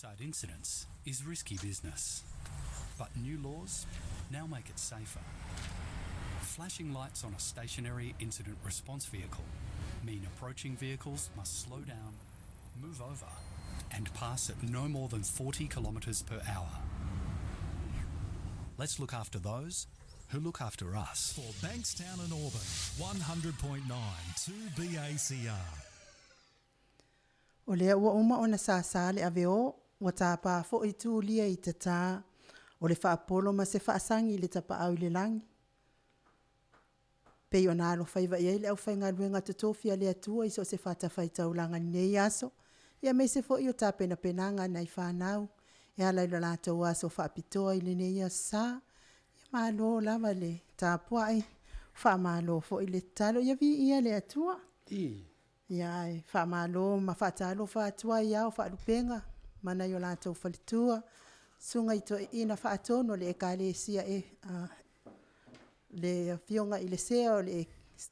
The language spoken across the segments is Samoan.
Roadside incidents is risky business. But new laws now make it safer. Flashing lights on a stationary incident response vehicle mean approaching vehicles must slow down, move over, and pass at no more than 40 kilometres per hour. Let's look after those who look after us. For Bankstown and Auburn, 100.9 2BACR. O lea ua uma ona sāsā le ave o, ua tāpā foi tūlia i tatā, o le faapolo ma se faasagi i le tapaau i le lagi. Pei ona alofaiva i ai le aufaigaluega totofi a le Atua i so o se fatafaitaulaga i lenei aso, aemaise foi o tapenapenaga a nai fanau e ala i lo latou aso faapitoa i lenei aso Sa. Malo lava le tapuai, faamalo foi le tatalo, ia viia le Atua. Ia ae faamalo ma faatalofa atu ai i Ao o Faalupega ma nai o latou faletua, Susuga i Toeaina Faatonu o le Ekalesia le Afioga i le Sea o le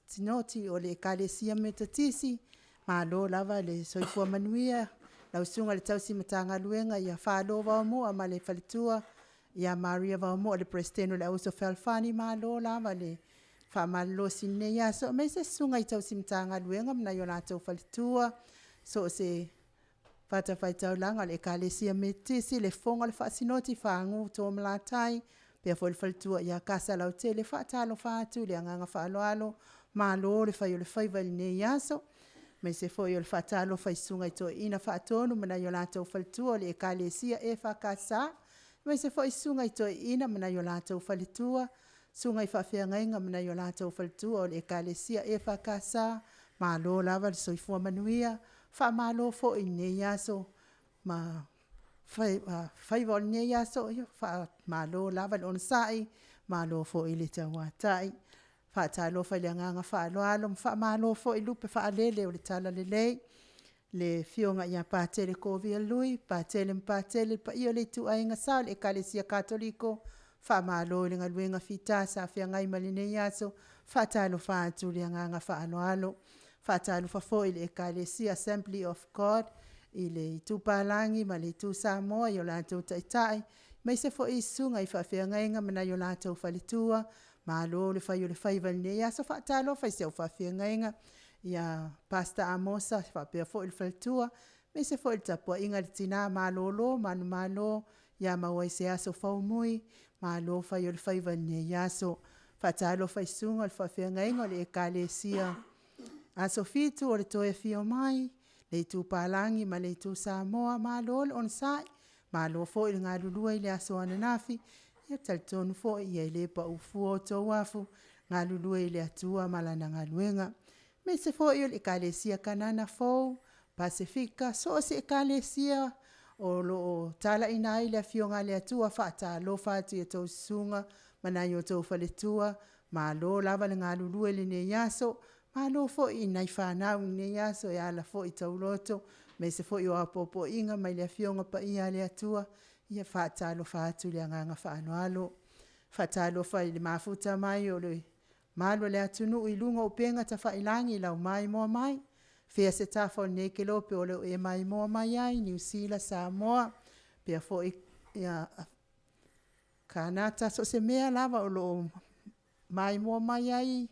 Sinoti o le Ekalesia Metotisi, malo lava le soifua manuia lau Susuga i le tausi Matagaluega ia Falo Vaomoa ma le faletua ia Maria Vaomoa, o le Peresetene o le Auuso Fealofani, malo lava le faamalolosi i lenei aso, aemaise susuga i tausi Matagaluega ma nai o latou faletua, so o se fatafaitaulaga o le Ekalesia Metotisi, le Fofoga o le Faasinoti Fagutu Toomalatai, faapea foi le faletua ia Kasalautele. E faatalofa atu i le agaga faaaloalo, malo le fai o le faiva i lenei aso, aemaise foi o le faatalofa i Susuga i Toeaina Faatonu ma nai o latou faletua o le Ekalesia EFKS, aemaise foi Susuga i Toeaina ma nai o latou faletua, susuga i faafeagaiga ma nai o latou faletua o le Ekalesia EFKS, malo lava le soifua manuia, faamalo foi i lenei aso ma faiva o lenei aso. Faamalo lava le onosai, malo foi le tauatai. Faatalofa i le agaga faaaloalo ma faamalo foi lupe faalele o le talalelei, le Afioga ia Patele Kovia Lui, Patele ma Patele, le paia o le Ituaiga Sa o le Ekalesia Katoliko, faamalo i le galuega fita sa feagai ma lenei aso. Faatalofa atu i le agaga faaaloalo. Faatalofa foi i le Ekalesia Assembly of God i le Itu Palagi ma le Itu Samoa i o latou Taitai, aemaise foi susuga i faafeagaiga ma nai o latou faletua, malo le fai o le faiva i lenei aso. Faatalofa i si au faafeagaiga ia Pastor Amosa faapea foi le faletua, aemaise foi le tapuaiga a le tina malolo manumalo ia maua i se aso faumui, malo fai o le faiva i lenei aso. Faatalofa i susuga i faafeagaiga o le Ekalesia Aso Fitu o le Toe Afio Mai, le Itu Palagi ma le Itu Samoa, malo le onosai, malo foi le galulue i le aso ananafi. Ia e talitonu foi e le pau fua o outou afu, galulue i le Atua ma Lana galuega. Aemaise foi o le Ekalesia Kanana Fou, Pasefika, so o se Ekalesia o lo o talaiina ai le Afioga a le Atua, faatalofa atu i a outou susuga ma nai o outou faletua, malo lava le galulue i lenei aso, malo foi i nai fanau i lenei aso e ala foi i tauloto aemaise foi o apoapoaiga mai le Afioga Paia a le Atua. Ia e faatalofa atu i le agaga faaaloalo. Faatalofa i le mafuta mai o le mamalu o le atunuu i luga o upega tafailagi i lau maimoa mai, afea se tafa o lenei kelope o lo o e maimoa mai ai, Niu Sila, Samoa faapea foi Kanata, so o se mea lava o lo o maimoa mai ai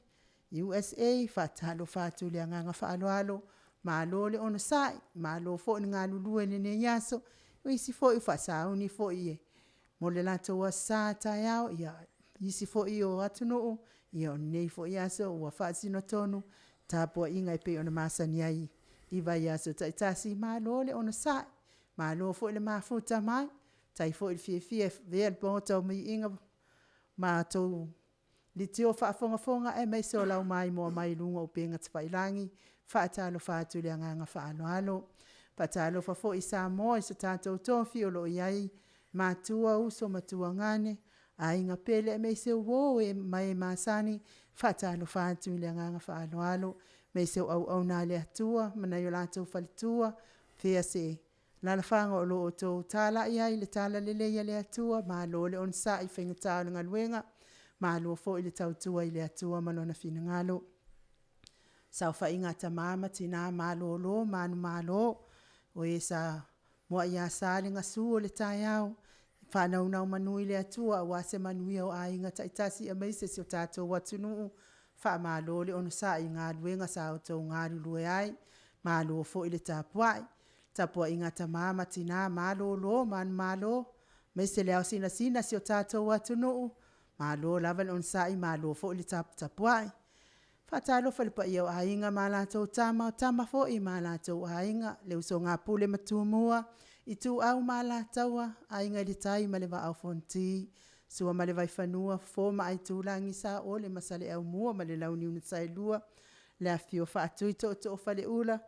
USA, faatalofa atu i le agaga faaaloalo, malo le onosai, malo foi le galulue i lenei aso. O isi foi ua faasauni foi mo le latou Aso Sa a taeao, ia nisi foi o atunuu, ia o lenei foi aso ua faasino tonu tapuaiga e pei ona masani ai i vaiaso taitasi. Malo le onosai, malo foi le mafuta mai, faafetai foi le fiafia e avea le Maota o Viiga ma outou leitio faafogafoga aemaise o lau maimoa mai i luga o upega tafailagi. Faatalofa atu i le agaga faaaloalo. Faatalofa foi Samoa i so tatou tofi o lo o i ai matua, uso ma tuagane, aiga pele aemaise o uo ma e masani, faatalofa atu i le agaga faaaloalo, aemaise o auauna a le Atua ma nai o latou faletua, afea se alaalafaga o lo o outou talai ai le talalelei a le Atua, malo le onosai i faigata o le galuega, malo foi le tautua i le Atua ma Lona finagalo. Saofaiga a tama ma tina malolo manumalo, o e sa Muai ia sa le gasu o le taeao, faanonomanu i le Atua aua se manuia o aiga taitasi aemaise si o tatou atunuu. Faamalo le onosai i galuega sa outou galulue ai, malo foi le tapuai. Tapuaiga a tama ma tina, malolo manumalo, aemaise le ao sinasina o si o tatou atunuu, malo lava le onosai malo foi le taputapuai. Faatalofa i le paia o Aiga ma latou Tama, o Tama foi ma latou Aiga, le usoga a Pule ma Tumua, Ituau ma Alataua, Aiga i le Tai ma le Vaa o Fonoti, Sua ma le Vaifanua, Fofo ma Aitulagi, Saole ma Saleaaumua ma le Launiu na Saelua, le afifio o Faatui Tootoo o Faleula,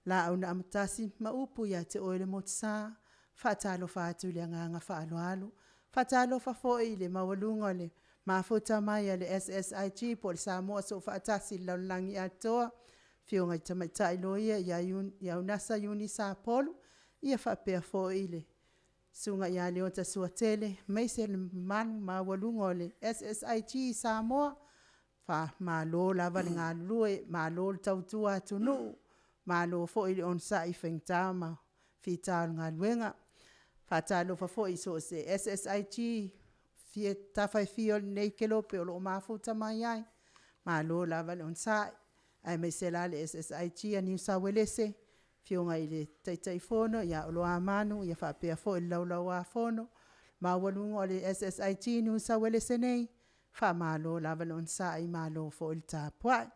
Laau na Amotasi ma upu ia te oe le Motusa. Faatalofa atu i le agaga faaaloalo. Faatalofa foi i le maualuga o le mafuta mai a le SSIG po o le Samoa Soofaatasi i le lalolagi atoa, Afioga i le Tamaitai Loia ia Unasa Iuni Sapolu, ia faapea foi le Susuga ia Leota Suatele aemaise le mamalu maualuga o le SSIG Samoa, faamalo lava le galulue, malo le tautua atunuu, malo foi le onosai i faigata ma fita o le galuega. Faatalofa foi i so o se SSIG tafa e fia o lenei kelope o lo o mafuta mai ai, malo lava le onosai, aemaise la le SSIG a Niu Sao Uelese, Afioga i le Taitaifono ia Oloamanu ia faapea foi le Laulau-a-Fono maualuga o le SSIG Niu Sao Uelese nei, faamalo lava le onosai malo foi le tapuai.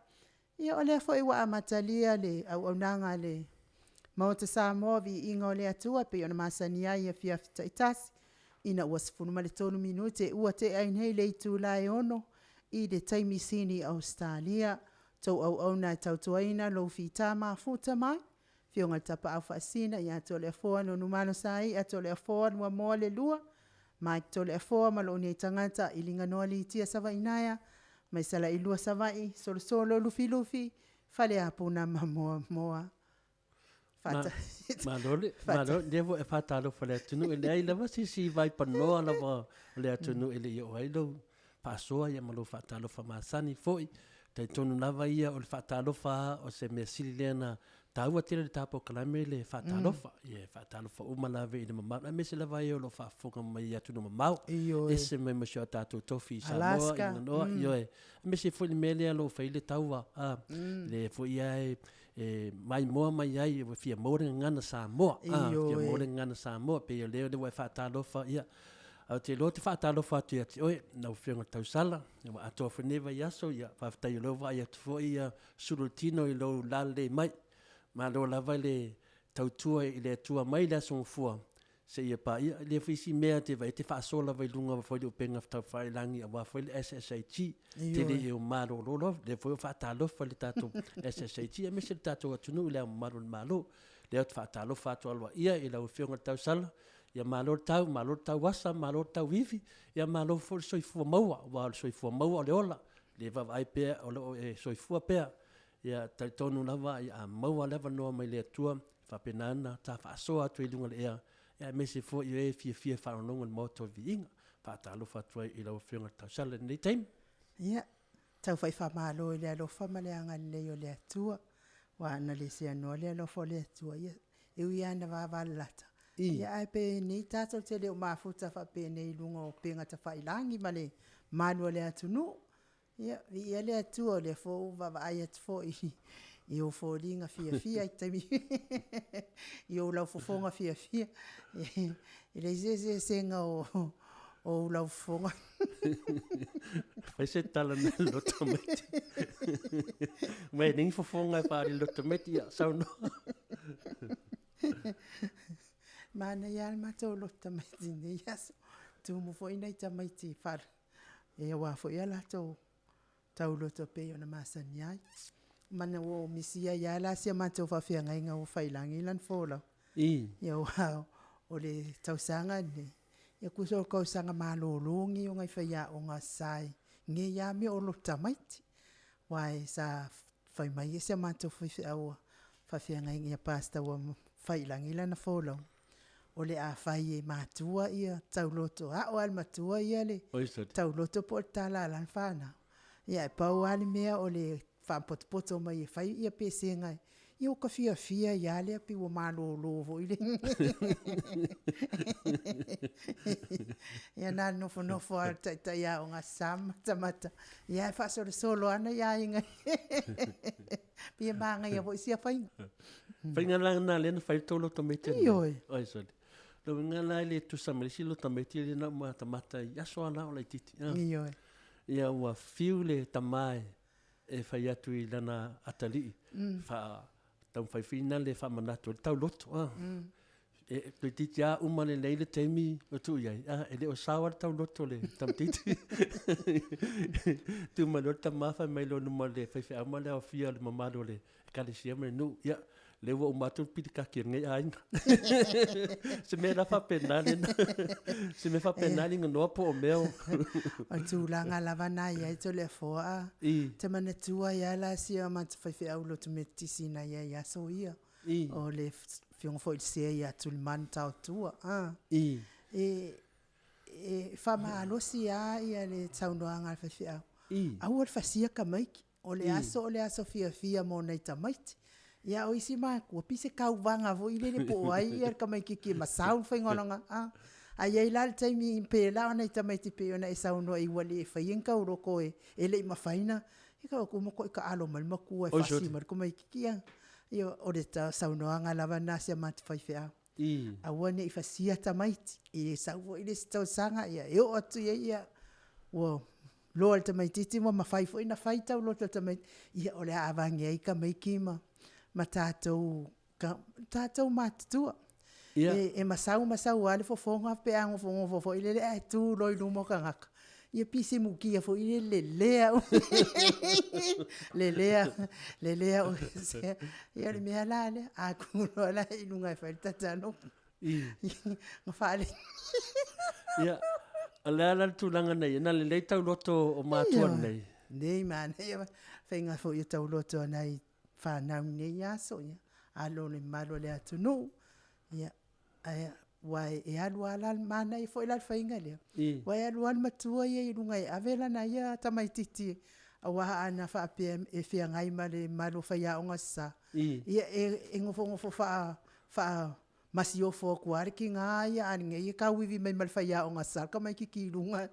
Ia o lea foi ua amatalia le auaunaga a le Maota Samoa, Viiga o le Atua e pei ona masani ai i afiafi taitasi, ina ua 13 minute ua tea ai nei le itula e 6:00 i le taimi sini o Ausetalia. Lo outou auauna e tautuaina lou fita mafuta mai, Afioga i le Tapaau Faasisina ia Toleafoa Nonumalo Saia Toleafoa Moalelua Mike Toleafoa ma lou nei tagata Iliganon Alitia Savaiinaea mai Salailua Savaii, Solosolo Lufilufi, Faleapu ma Moamoa. Malo le, malo, lea ua e faatalofa i le atunuu, e leai lava se isi vaipanoa lava o le atunuu e le i oo ai lou faasoa ia ma lou faatalofa masani foi. Talitonu lava ia o le faatalofa o se mea sili lea na taua tele le ta polokalame le faatalofa. Mm. Ia faatalofa uma lava i le mamalu, aemaise lava e o lo o faafofoga mai i atunuu mamao. Ioe. Ese mai ma si o tatou tofi i Samoa, i Ganoa, mm. ioe. Aemaise foi le mea lea o lo o fai le taua, a, mm. le foi ia e, e maimoa mai ai ua fia maua le gagana Samoa. A, fia maua le gagana Samoa, pei o lea ua e faatalofa, ia, Ou te iloa ou te faatalofa atu ia te oe, lau Afioga i le Tausala, ua atoa foi lenei vaiaso, ia faafetai o lea ua vaai atu foi ia sulu le tino i lou lalelei mai. Malo lava le tautua i le Atua mai le Aso Gafua seia paia. E le foi isi mea te vaai te faasoa lava i luga foi le upega taufailagi aua foi le SSIG. Tele e o malolo loa, lea foi o faatalofa le tatou SSIG aemaise le tatou atunuu i le Ao Mamalu o le Malo. Lea ou te faatalofa atu aloaia i lau Afioga i le Tausala, ia malo le tau, malo le tauasa, malo le tauivi, ia malo foi le soifua maua, aua o le soifua maua o le ola, le vaavaai pea o lo o e soifua pea. Ia talitonu lava ia a maua le avanoa mai le Atua, e faapena ona ta faasoa atu i luga o le ea, ia aemaise foi o e fiafia e faalogologo i le Maota o le Viiga. Faatalofa atu ai i lau Afioga i le Tausala i lenei taimi. Ia, tau fai faamalo i le alofa ma le agalelei o le Atua, aua ana le seanoa le alofa o le Atua, ia e ui lava ina vavalalata, ia ae penei tatou te le o mafuta faapenei i luga o upega tafailagi ma le mamalu o le atunuu. Ia, viia le Atua o lea foi ua vaavaai atu foi i ou foliga fiafia i taimi i ou laufofoga fiafia. E leai se eseesega o ou laufofoga. Fai se tala na le tamaiti. Mai e ni fofoga e whaari le tamaiti, ia, saunoa. Manaia lava le matou loto tamaiti i lenei aso. Tumu foi nai tamaiti e aua foi a latou tauloto e pei ona masani ai. Mana ua ou misia ai lava la si a matou faafeagaiga ua faiilagi lana folauga. Ia aua o le tausaga lenei, ia tusa o le tausaga malolo lenei o nai faiaoga sa i nei lava mea o loto tamaiti. Aua sa fai mai si a matou faifeau faafeagaiga pastor ua faiilagi lana folauga, o le a fai e matua tauloto, ao lava e le matua ia le tauloto po o le tala a lana fanau. Ia ae pau lava le mea o le faapotopoto mai e fai pesega Ia ua ka fiafia ai lava lea pei ua malolo foi le Ia na o le nofonofo lava o le taitai aoga Aso Sa ma matamata, ia ae faasolosolo lava nai aiga pei e manaia foi sia faiga. Faiga la lena lea na fai ai le tou loto maite lenei. Ioe. Oi sole. Lona uiga la e le tusa ma le isi loto maite lea na ou matamata i aso lava la o laitiiti. Ioe. Ia ua fiu le tama e e fai atu i lana atalii fa taumafai foi na le faamanatu ai le tauloto a. E toeitiiti lava uma lelei le taimi o tuu i ai, a, e le o sao lava le tauloto o le tamaitiiti. Tu mai loa le tama fai mai loa i luma o le faifeau ma le aofia o le mamalu o le Ekalesia ma le nuu, ia, lea ua uma atu le pilikaki a lenei aiga. Se mea la faapena lena, se mea faapena le iganoa po o mea o. O le tulaga lava na i ai Toleafoa a, te manatua ai lava la si o matou faifeau lotu Metotisi na i ai i aso ia, o le Afioga foi i le Sea ia Tulimanu Taotua a. E faamalosi lava le saunoaga a le faifeau, aua le fasia tamaiti, o le aso o le aso fiafia mo nai tamaiti. Ia a o isi matua, pei se tauvaga foi lele po o ai le tamaitiiti e masau le faiga o lana… Ae i ai la le taimi pe na o nai tamaiti pei ona e saunoa ua le faia ni tauloto e le i mafai ona, ia e vaai atu ua matuai taalo mai le matua e fasi mai le tamaitiiti. Ia, o le saunoaga lava lena a si a matou faifeau, aua ne i fasia tamaiti, e sau foi le isi tausaga e oo atu i ai ia ua iloa e le tamaitiiti ua mafai foi ona fai tauloto a le tamaitiiti, ia o le a aveane ai tamaiti ma tatou matutua. E masau masau lava le fofoga pe a nofonofo foi lele ae tu loa i luma o tagata, ia pei se mutia foi lele lelea lelea, lelea. Ia o le mea la lea, a tu loa la i luga e fai le tatalo, ona faale… Ia, o le a la le tulaga na i ai? Na lelei tauloto o matua nei? Nei, manaia faiga foi o tauloto a nai fanau i nei aso, ia alo i le mamalu o le atunuu, ia aua e alu lava la, manaia foi la le faiga lea, aua e alu lava le matua ia i luga e ave lana ia tamaitiiti aua ana faapea e feagai ma le mamalu o faiaoga o Aso Sa, ia e nofonofo faamasiofo atu lava le tina ia a lenei e tauivi mai ma le faiaoga Aso Sa le tamaitiiti i luga.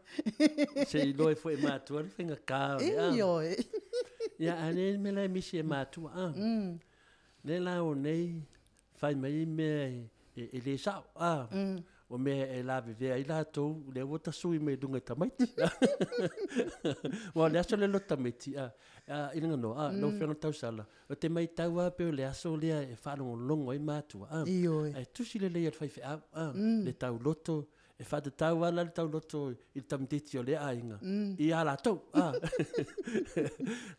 Se i iloa ai foi e matua le faigata o le a. Ioe. Ia, a o le mea la e misi e matua, a, lea la o nei fai mai mea e le sao, a, o mea e lavevea ai latou, lea ua tasui mai luga i tamaiti. Aua o le aso lea o tamaiti, a, i le ganoa, a, lau Afioga Tausala, ou te matau lava pei o le aso lea e faalogologo ai matua, a, Ioe. ae tusi lelei e le faifeau, a, le tauloto, e faatatau lava la le tauloto i le tamaitiiti o lea aiga ia latou, a.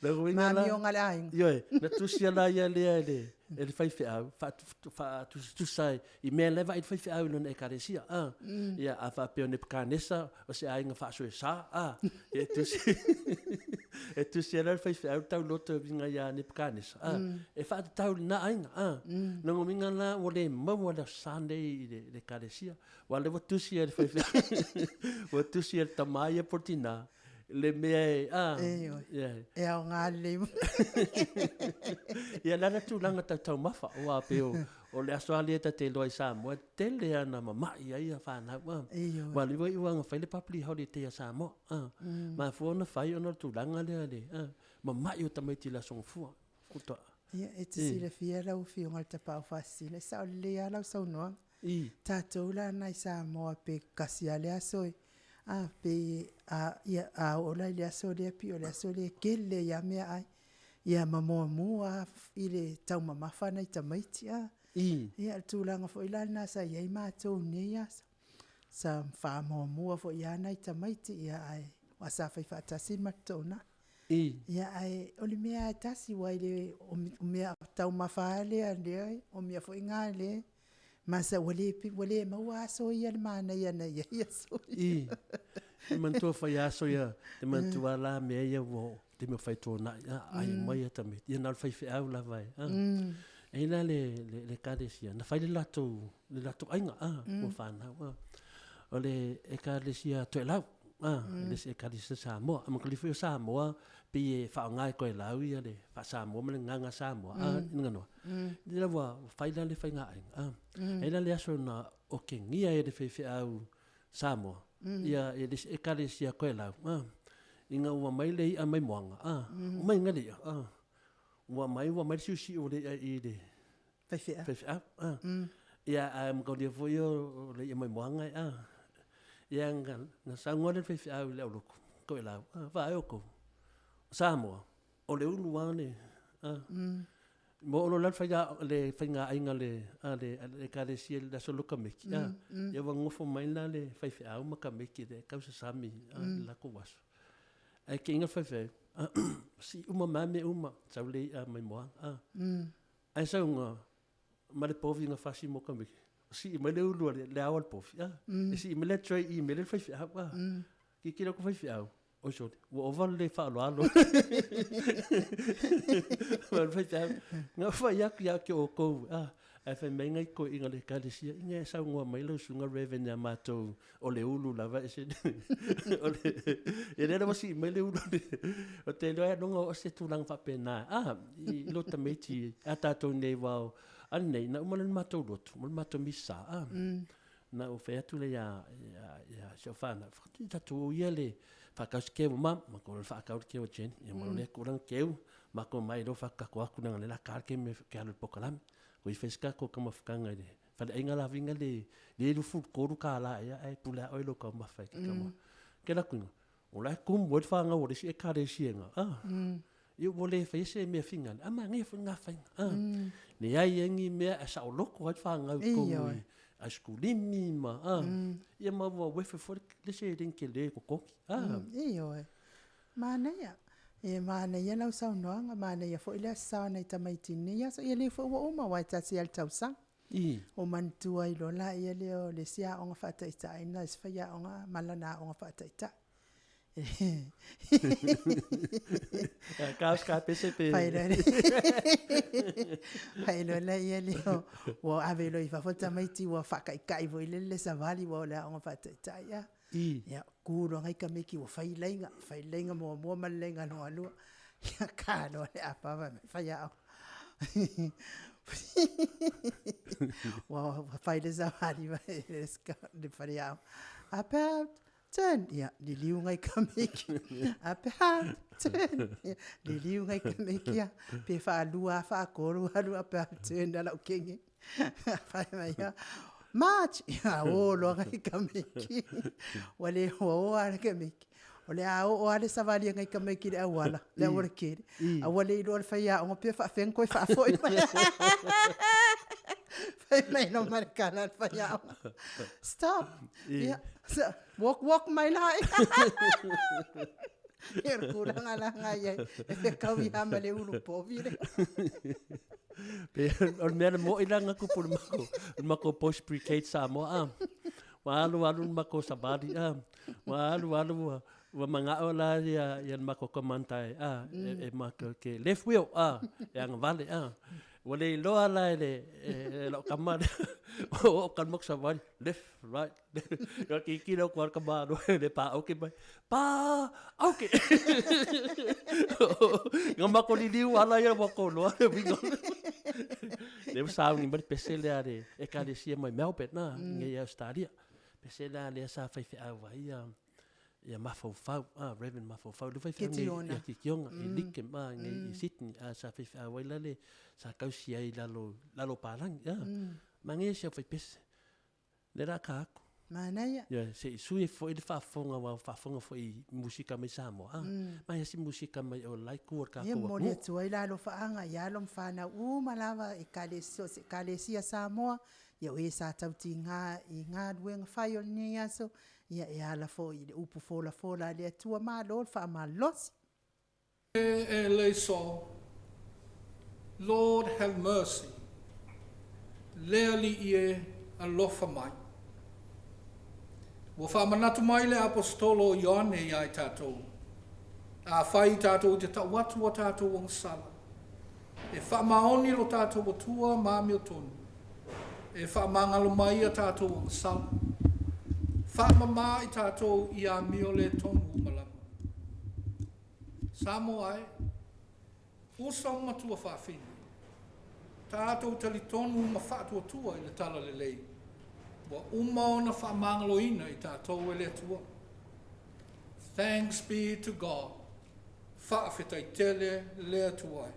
Lona uiga la, Amioga a le aiga. Ioe, na tusia la ia lea e le e le faifeau, faatusatusa i mea la e vaai le faifeau i lona ekalesia, a. Ia a faapea o Nepakanesa o se aiga faasoesa, a, e tusi e tusi ai la le faifeau le tauloto e uiga ia Nepakanesa, a, e faatatau i lena aiga, a. Lona uiga la ua le maua le Aso Sa lenei i le ekalesia, aua o lea ua tusi e le faifeau, ua tusi e le tama ia po o le tina, le mea e, a, Ioe. yeah. E aoga lelei. Ia, o le a le tulaga tau taumafa, aua pei o, o le aso lava lea ta te iloa i Samoa, e tele lava ina mamai ai fanau, a. Ioe. Aua o lea ua iu lava ina fai le public holiday a Samoa, a. Mafua ona fai ona o le tulaga lea i le mamai o tamaiti i le Aso Gafua. Faatoa. Ia, e te silafia lau Afioga i le Tapaau Faasisina, e sao lelei lava lau saunoaga. Tatou la na i Samoa pe tasi lava le aso e, a, pe a, ia, a oo la i le aso lea pei o le aso lea e tele ai lava meaai, ia ma muamua lava i le taumamafa nai tamaiti a. Ia, o le tulaga foi la lena sa i ai matou i nei aso, sa faamuamua foi lava nai tamaiti, ae aua sa fai faatasi le matou toonai. Ia, ae o le mea lava e tasi, aua e le, o meataumafa lava lea, o mea foi na lea ma sa ua le ua le maua aso ia le manaia na i ai aso ia. I, e manatua foi aso ia, e manatua la mea ia ua oo, taimi o faitona'i, a, ai mai a tamaiti, ia na o le faifeau lava e, a. E i ai la le, le Ekalesia, na fai le latou, le latou aiga, a, ua fanau, a. O le Ekalesia Toelau. a le isi Ekalesia Samoa. A makali foi o Samoa, pei e faaaoga e Koelau ia le faa-Samoa ma le gaga Samoa, a i le ganoa. Le la ua fai la le faigaaiga, a. E la le aso na okegia ai e le faifeau Samoa, ia le isi Ekalesia Koelau, a. Ina ua mai le i'a mai Moaga, a, ua mai le i'a, a. Ua mai ua mai le siusiu o le i'a i le Faifeau. Faifeau, a. Ia, ae mataulia foi o le i'a mai moaga, a. Ia, na saunoa le faifeau i le aulotu, toelau, a, vaai outou, o Samoa, o le ulu lava le, a. Mo olo la le faigaaiga a le Ekalesia i le Aso Lokameki, a. Ia ua nonofo mai la le faifeau ma kameki i le kausasami, a, i le latou aso. Ae keinga le faifeau, sii uma mai lava mea uma, sau le i'a mai moaga, a. Ae sauga ma le povi na fasi mo tamaiti, sii mai le ulu a le ao a le povi, a. E sii mai le tray i mea le faifeau, a. Tilotilo atu faifeau, oi sole, ua ova le le faaaloalo. Ma le faifeau, na ou fai atu ia te outou, a, ae fai mai nai toeaiina o le Ekalesia, ina e saunoa mai lau susuga Reverend ia matou o le ulu lava e se o le ia lea ua sii mai le ulu o te iloa ailoga o se tulaga faapena a i lo tamaiti a tatou nei aua o anei na uma le matou lotu ma le matou misa a na ou fai atu lea ia si au fanau whakatui tatou ia le whakau se keu ma ma ko le whakau le keu a Jenny ia mo le kulang keu ma ko mai lo whakako aku nanga le la kar ke me ke alu pokalame ko i feska ko kama whakanga i le Faleaiga laviga le le 23 kālā ea ae pule a oe lou taumafa i ke kama. Ke la kuinga, o la e kumu ai le whāngau o le isi ekalesia nga. Ah. Ia ua le whaia se mea whinga. A manaia foi ngā whainga. Ah. Leai ai ni mea e saoloko ai le whāngau i kou i a skulimi ma. Ah. Ia ma ua wefe foi le se ring ke le kokoki. Ah. Ioe. Manaia. E manaia lau saunoaga, manaia foi le Aso Sa o nai tamaiti i lenei aso. Ia lea foi ua uma aua e tasi lava le tausaga. Ua manatua ai loa laia lea o le isi aoga faataitai lena, isi faiaoga ma lana aoga faataitai. Fai loa laia lea ua ave loa i fafo tamaiti ua faakaikai foi lele le savali aua o le aoga faataitai a. Ia, tu loa nai tamaiti ua fai laiga, fai le laiga muamua ma le laiga lona lua. Ia, ta loa le apa fai mai, faiaoga. Ua fai le savali le faleaoga. About turn. Ia, liliu nai tamaiti. About turn. Ia, liliu nai tamaiti ia. Pe faalua, faatolu alu about turn a lau kenge. Fai mai ia, March! Ia, o loa nai tamaiti. Ua le ua o lava le tamaiti. O le a oo lava le savali a nai tamaiti i le auala, le aualatele, a ua le iloa e le faiaoga pe faapefea ona toe faafoi mai. Fai mai loa ma le tala a le faiaoga, Stop! Ia, walk, walk mai la. Ia, o le tulaga la lena e i ai, e fetaui lava ma le ulu povi lea. Pe o le mea na mo'i la na tupu i le matou, le matou Boys Brigade Samoa a. Ua alu alu le matou savali a. Ua alu alu ua ua mana'o la ia ia le matou commander e a e matou ke left wheel a e agavale a. Ua le iloa la e le e la'u tama lea ua oo ka le matou savali left right Ia tilotilo atu lava le tama i le pa oke mai, pa oke! Na matou liliu lava laia ua toloa le uiga. Lea ua sauni mai le pese lea a le Ekalesia mai Melbourne a, i Ausetalia. Pese la lea sa faifeau ai ia ia mafaufau, a, Reverend Mafaufau, le faifeau nei, ia Kitiona, i Lidcombe, a, nei i Sydney, a, sa faifeau ai la le, sa tausi ai i lalo, lalo o palagi, a. Manaia si au faipese. Lea la ka aku. Manaia. Ia, se i sui foi le faafofoga, aua ua faafofoga foi i musika mai Samoa, a. Mai lava si musika mai o la e tu o le tatou atunuu. Ia, momoli atu ai la alofaaga i alo ma fanau uma lava i so o se Ekalesia Samoa, ia o e sa tautiga i galuega fai o lenei aso, ia e ala foi i le upu folafola a le Atua. Malo le faamalosi. Eleison, Lord have mercy, Le Alii e, alofa mai. Ua faamanatu mai le Aposetolo o Ioane iā i tatou, Afai tatou i te tau atu a tatou agasala, e faamaoni lo tatou Atua ma amiotonu, e faamagalo mai a tatou agasala. Faamamā i tatou i amio le tonu uma lava. Samoa e, uso ma matua faafine, tatou talitonu ma faatuatua i le Talalelei, ua uma ona faamagaloina i tatou e le Atua. Thanks be to God. Faafetai tele le Atua e.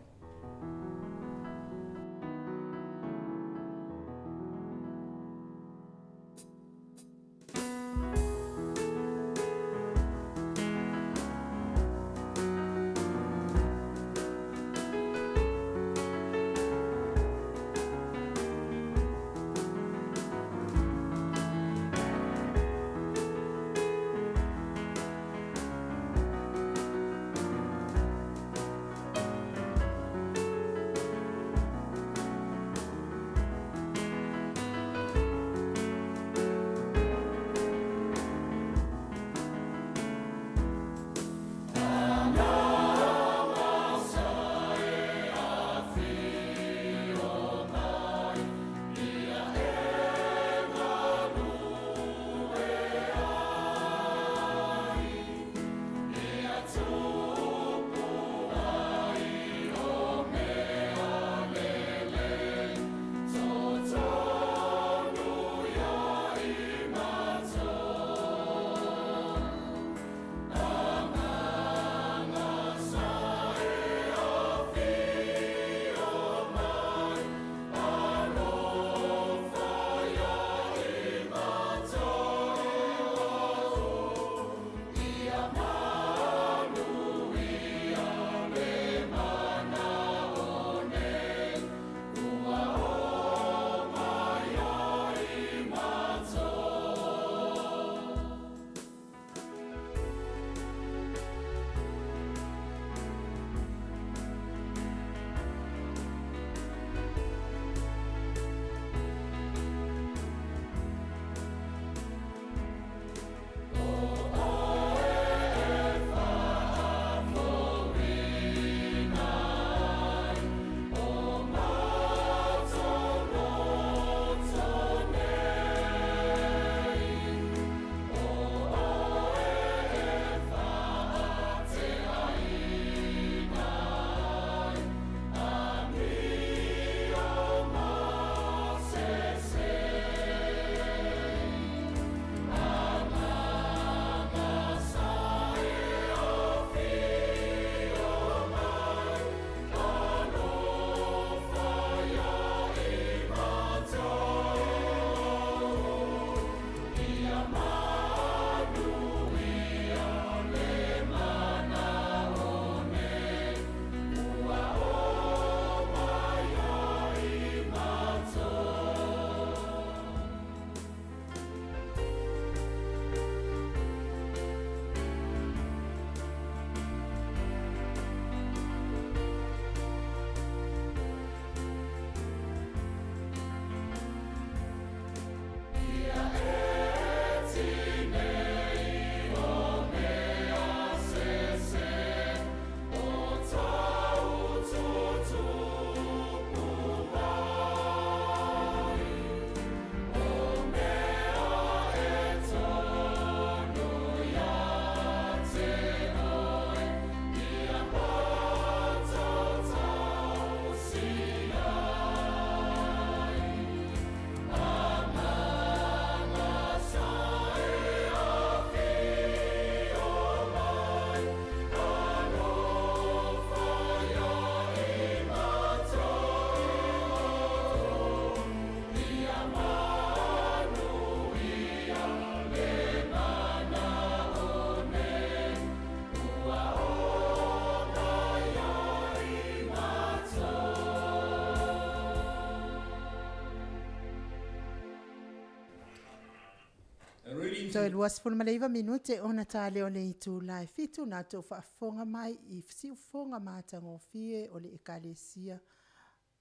Toe 29 minute ona ta lea o le itula e 7 na tou faafofoga mai i siufofoga matagofie o le Ekalesia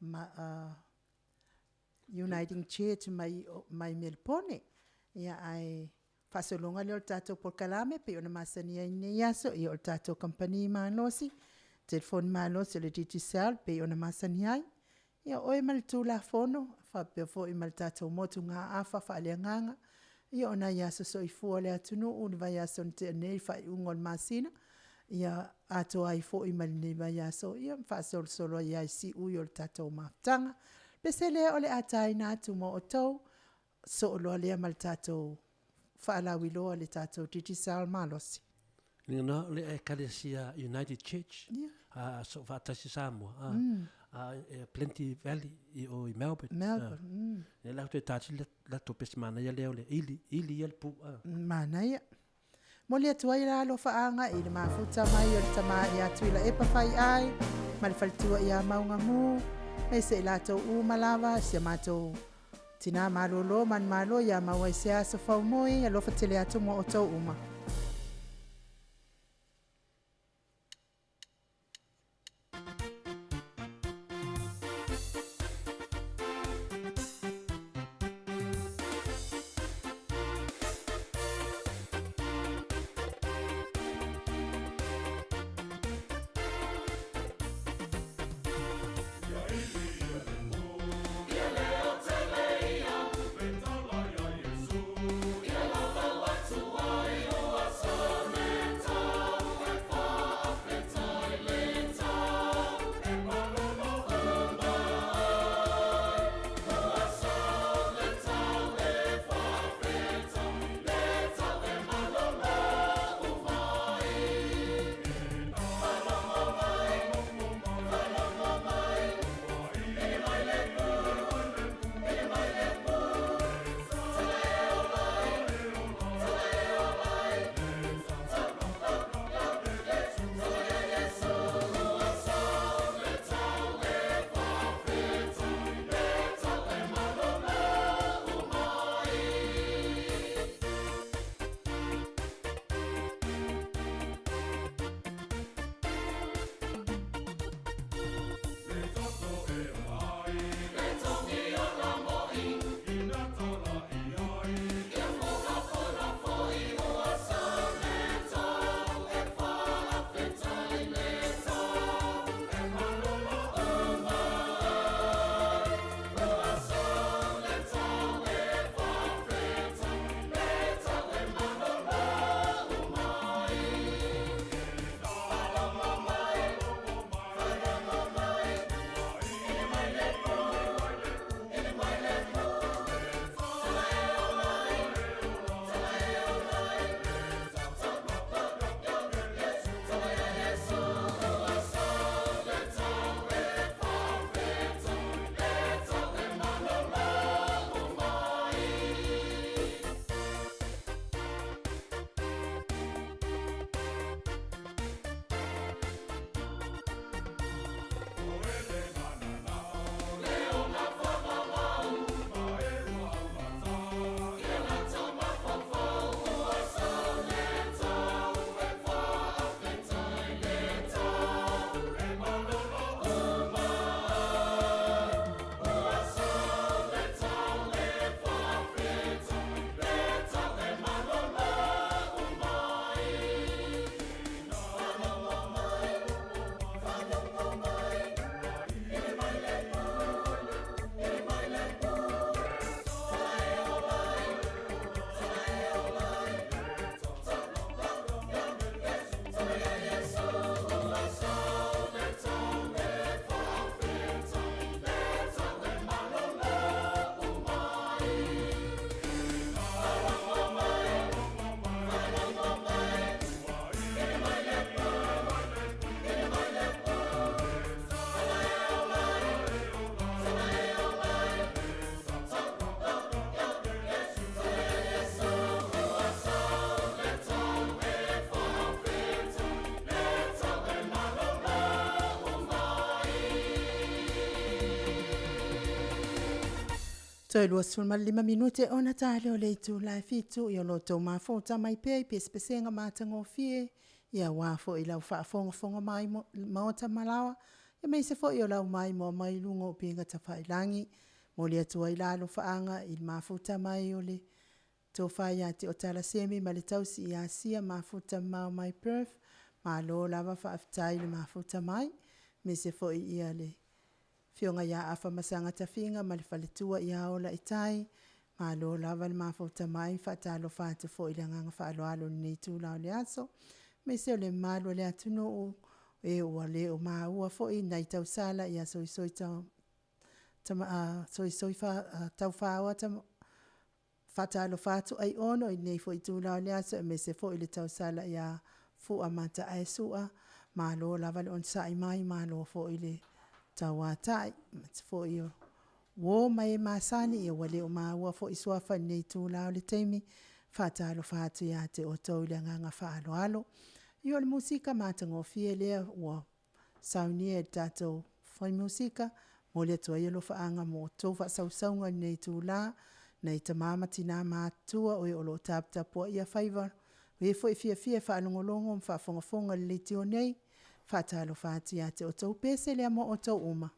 ma, Uniting Church mai, mai Melipone. Ia ae faasologa lea o le tatou polokalame pei ona masani ai nei aso, ia o le tatou kamupani malosi, telefoni malosi o le Digicel pei ona masani ai. Ia o oe ma le Tulafono, faapea foi ma le tatou motugaafa faaleagaga. Ia o nai aso soifua o le atunuu i le vaiaso na tea nei i le faaiuga o le masina, ia atoa ai foi ma lenei vaiaso, ia ma faasolosolo ai lava i siui o le tatou mafutaga. Pese lea o le a taina atu mo outou, soo loa lea ma le tatou faalauiloa a le tatou Digicel malosi. Ina o le Ekalesia United Church, yeah. So faatasi Samoa, Plenty Valley i o i Melbourne. Melbourne. E la toe tati la to pesi manaia lea o le ili, ili ia le pu. Manaia. Momoli atu ai le alofaaga i le mafuta mai o le tama ia Tuilaepa Faiai ma le faletua ia Maugamu, aemaise i latou uma lava, si a matou tina malolo manumalo ia maua i se aso faumoe, alofa tele atu mo outou uma. Toe 25 minute ona ta lea o le itula e 7, ia o lo outou mafuta mai pea i pesepesega matagofie, ia aua foi lau faafogafoga mai maota malaoa, aemaise foi o lau maimoa mai i luga o upega tafailagi. Momoli atu ai la alofaaga i le mafuta mai o le tofa ia Teotala Semi ma le tausi ia Sia mafuta mamao mai Perth, malo lava faafetai le mafuta mai, aemaise foi ia le afioga ia Afamasaga Tafiga ma le faletua ia Ola Itai, Malo lava le mafuta mai, faatalofa atu foi i le agaga faaaloalo i lenei itula o le aso, aemaise o le mamalu o le atunuu e ua le o maua foi nai tausala ia soisoi taufaoa faatalofa atu Aiono i lenei foi itula o le aso aemaise foi le tausala ia Fua Mataesua, malo lava le onosai mai malo foi le tauatai. Aemaise foi o uo ma e masani ua le o maua foi suafa i lenei itula o le taimi, e faatalofa atu ia te outou i le agaga faaaloalo. Ia o le musika matagofie lea ua saunia e le tatou fai musika, e momoli atu ai alofaaga mo a outou faasausauga i lenei itula, nai tama ma tina matutua o e o lo o taputapuaia faiva, o e foi e fiafia e faalogologo ma faafogafoga i le leitio nei, e faatalofa atu ia te outou. O le pese lea mo outou uma.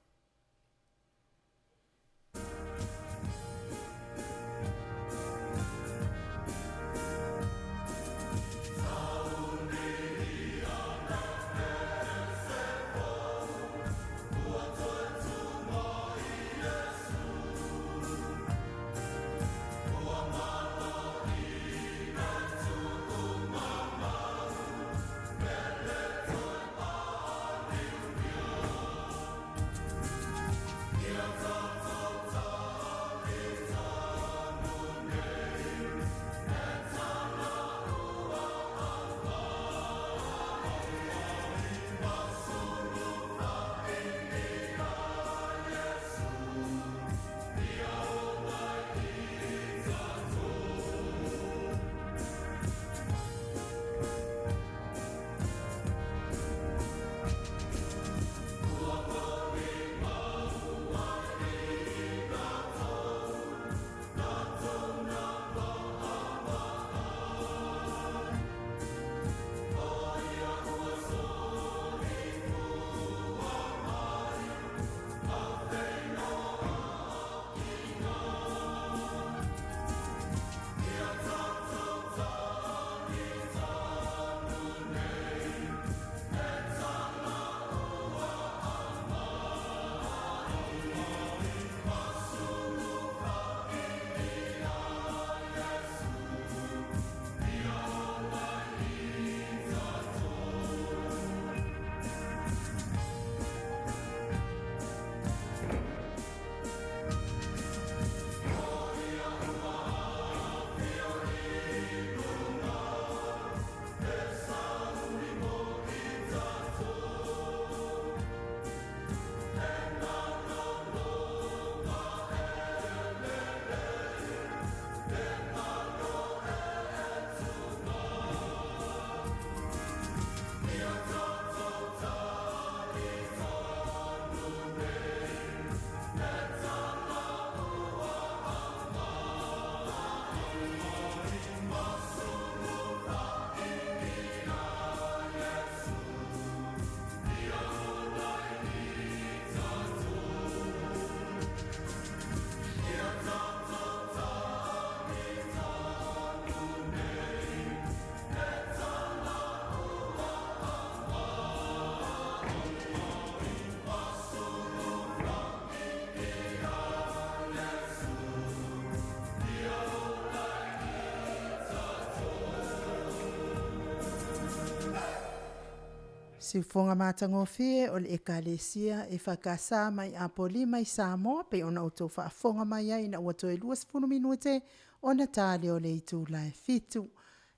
Siufofoga matagofie o le Ekalesia EFKS mai Apolima i Samoa, pei ona outou faafofoga mai ai ina ua toe 20 minute ona ta lea o le itula e 7.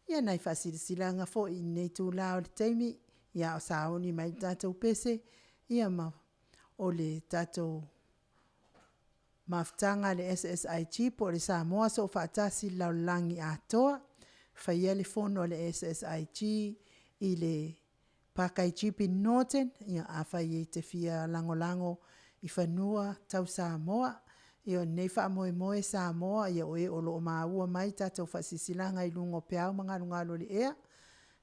Ia nai faasilasilaga foi i lenei itula o le taimi, a o sauni mai le tatou pese, ia ma o le tatou mafutaga a le SSIG po o le Samoa Soofaatasi i le Lalolagi Atoa, faia le fono a le SSIG i le paka i Jipping Norton. Afai e te fia lagolago i fanua tau Samoa, ia o lenei faamoemoe Samoa, o e o lo o maua mai tatou faasilasilaga i luga o peau ma galugalu o le ea,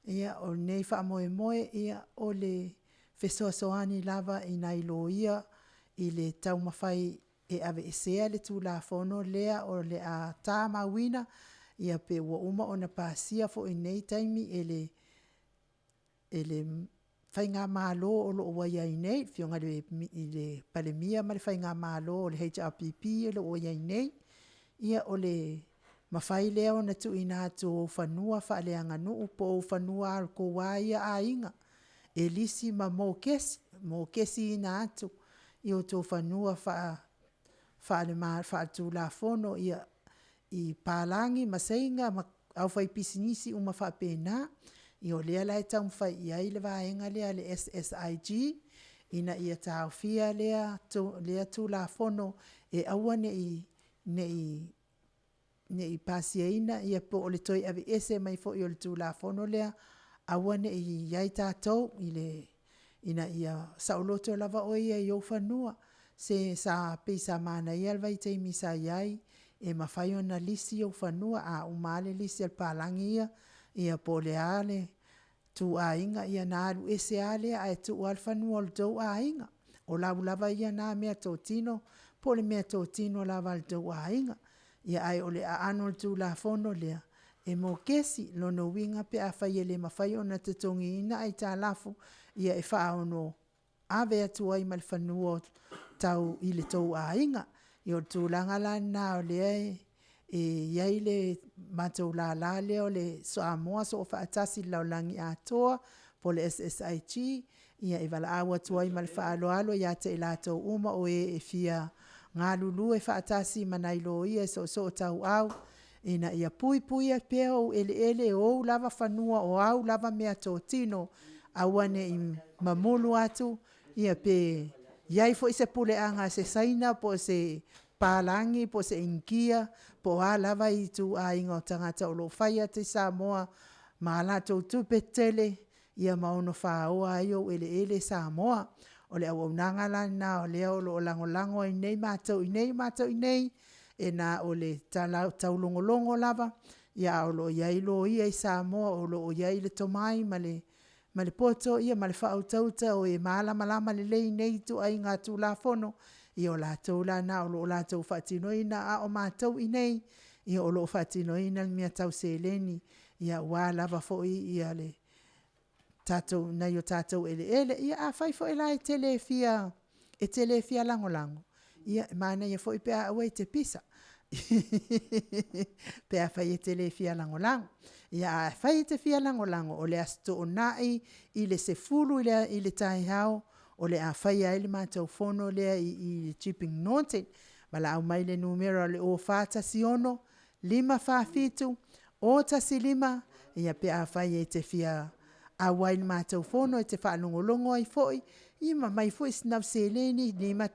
ia o lenei faamoemoe, o le fesoasoani lava i nai loia i le taumafai e aveesea le Tulafono lea o le a tamauina pe ua uma ona pasia foi i lenei taimi e le Faigamalo o lo o ua i ai nei, le Afioga i le Palemia ma le Faigamalo o le HRPP o lo o ua i ai nei. Ia o le mafai lea ona tuuina atu o ou fanua faaleaganuu po o ou fanua a lo outou lava ia aiga e lisi ma mokesi, mokesiina atu i outou fanua faaletulafono i palagi ma Saina ma aufaipisinisi uma faapena. Ia o lea la e taumafai i ai le vaega lea a le SSIG ina ia taofia lea Tulafono e aua ne i pasiaina po o le toe aveese mai foi o le Tulafono lea, aua ne i i ai tatou i le ina ia saoloto lava oe ia i ou fanua. Se sa pei sa manaia le vaitaimi sa i ai, e mafai ona lisi ou fanua, a uma lava le lisi a le palagi ia, ia po o le a le ituaiga, ia ona alu ese lava lea ae tuu lava le fanua o le tou aiga. O lau lava ia na meatotino po o le meatotino lava a le tou aiga. Ia ae o le aano o le Tulafono lea, e mokesi. O lona uiga pe afai e le mafai ona totogiina aitalafu, ia e faaono ave atu ai ma le fanua tau i le tou aiga. Ia o le tulaga la lena o lea e i ai le matou lala lea o le Samoa Soofaatasi i le Lalolagi Atoa po o le SSIG, e valaau atu ai ma le faaaloalo ia te i latou uma o e fia galulue faatasi ma nai loia soosootauau ina ia puipuia pea ou eleele, o ou lava fanua o au lava meatotino, aua ne i mamulu atu pe i ai foi se puleaga a se Saina po o se palagi po o se Initia po o a lava ituaiga o tagata o lo o fai atu i Samoa ma a latou tupe tetele ia ma ono faoa ai ou eleele Samoa. O le auaunaga la lena o lea o lo o lagolago ai nei matou i inei. O matou i inei, e na o le taulogologo lava, ae o lo o i ai loia i Samoa o lo o i ai le tomai ma le poto ma le faautauta o e malamalama lelei i nei ituaiga Tulafono, ia o latou la na o lo o latou faatinoina, a o matou i inei, o lo o faatinoina le mea tau seleni aua lava foi le tatou nai o tatou eleele. Ia afai foi la e te le fia lagolago, ia e manaia foi pe a aua e te pisa, pe afai e te le fia lagolago. Ae afai e te fia lagolago, o le Aso Toonai i le 10:00 i le taeao o le a faia ai le matou fono lea i Chipping Norton. Valaau mai i le numera o le 041 547 015 pe afai e te fia auai i le matou fono e te faalogologo ai foi, ia ma aumai foi sina au seleni $5,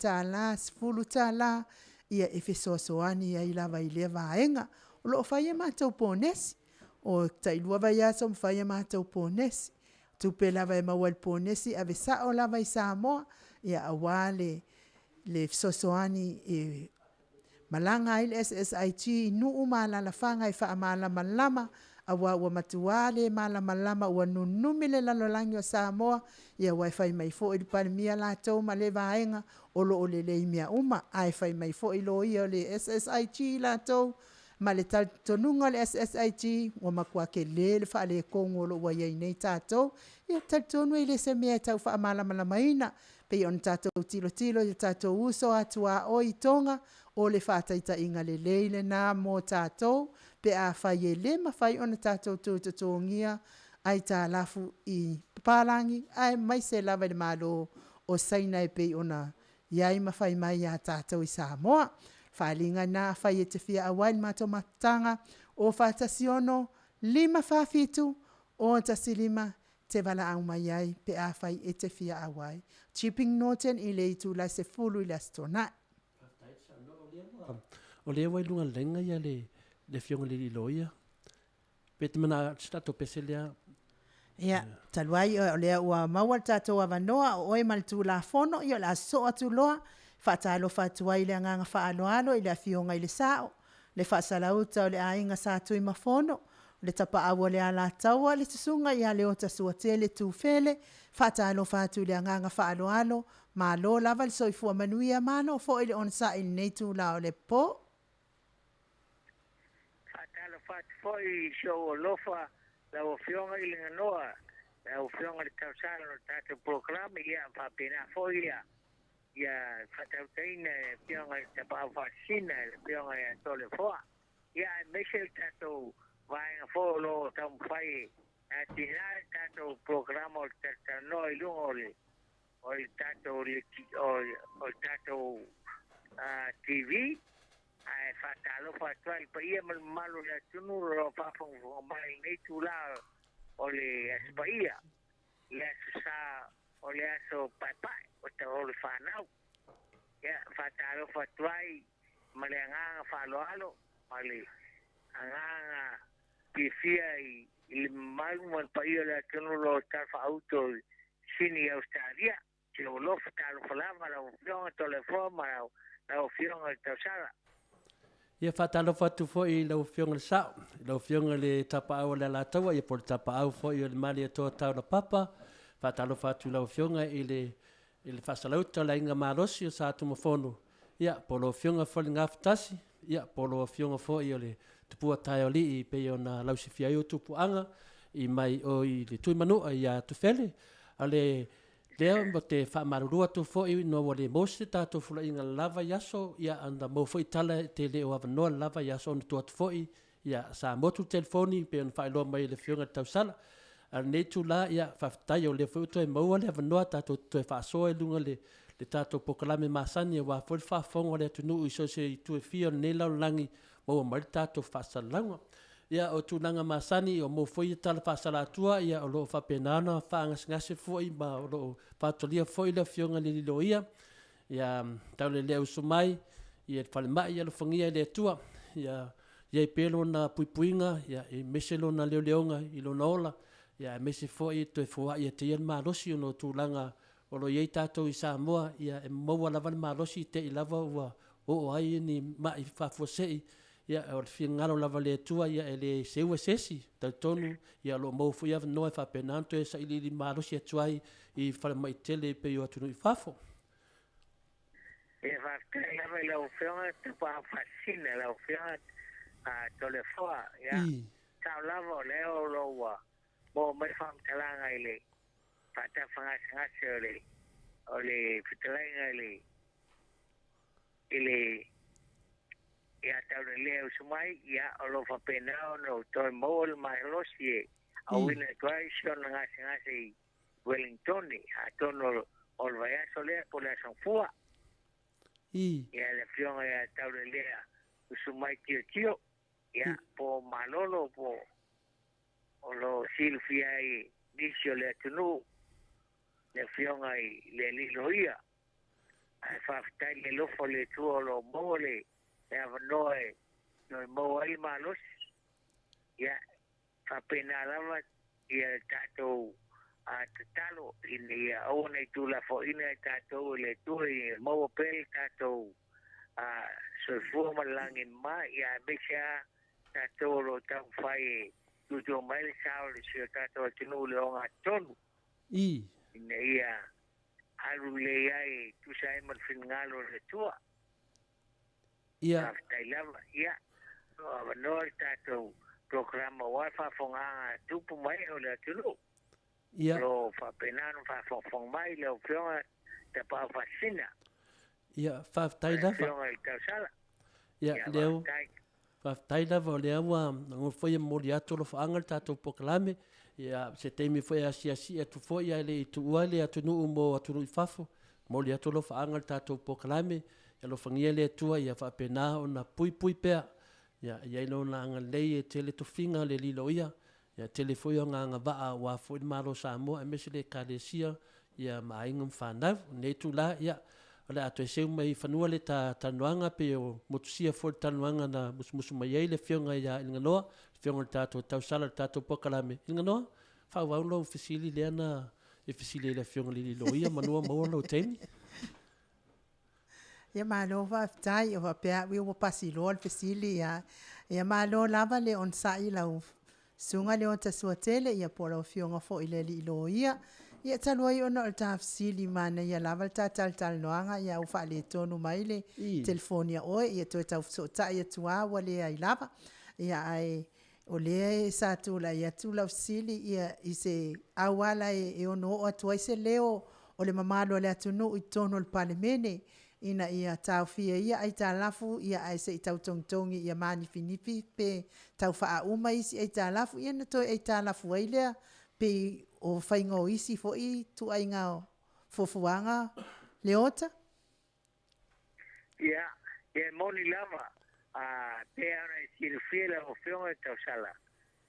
$10 e fesoasoani ai lava i lea vaega. O lo o fai a matou ponesi, e tai 2 vaiaso ma fai a matou ponesi. O tupe lava e maua i le ponesi e ave sao lava i Samoa aua le fesoasoani e malaga ai le SSIG i nuu ma alalafaga e faamalamalama aua ua matua le malamalama ua nunumi le lalolagi o Samoa, aua e fai mai foi le Palemia latou ma lea vaega o lo o lelei mea uma, ae fai mai foi loia o le SSIG latou ma le talitonuga o le SSIG, ua matua tele le faaletonu o lo o ua i ai nei tatou. Ia, ou te talitonu e le o se mea e tau faamalamalamaina, pei ona tatou tilotilo i o tatou uso a tuaoi i Toga, o le faataitaiga lelei lena mo tatou pe afai e le mafai ona tatou toe totogia aitalafu i papalagi aemaise lava i le Malo o Saina e pei ona i ai ma fai mai ia tatou i Samoa. O le faaaliga lena afai e te fia auai i le matou mafutaga, 041 547 015 e te valaau mai ai pe afai e te fia auai. Chipping Norton i le itula e 10:00 i le Aso Toonai. O lea ua i luga o le laina le Afioga i le Loia, pe e te manao e se tatou pese lea. Ia, talu ai o lea ua maua le tatou avanoa o oe ma le Tulafono, ia o le a sosoo atu loa. E faatalofa atu ai i le agaga faaaloalo i le Afioga i le Sao, le Faasalauta o le Aiga Sa Tuimafono, le Tapaau o le Alataua, le Susuga ia Leota Suatele Tufele. E faatalofa atu i le agaga faaaloalo, malo lava le soifua manuia, malo foi le onosai i lenei itula o le po. Faatalofa atu foi i si ou alofa lau Afioga i le Ganoa, lau Afioga i le tausala o le tatou polokalame, ia faapena foi ia Ia faatautaina e le Afioga i le Tapaau Faasisina e le Afioga ia Toleafoa, ia aemaise le tatou vaega foi o lo o taumafai e atiae le tatou polokalama o le talatalanoa i luga o le o le tatou o le tatou TV. Ae faatalofa atu ai i le paia ma le mamalu o le atunuu o lo o faafogafoga mai i lenei itula o le Aso Paia, le Aso Sa o le Aso Paepae o o le fanau. Ia, faatalofa atu ai ma le agaga faaaloalo ma le agaga fiafia i le mamalu ma le paia o le atunuu o lo o talafaauto i Sini, Ausetalia. Si ou alofa talofa lava lau Afioga Toleafoa ma lau Afioga i le Tausala. Ia faatalofa atu foi i lau Afioga i le Sao, i lau Afioga i le Tapaau o le Alataua, ia po o le Tapaau foi o le Malietoa Taulapapa. Faatalofa atu i lau Afioga i le i le Faasalauta o le Aiga Malosi o Satunumafono, ia po o lau Afioga foi i le Gafatasi, ia po o lau Afioga foi o le Tupua Taeoalii e pei ona lausifia ai o tupuaga i mai o i le Tuimanua ia Tufele. A le Lea ou te faamalulu atu foi ina ua le maua se tatou fulaina lava i aso, ia ana maua foi tala e te le o avanoa lava i aso ona tua atu foi, ia sa motu le telefoni pei ona faailoa mai e le Afioga i le Tausala. A o lenei itula, ia faafetai o lea foi ua toe maua le avanoa tatou te toe faasoa i luga o le le tatou polokalame masani aua foi le faafofoga a le atunuu i so o se itu e fia o lenei lalolagi, maua mai le tatou faasalalauga. Ia, o tulaga masani, o mo foi ia tala faasalatua, ia, o lo o faapena ona faagasegasē foi ma o lo o faatolia foi le Afioga i le alii loia, ia Taulelea Usu mai i le falemai, ia alofagia e le Atua, ia i ai pea Lona puipuiga, ia, aemaise Lona leoleoga i lona ola, ia aemaise foi toe foai ia te ia le malosi ona o tulaga o lo o i ai tatou i Samoa, ia e maua lava le malosi te i lava ua oo ai ni mai faafuasei. Ia, o le finagalo lava o le Atua, ia e le seua e se isi. Talitonu, ia o lo o maua foi avanoa e faapena ona toe sailiili malosi atu ai i falemai tele e pei o atunuu i fafo. Ia faafetai lava i lau Afioga Tapaau Faasisina, lau Afioga Toleafoa. Ia, sao lava o lea o lo o ua maua mai faamatalaga i le faatafagasegase o le o le fetalaiga i le i le ia Taulelea Usumai, ia o lo o faapena ona ou toe maua le malosi e auina atu ai si ona gasegase i Wellingtone, atonu o le vaiaso lea po o le aso Gafua. Ia le Afioga ia Taulelea Usumai Tiotio, ia po o Malolo po o lo o silafia ai e nisi o le atunuu le Afioga i le Alii Loia. Ae faafetai i le alofa o le Atua o lo o maua le avanoa e toe maua ai le malosi. Ia, faapena lava ia le tatou tatalo ina ia aua ne i tuulafoaiina i tatou e le Atua ina ia maua pea le tatou soifua ma le lagi e mama, ia aemaise lava tatou o lo o taumafai e tuutuu mai le sa o si o tatou atunuu i le ogatotonu ina ia alu lelei ai e tusa ai ma le finagalo o le Atua. Faafetai lava. Ia, o lo o avanoa le tatou polokalama aua le faafofogaaga a tupu ma ee o le atunuu. O lo o faapena ona faafogafoga mai lau Afioga Tapaau Faasisina. Ia, faafetai lava. Afioga i le Tausala. Ia, lea, faafetai lava o lea ua foi e momoli atu alofaaga le tatou polokalame. Ia, se taimi foi e asiasi atu foi ae le i tuua le atunuu mo atunuu i fafo, momoli atu alofaaga le tatou polokalame. Ia alofagia le Atua ia faapena ona puipui pea. Ia, i ai lona agalelei e tele tofiga le liloia. Ia tele foi ona agavaa aua foi le Malo o Samoa aemaise le Ekalesia ia ma aiga ma fanau. O lenei itula, ia, o le a toe seu mai i fanua le ta talanoaga pei o motusia foi le talanoaga na musumusu mai ai le Afioga ia Iliganoa, le Afioga i le tatou tausala i le tatou polokalame. Iliganoa, faaauau lou fesili lea na e fesili ai i le Afioga i le alii loia manu o maua lou taimi. Ia malo faafetai, o faapea au ia ua pasi loa le fesili ia. Ia malo lava le onosai i lau Susuga Leota Suatele ia po o lau Afioga foi i le alii loia. Ia talu ai ona o le ta fesili manaia lava le ta talatalanoaga ia ua faaletonu mai le telefoni a oe, ia toe tau fesootai atu lava ua leai lava. Ia ae o lea sa tulai atu lau fesili ia i se auala e ono oo atu ai se leo. o le mamalu o le atunuu i totonu o le Palemene ina ia taofia ia aitalafu ia ae se i tautogitogi ia manifinifi pe tau faauma isi aitalafu ia ona toe aitalafu ai lea pei o faiga o isi foi ituaiga fuafuaga Leota. Ia, e moni lava, a pei ona e silafia lau Afioga i le tausala,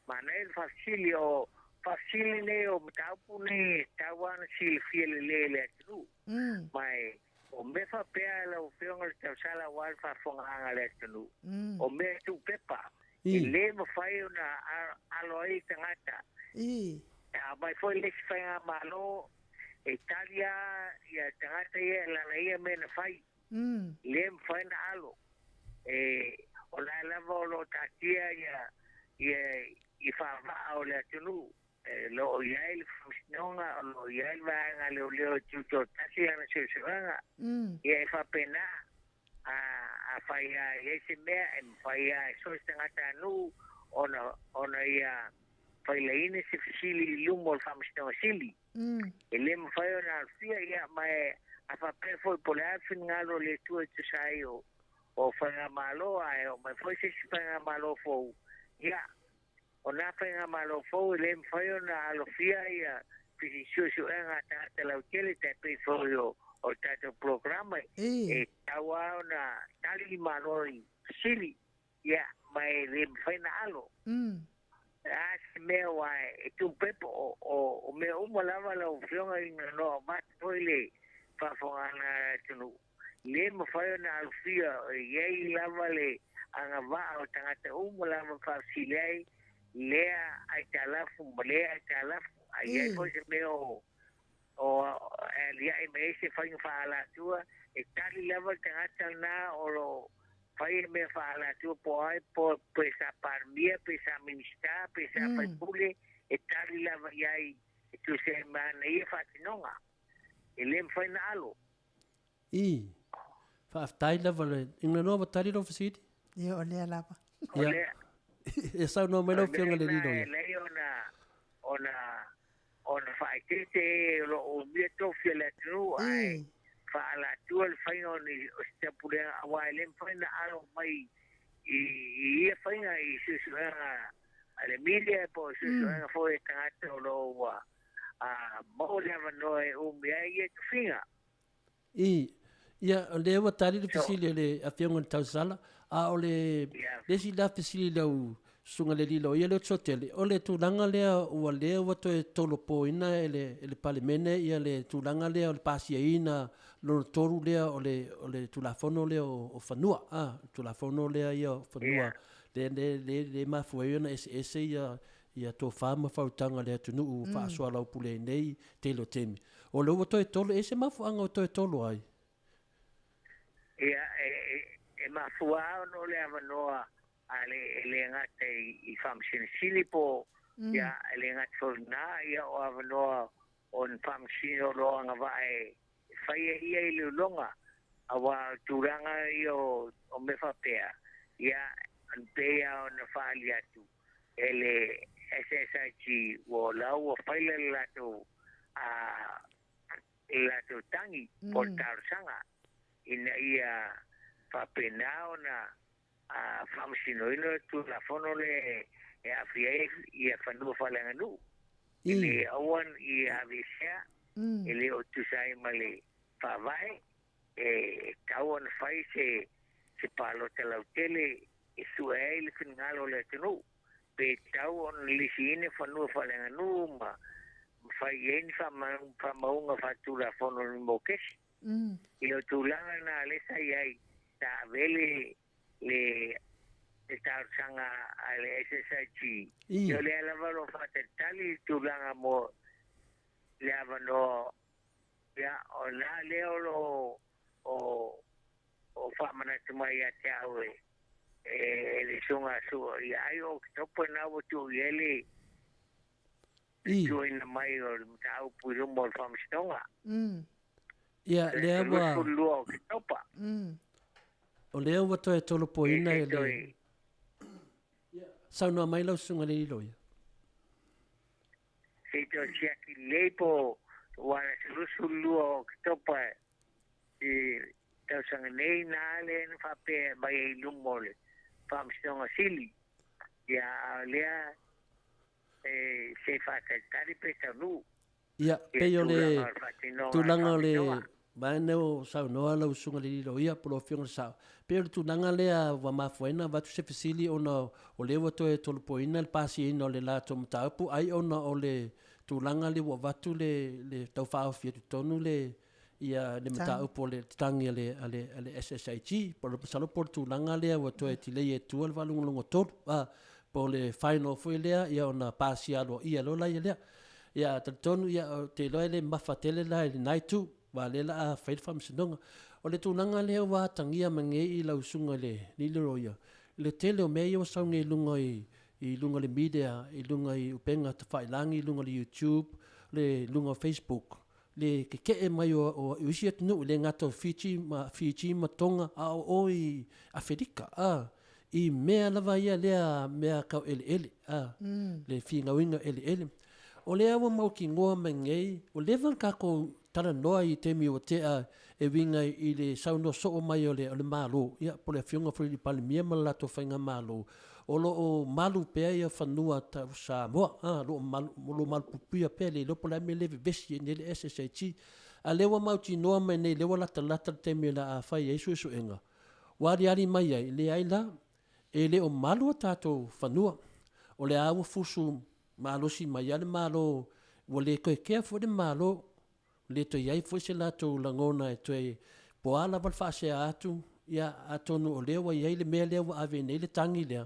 manaia le faafesili o faafesili nei o mataupu nei e tatau lava ona silafia lelei e le atunuu. Ma e o mea faapea lau Afioga i le tausala aua le faafofogaaga a le atunuu, o mea e tuupepa, e le mafai ona alo ai tagata. A aumai foi le isi faigamalo, e tali lava ia tagata ia i lana ia mea na fai. Le mafai ona alo. E, o la lava o lo o taatia ia, ia i faavaa o le atunuu. E lo o i ai le faamasinoga, o lo o i ai le vaega leoleo e tutoatasi ana suesuega. Ia e faapena, a, afai lava e i ai se mea, e mafai lava e so o se tagatanuu ona, ona ia failaina se fesili i luma o le Faamasinoga Sili. E le mafai ona alofia, ia, ma e, a faapea foi po o le a le finagalo o le Atua e tusa ai o, o faigamalo, ae oo mai foi se isi faigamalo fou, ia, o na faigamalo fou e le mafai ona alofia ia suesuega a tagata lautele tai pei foi o, o le tatou polokalama, e tatau lava ona tali le Malo i fesili, ia, ma e le mafai ona alo. O le a se mea aua e tupepo, o, o, o mea uma lava lau Afioga ina noa avatu foi le faafofogaaga a le atunuu, le mafai ona alofia, e i ai lava le agavaa o tagata uma lava faafesili ai lea aitalafu ma lea aitalafu, a i ai foi se mea o, o e aliae mai ai se faiga faaalatua, e tali lava le tagata lena o lo o fai le mea faaalatua po o ai, po, pe sa Palemia, pe sa Minisita, pe sa faipule, e tali lava i ai e tusa ai ma ana ia faatinoga. E le mafai ona alo. I. Faafetai lava le ina noa ua tali lou fesili. Ia o lea lava. O lea. E saunoa mai lau Afioga i le alii loia. E leai ona ona ona faaeteete e o lo o umia tofi a le atunuu ae faaalatua le faiga o ni o se tapulega aua e le mafai ona alo mai i i ia faiga i suesuega a le media po o suesuega foi a tagata o lo o ua a maua le avanoa e umia ai ia tofiga. I, ia, o lea ua tali le fesili a le Afioga i le Tausala, a o le, le isi la fesili i lau Susuga i le Alii Loia lea o Tsoatele, o le tulaga lea ua lea ua toe tolopoina e le, e le Palemene ia le tulaga lea o le pasiaina lona tolu lea o le, o le Tulafono lea o, o fanua, a, Tulafono lea ia o fanua, lea, lea, lea, lea e mafua ai ona eseese ia, ia tofa ma faautaga a le atunuu ua faasoalaupule ai nei tele o taimi. O lea ua toe tolo, e i ai se mafuaaga ua toe tolo ai? Ia, e, e, e mafua lava ona o le avanoa a le, e le gata i, i Faamasino Sili po, ia, e le gata foi i lena, ia, o avanoa o ni Faamasino o lo o agavaa e, e fai ai ia iloiloga, aua o le tulaga ia o, o mea faapea, ia, e pei lava ona faaali atu, e le SSIG ua la ua faila le latou a le latou tagi po o le talosaga ina ia faapena ona a faamasinoina le Tulafono lea e aafia ai ia fanua faaleaganuu ina ia aua ne i aveesea e le o tusa ai ma le Faavae e tatau ona fai se se palota lautele e sue ai le finagalo o le atunuu, pe tatau ona lisiina fanua faaleaganuu ma fai i ai ni faamauga faaletulafono o ni mokesi. Ia o tulaga na lea sa i ai, sa ave le le le talosaga a le SSIG. Ia o lea lava o lo o faatalitali le tulaga mo le avanoa, ia o lena lea o lo o o faamanatu mai ia te au e e le susuga a Sua, ia ai o Oketopa lena ua tuu i ai le tuuina mai o le mataupu i luma o le Faamasinoga. Ia, lea ua... 22 o Oketopa. O lea ua toe tolopoina e le... Ia, saunoa mai lau susuga i le alii loia. Se i toe siaki lelei po Ua le aso 22 o Oketopa i tausaga nei na lea na faapea e aumai ai i luma o le Faamasinoga Sili. Ia, a o lea e se i faatalitali pe taunuu. Ia, pei o le tulaga o le vaega o saunoa lau Susuga i le Alii Loia po o lau Afioga i le Sao, pei o le tulaga lea ua mafua ai ona avatu se fesili ona o lea ua toe tolopoina le pasiaina o le latou mataupu ai ona o le tulaga lea ua avatu le le taufaaofi atu tonu le ia le mataupu o le tatagi a le a le a le SSIG. Po o le masalo po o le tulaga lea ua toe tilei ai tua le faalogologo tolu a po o le final foi lea ia ona pasia aloaia loa laia lea. Ia talitonu ia ou te iloa e le mamafa tele la i lena itu aua o lea o le a fai le faamasinoga. O le tulaga lea ua atagia mai nei i lau susuga i le alii loia, le tele o mea ia ua sau nei i luga i luga o le media, i luga i upega tafailagi, i luga o le YouTube, le luga o Facebook, le keke'e mai o isi atunuu, e le gata o Fiji ma Fiji ma Tonga, a o o i Afelika, a, i mea lava ia lea mea tau eleele, a, le finauina o eleele. O lea ua mautinoa mai nei, ua leva ona tatou talanoa i taimi ua tea e uiga i le saunoa soo mai o le o le Malo, ia po o le Afioga foi i le Palemia ma le latou Faigamalo, o lo o malu pea ia fanua tau Samoa, a, o lo o malu, o lo o malupuipuia pea, le iloa po o le a le mea lea e vevesi ai nei le SSIG. A o lea ua mautinoa mai nei, lea ua latalata le taimi o le a fai ai suesuega, ua aliali mai ai, leai la, e le o malu o tatou fanua. O lea lava ua fusu malosi mai lava le Malo, ua le toe kea foi le Malo, le toe i ai foi se latou lagona e toe po o a lava le faasea atu, ia atonu o lea ua i ai le mea lea ua ave nei le tagi lea.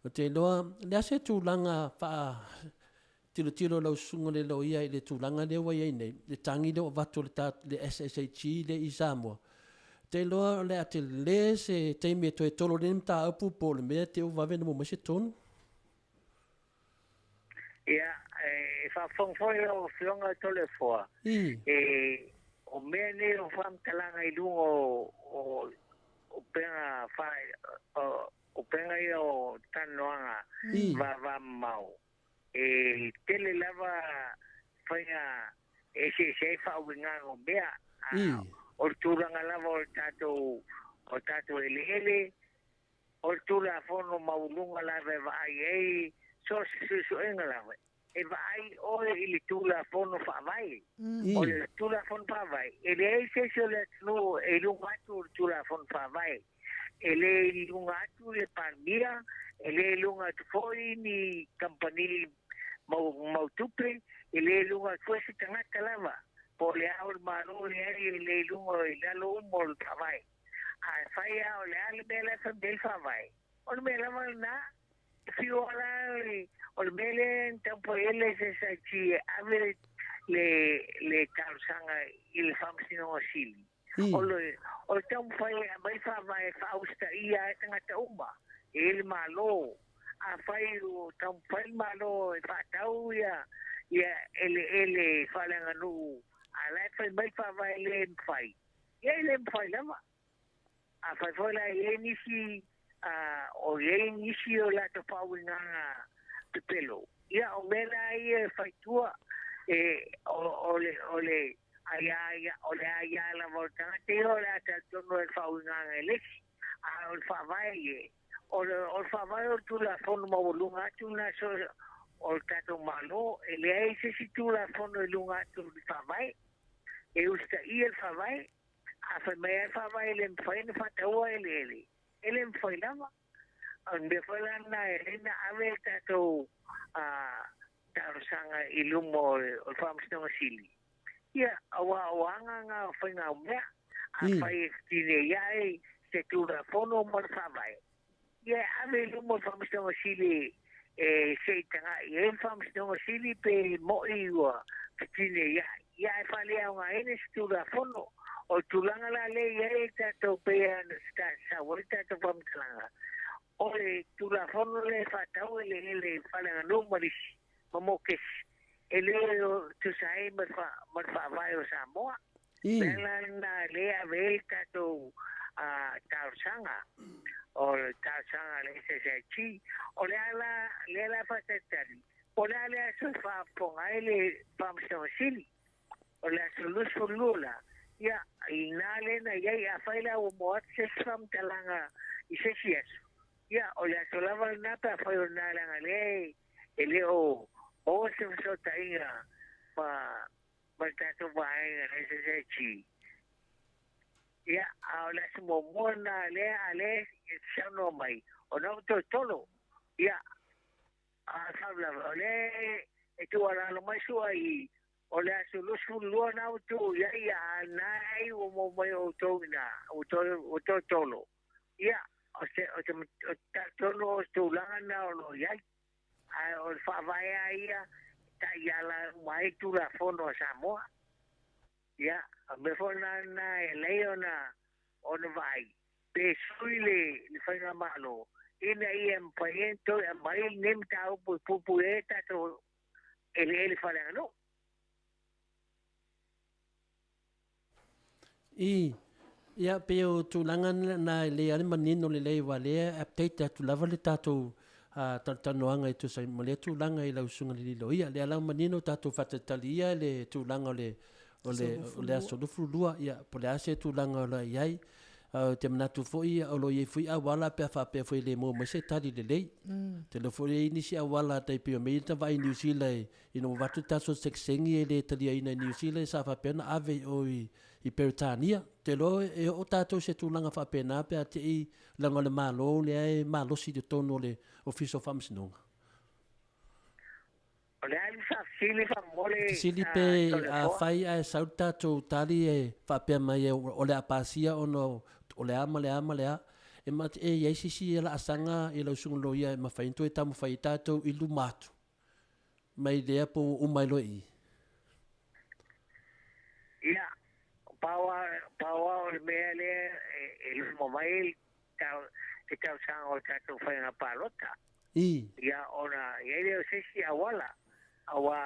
Ou te iloa, o le a se tulaga faa tilotilo lau susuga i le loia i le tulaga lea ua i ai nei, le tagi lea ua avatu e le SSIG lea i Samoa, ou te iloa o le a tele se taimi e toe tolo ai lenei mataupu po o le mea te i ua vave ona maua mai se tonu. Ia, e faafofoga foi lau Afioga Toleafoa, e, o mea nei o faamatalaga i luga o upega fa, o upega ia o talanoaga vavamamao, e tele lava faiga e eseese ai faauigaga o mea. O le tulaga lava o le tatou, o tatou eleele, O le Tulafono maualuga lava e vaai ai so o se suesuega lava, e vaai oe i le Tulafono Faavae. O le Tulafono Faavae, e leai se isi o le atunuu e i luga atu o le Tulafono Faavae. E le i luga atu le Palemia, e le i luga atu foi ni kamupani mau tupe, e le i luga atu foi se tagata lava, po o le Ao o le Malo, leai, e le i luga, i lalo uma o le Faavae. A fai lava o le a le mea la e fai mai ai le faavae, o le mea lava lena. E fiu lava la le, o le mea lea na taumafai ai le SSIG e ave le, le, le talosaga i le Faamasinoga Sili, o le, o le taumafai e aumai faavae e faausitaia ai tagata uma, e i ai le Malo. Afai ua taumafai le Malo e faatau ia, ia eleele faaleaganuu, a o la e fai mai le faavae le mafai, Ia e le mafai lava. Afai foi la e i ai nisi, o i ai nisi o latou faauigaga pepelo, ia o mea la ia e fai tua, e, o, o le, o le aia, o le aia lava o le tagata ia o le a talitonu ai i le faauigaga e le isi. A o le faavae ia, o le, o le faavae o le Tulafono maualuga atu lena so, o le tatou Malo, e leai se isi Tulafono i luga atu o le faavae. E usitaia le faavae, a fai mai lava le faavae e le mafai ona faataua eleele, e le mafai lava. O le mea foi la lena e ala ai ona ave le tatou talosaga i luma o le Faamasinoga Sili, ia, aua o aga na o faigaumea. Afai e fetinei ae se Tulafono ma le faavae, ia e ave i luma o le Faamasinoga Sili e se i taga'i ai le Faamasinoga Sili pe mo'i ua fetinei ae. Ia ae faaleaogaina se Tulafono. O le tulaga la lea e i ai tatou pei ona sau ai le tatou faamatalaga, o le Tulafono lea e faatau eleele faaleaganuu ma lisi ma mokesi, e le tusa ai ma le Faavae o Samoa. O le ala lena lea e ave ai le tatou talosaga, o le talosaga a le SSIG. O le ala lea la faatalitali, po o le a le aso e faafofoga ai le Faamasinoga Sili. O le aso 22 la, ia, i ina lea na i ai, afai la ua maua atu se isi faamatalaga i se isi aso, ia, o le aso lava lena pe afai o lena leaga lea e le o maua se fesootaiga ma ma le tatou vaega le SSIG. Ia, a o le aso muamua lena lea a lea e saunoa mai, o lena ua toe tolo. Ia, A o le faalavelave, o lea e tuualalo mai sua i o le aso 22 na ua tuu i ai, a o lena ai ua maua mai e outou i ina, ua toe tolo. Ia, o se, o se, o te talitonu o se tulaga lena o lo o i ai. Ae o le faavae lava ia e taiala uma ai Tulafono a Samoa. Ia, o le mea foi lena lena e ala ai ona, ona vaai, pe sui le, le faigamalo, ina ia mafai ai ona toe aumai lenei mataupu e puipui ai a tatou eleele faaleaganuu. I, ia, pei o tulaga na e lei lava le manino lelei aua o lea e update atu lava le tatou talatalanoaga e tusa ai ma lea tulaga i lau Susuga i le Alii Loia. O lea la ua manino tatou faatalitali ia i le tulaga o le o le o le aso 22, ia, po o le a se tulaga o lo o i ai. Ae ou te manatu foi o lo o i ai foi auala pe a faapea foi e le maua mai se tali lelei. Ou te iloa foi e i ai nisi auala tai pei o mea ia na vaai i Niu Sila ina ua avatu le tatou sekesegi e le taliaina e Niu Sila sa faapea ona ave i o i Peretania. Ou te iloa e oo tatou i se tulaga faapena pe a te i leaga o le Malo lea e malosi i totonu o le Ofisa o Faamasinoga. O le a le faafesili faamolemole Fesili pe afai ae sau le tatou tali e faapea mai o le a pasia ona o le a ma le a ma le a, e manatu e i ai se isi laasaga i lau susuga loia e mafai ona toe taumafai ai tatou i luma atu mai lea po ua uma ai loa i i? Ia, pau lava o le mea lea e luma mai le tausaga o le tatou faiga palota. I. Ia, ona i ai lea o se isi auala, aua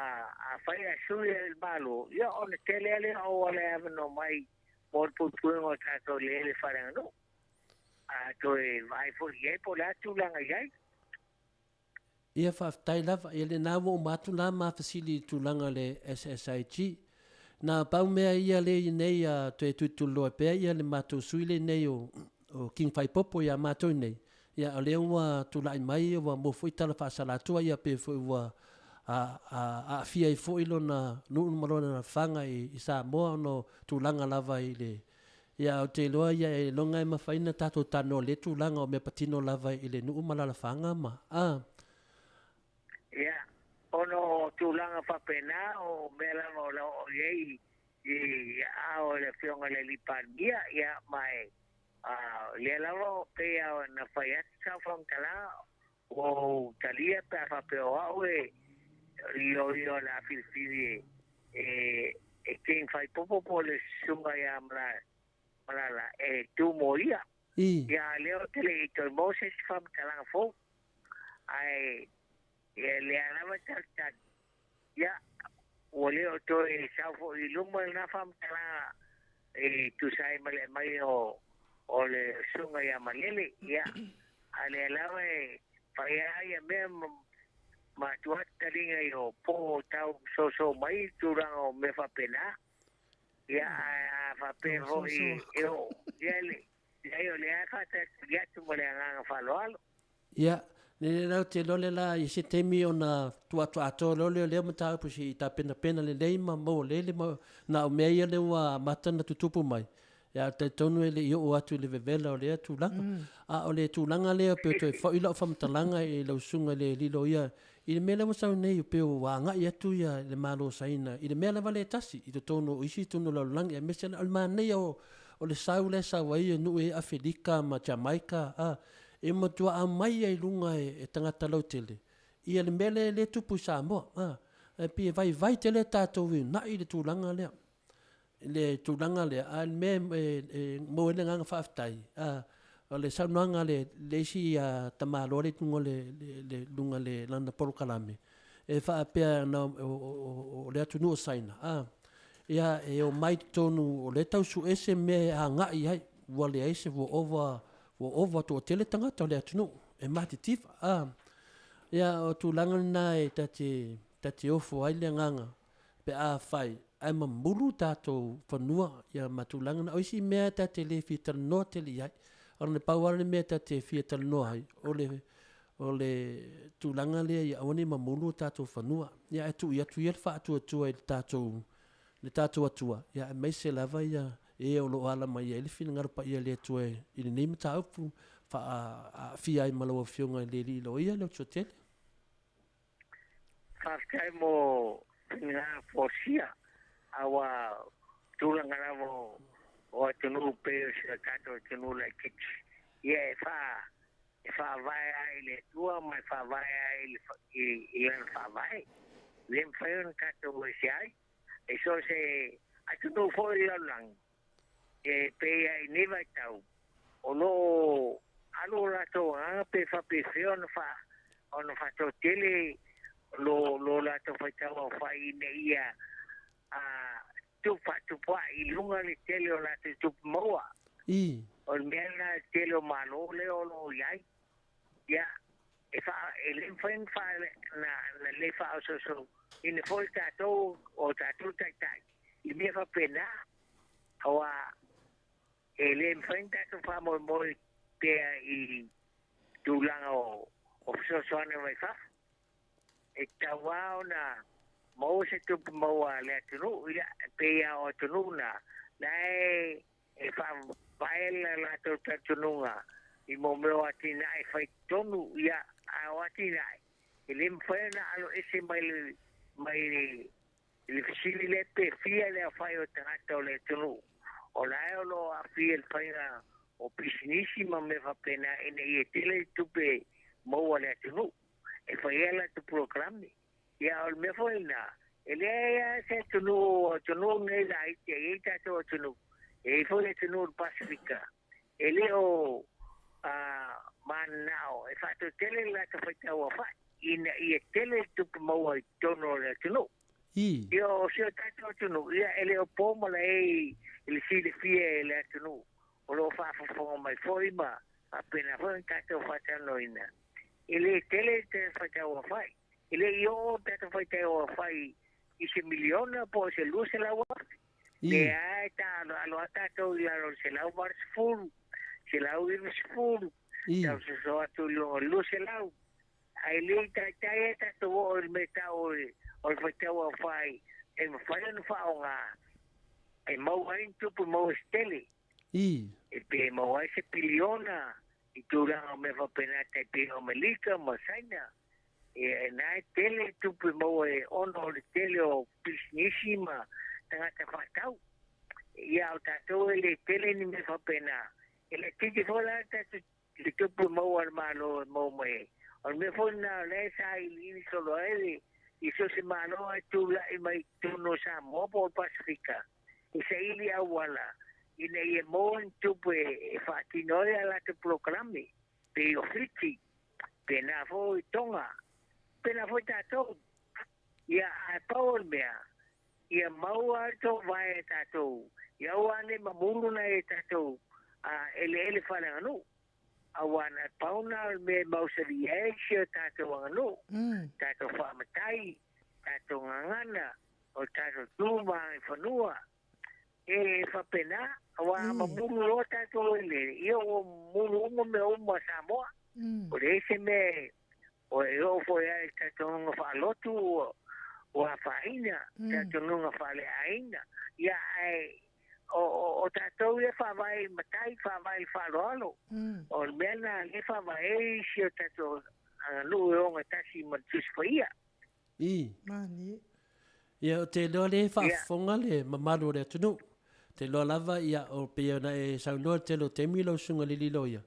afai ae sui le Malo, ia ona tele lava lea o auala e avanoa mai mo le puipuiga o tatou eleele faaleaganuu. A toe vaai foi i ai po o le a tulaga i ai. Ia faafetai lava. Ia lena ua uma atu la ma fesili i le tulaga o le SSIG. Na pau mea ia lea i nei a toe tulituliloa pea ia le matou sui lenei o o King Faipopo ia matou nei, ia o lea ua tulai mai ua maua foi tala faasalatua ia pe foi ua aafia ai foi lona nuu ma lona alaalafaga i Samoa ona o tulaga lava i le Ia, ou te iloa ia e iloga e mafai ona tatou talanoa i lea tulaga o mea patino lava i le nuu ma alaalafaga ma, a. Ia, ona o tulaga faapena o mea lava o lo o i ai i aao o le Afioga i le Alii Palemia, ia, ma e, a, lea lava o pei lava ona fai atu sau faamatalaga, ua ou talia pe a faapea o au e ioio o le a filifili e e King Faipopo po o le susuga ia Malala e tu mo ia. I. Ia a lea ou te le i toe maua se isi faamatalaga fou. Ae ia lea lava e talitali, ia ua le o toe sau foi i luma lena faamatalaga e tusa ai ma le aumai o o le susuga ia Malele, ia a lea lava e fai lava ia mea ma ma tuu atu taliga i o po o tau soso mai i tulaga o mea faapena. Ia ae a faapea foi e oo, ia leai o lea e faatalitali atu ma le agaga faaaloalo. Ia, lele la ou te iloa le la i se taimi ona tuu atu atoa loa lea o lea mataupu se i tapenapena lelei ma maua lelei le mau, na o mea ia lea ua amata ona tutupu mai, ia ae talitonu e le i oo atu i le vevela o lea tulaga. A o le tulaga lea pei toe foi lau faamatalaga i lau susuga i le alii loia i le mea lea ua sau nei pei ua agai atu ia le Malo o Saina i le mea lava lea e tasi i totonu o isi itunu o le lalolagi aemaise o le manaia o le sau lea e sau ai nuu ia i Afelika ma Jamaika a e matua aumai ai i luga e tagata lautele ia le mea lea e tupu i Samoa a e pei e vaivai tele tatou e uunai le tulaga lea i le tulaga lea a o le mea e momoli ai le agaga faafetai a o le saunoaga a le isi tamaloa lea i luga o le luga o le lana polokalame e faapea na o le atunuu o Saina a ia e omai i totonu o lea e tau sue se mea e agai i ai ua leai se ua ova ua ova toatele tagata o le atunuu e matitiva a ia o tulaga lena e ta te ofo ai le agaga pe afai. ae mamulu tatou fanua ia ma tulaga na. O isi mea ta te le fia talanoa tele i ai, ona na pau lava le mea ta te fia talanoa ai, o le o le tulaga lea ia aua ne i mamulu o tatou fanua. Ia ae tuu atu ia le faatuatua i le tatou le tatou Atua, ia aemaise lava ia e o lo o ala mai ai le finagalo paia o le Atua i lenei mataupu faaaafia ai ma lau Afioga i le Alii Loia Leotuatele. Faafetai mo finagalo folasia, a ua tulaga lava o atunuu pei o si o tatou atunuu laitiiti, ia e fa e faavae lava i le Atua ma e faavae lava i le i lana faavae. E le mafai ona tatou ese ai. E so o se atunuu foi o le lalolagi, e pei lava i nei vaitau, o lo o alu o latou agaga pe faapefea ona fa ona faatoatele lo lo latou faitau aofai ina ia a tupu faatupua'i i luga le tele o latou tupe maua. I. O le mea lena i le tele o Malo lea o lo o i ai. Ia, e faa, e le mafai ona faa, na, na le faaosooso ina foi tatou, o tatou taitai i mea faapena. Aua e le mafai ona tatou faamoemoe pea i tulaga o, o fesoasoani mai fafo. E tatau lava ona maua se tupe maua a le atunuu, ia, e pei lava o atunuu na, la e, e faavae le latou talitonuga i mo mea o atinae fai totonu, ia, a o atinae, e le mafai ona aloese mai le, mai le fesili lea pe fia le aofai o tagata o le atunuu, o la e o lo o aafia i le faiga o pisinisi ma mea faapena ina ia tele tupe maua a le atunuu e fai ai latou polokalame. Ia, o le mea foi lena, e leai lava se atunuu, o atunuu nei laiti e i ai tatou atunuu, e i ai foi le atunuu o le Pasefika, e le o mananao e faatotele le latou faitau aofai ina ia tele le tupe maua i totonu o le atunuu. I. Ia, o si o tatou atunuu, ia, e le o po malae i le silafia e le atunuu o lo o faafofoga mai foi ma faapena foi ona tatou faatalanoaina. E le tele te faitau aofai. E le i oo tatou faitau aofai i se miliona po o se 200,000. Lea e taaaloalo lava tatou i lalo o le 180, 190, tau soso atu i luga o le 200. Ae le i taitai ai tatou oo i le mea tau o le faitau aofai e mafai ona faaaoga e maua ai ni tupe maua se tele. E pe maua ai se piliona i tulaga o mea faapena tai pei o Amelika ma Saina. E na e tele tupe maua e ona o le tele o pisinisi ma tagata faatau. Ia o tatou e le tele ni mea faapena. E laitiiti foi la tatou le tupe maua a le Malo e maua mai ai. O le mea foi lena o lea e sailiili solo ai le i so o se Malo e tulai mai i totonu o Samoa po o le Pasefika e saili auala ina ia maua ni tupe e faatino ai a latou polokalame, pei o Fiti, pena foi Tonga, pena foi tatou. Ia, ae pau o le mea, ia maua le toovae e tatou, ia aua ne i mamulu nai e tatou eleele faaleaganuu, auā na pau na o le mea e mausali ai si o tatou aganuu, tatou faamatai, tatou gagana, o tatou tu ma agaifanua. E faapena, auā a mamulu loa tatou eleele, ia ua mamulu uma mea uma a Samoa. Ua leai se mea e oo foi lava i le talitonuga faalotu ua afaina, talitonuga faaleaiga. Ia, ae o tatou ia e faavae i matai, faavae i le faaaloalo. O le mea lena o lea e faavae ai si o tatou aganuu e ogatasi ma le Tusi Paia. I. Ia, ou te iloa lea e faafofoga le mamalu o le atunuu. Ou te iloa lava, ia, o pei ona e saunoa i le tele o taimi lau Susuga i le Alii Loia,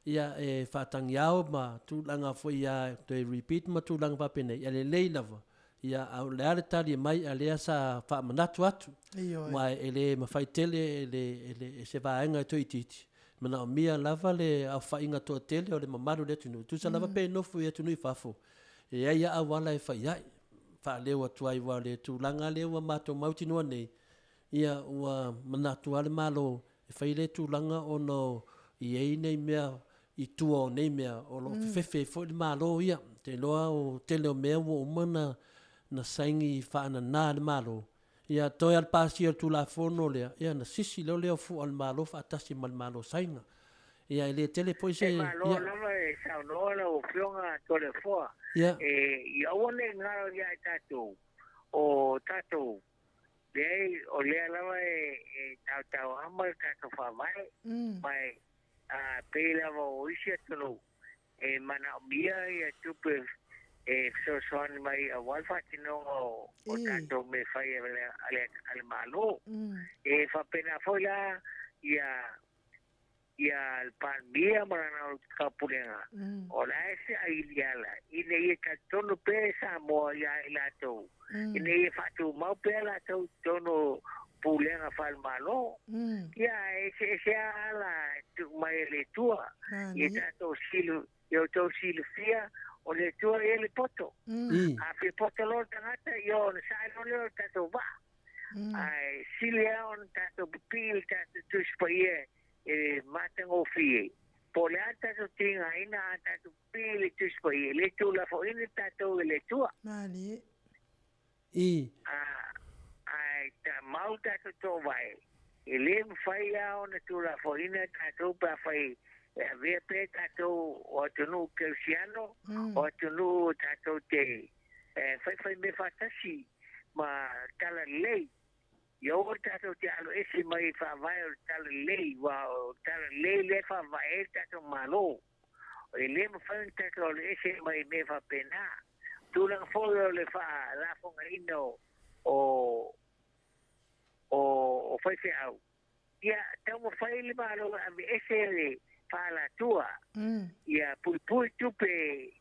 ia, e faatagiao ma tulaga foi ia toe repeat ma tulaga faapenei, ia lelei lava, ia, a o le a le tali mai a lea sa faamanatu atu, aua e le mafai tele e le, e le, e se vaega e toe itiiti, manaomia lava le aofaiga toatele o le mamalu o le atunuu, tusa lava pe nofo i atunuu i fafo, E i ai lava auala e fai ai, faaleo atu ai aua o le tulaga lea ua matou mautinoa nei, ia ua manatu lava le Malo e fai lea tulaga ona o i ai nai mea i tua o nei mea o lo o fefefe ai foi le Malo ia. Ou te iloa o le tele o mea ua uma ona saini faanana e le Malo. Ia, toe lava le pasia o le Tulafono lea, ia ona sisi loa lea o fua o le Malo faatasi ma le Malo o Saina. Ia, e le tele foi se... E malo lava e saunoa lau Afioga Toleafoa. E, ia aua ne i galo ia i tatou, o tatou, leai, o lea lava e, e tautauama le tatou Faavae, ma e, a, pei lava o isi atunuu, e manaomia ia tupe e fesoasoani mai aua le faatinoga o, o tatou mea fai a le, a le, a le Malo. E faapena foi la ia ia le Palemia ma lana taupulega, o la e se ailiala ina ia talitonu pea Samoa ia i latou, ina ia faatumau pea latou i totonu o pulega faale-Malo. Ia, e eseese lava ala e tuu mai e le Atua. Ia tatou silu, ia outou silafia, o le Atua e i ai le poto. A fia poto loa le tagata, ia ona sae loa lea o le tatou vaa. Ae sili lava ona tatou pipii i le tatou Tusi Paia e matagofie, po o le a le tatou tigaina, a tatou pipii i le Tusi Paia, e le tuulafoaina tatou e le Atua. Malie. I. A, ae ta mau tatou toovae, e le mafai lava ona tuulafoaina tatou pe afai e avea pea tatou o atunuu kerisiano, o atunuu tatou te faifai mea faatasi ma talalelei. Ia aua tatou te alo ese mai i faavae o le talalelei, aua o le talalelei lea e faavae ai le tatou Malo. E le mafai ona tatou alo ese mai i mea faapena. Tulaga foi o le faalafogaiina o o o o faifeau, ia taumafai le Malo e aveese le faalatua, ia puipui tupe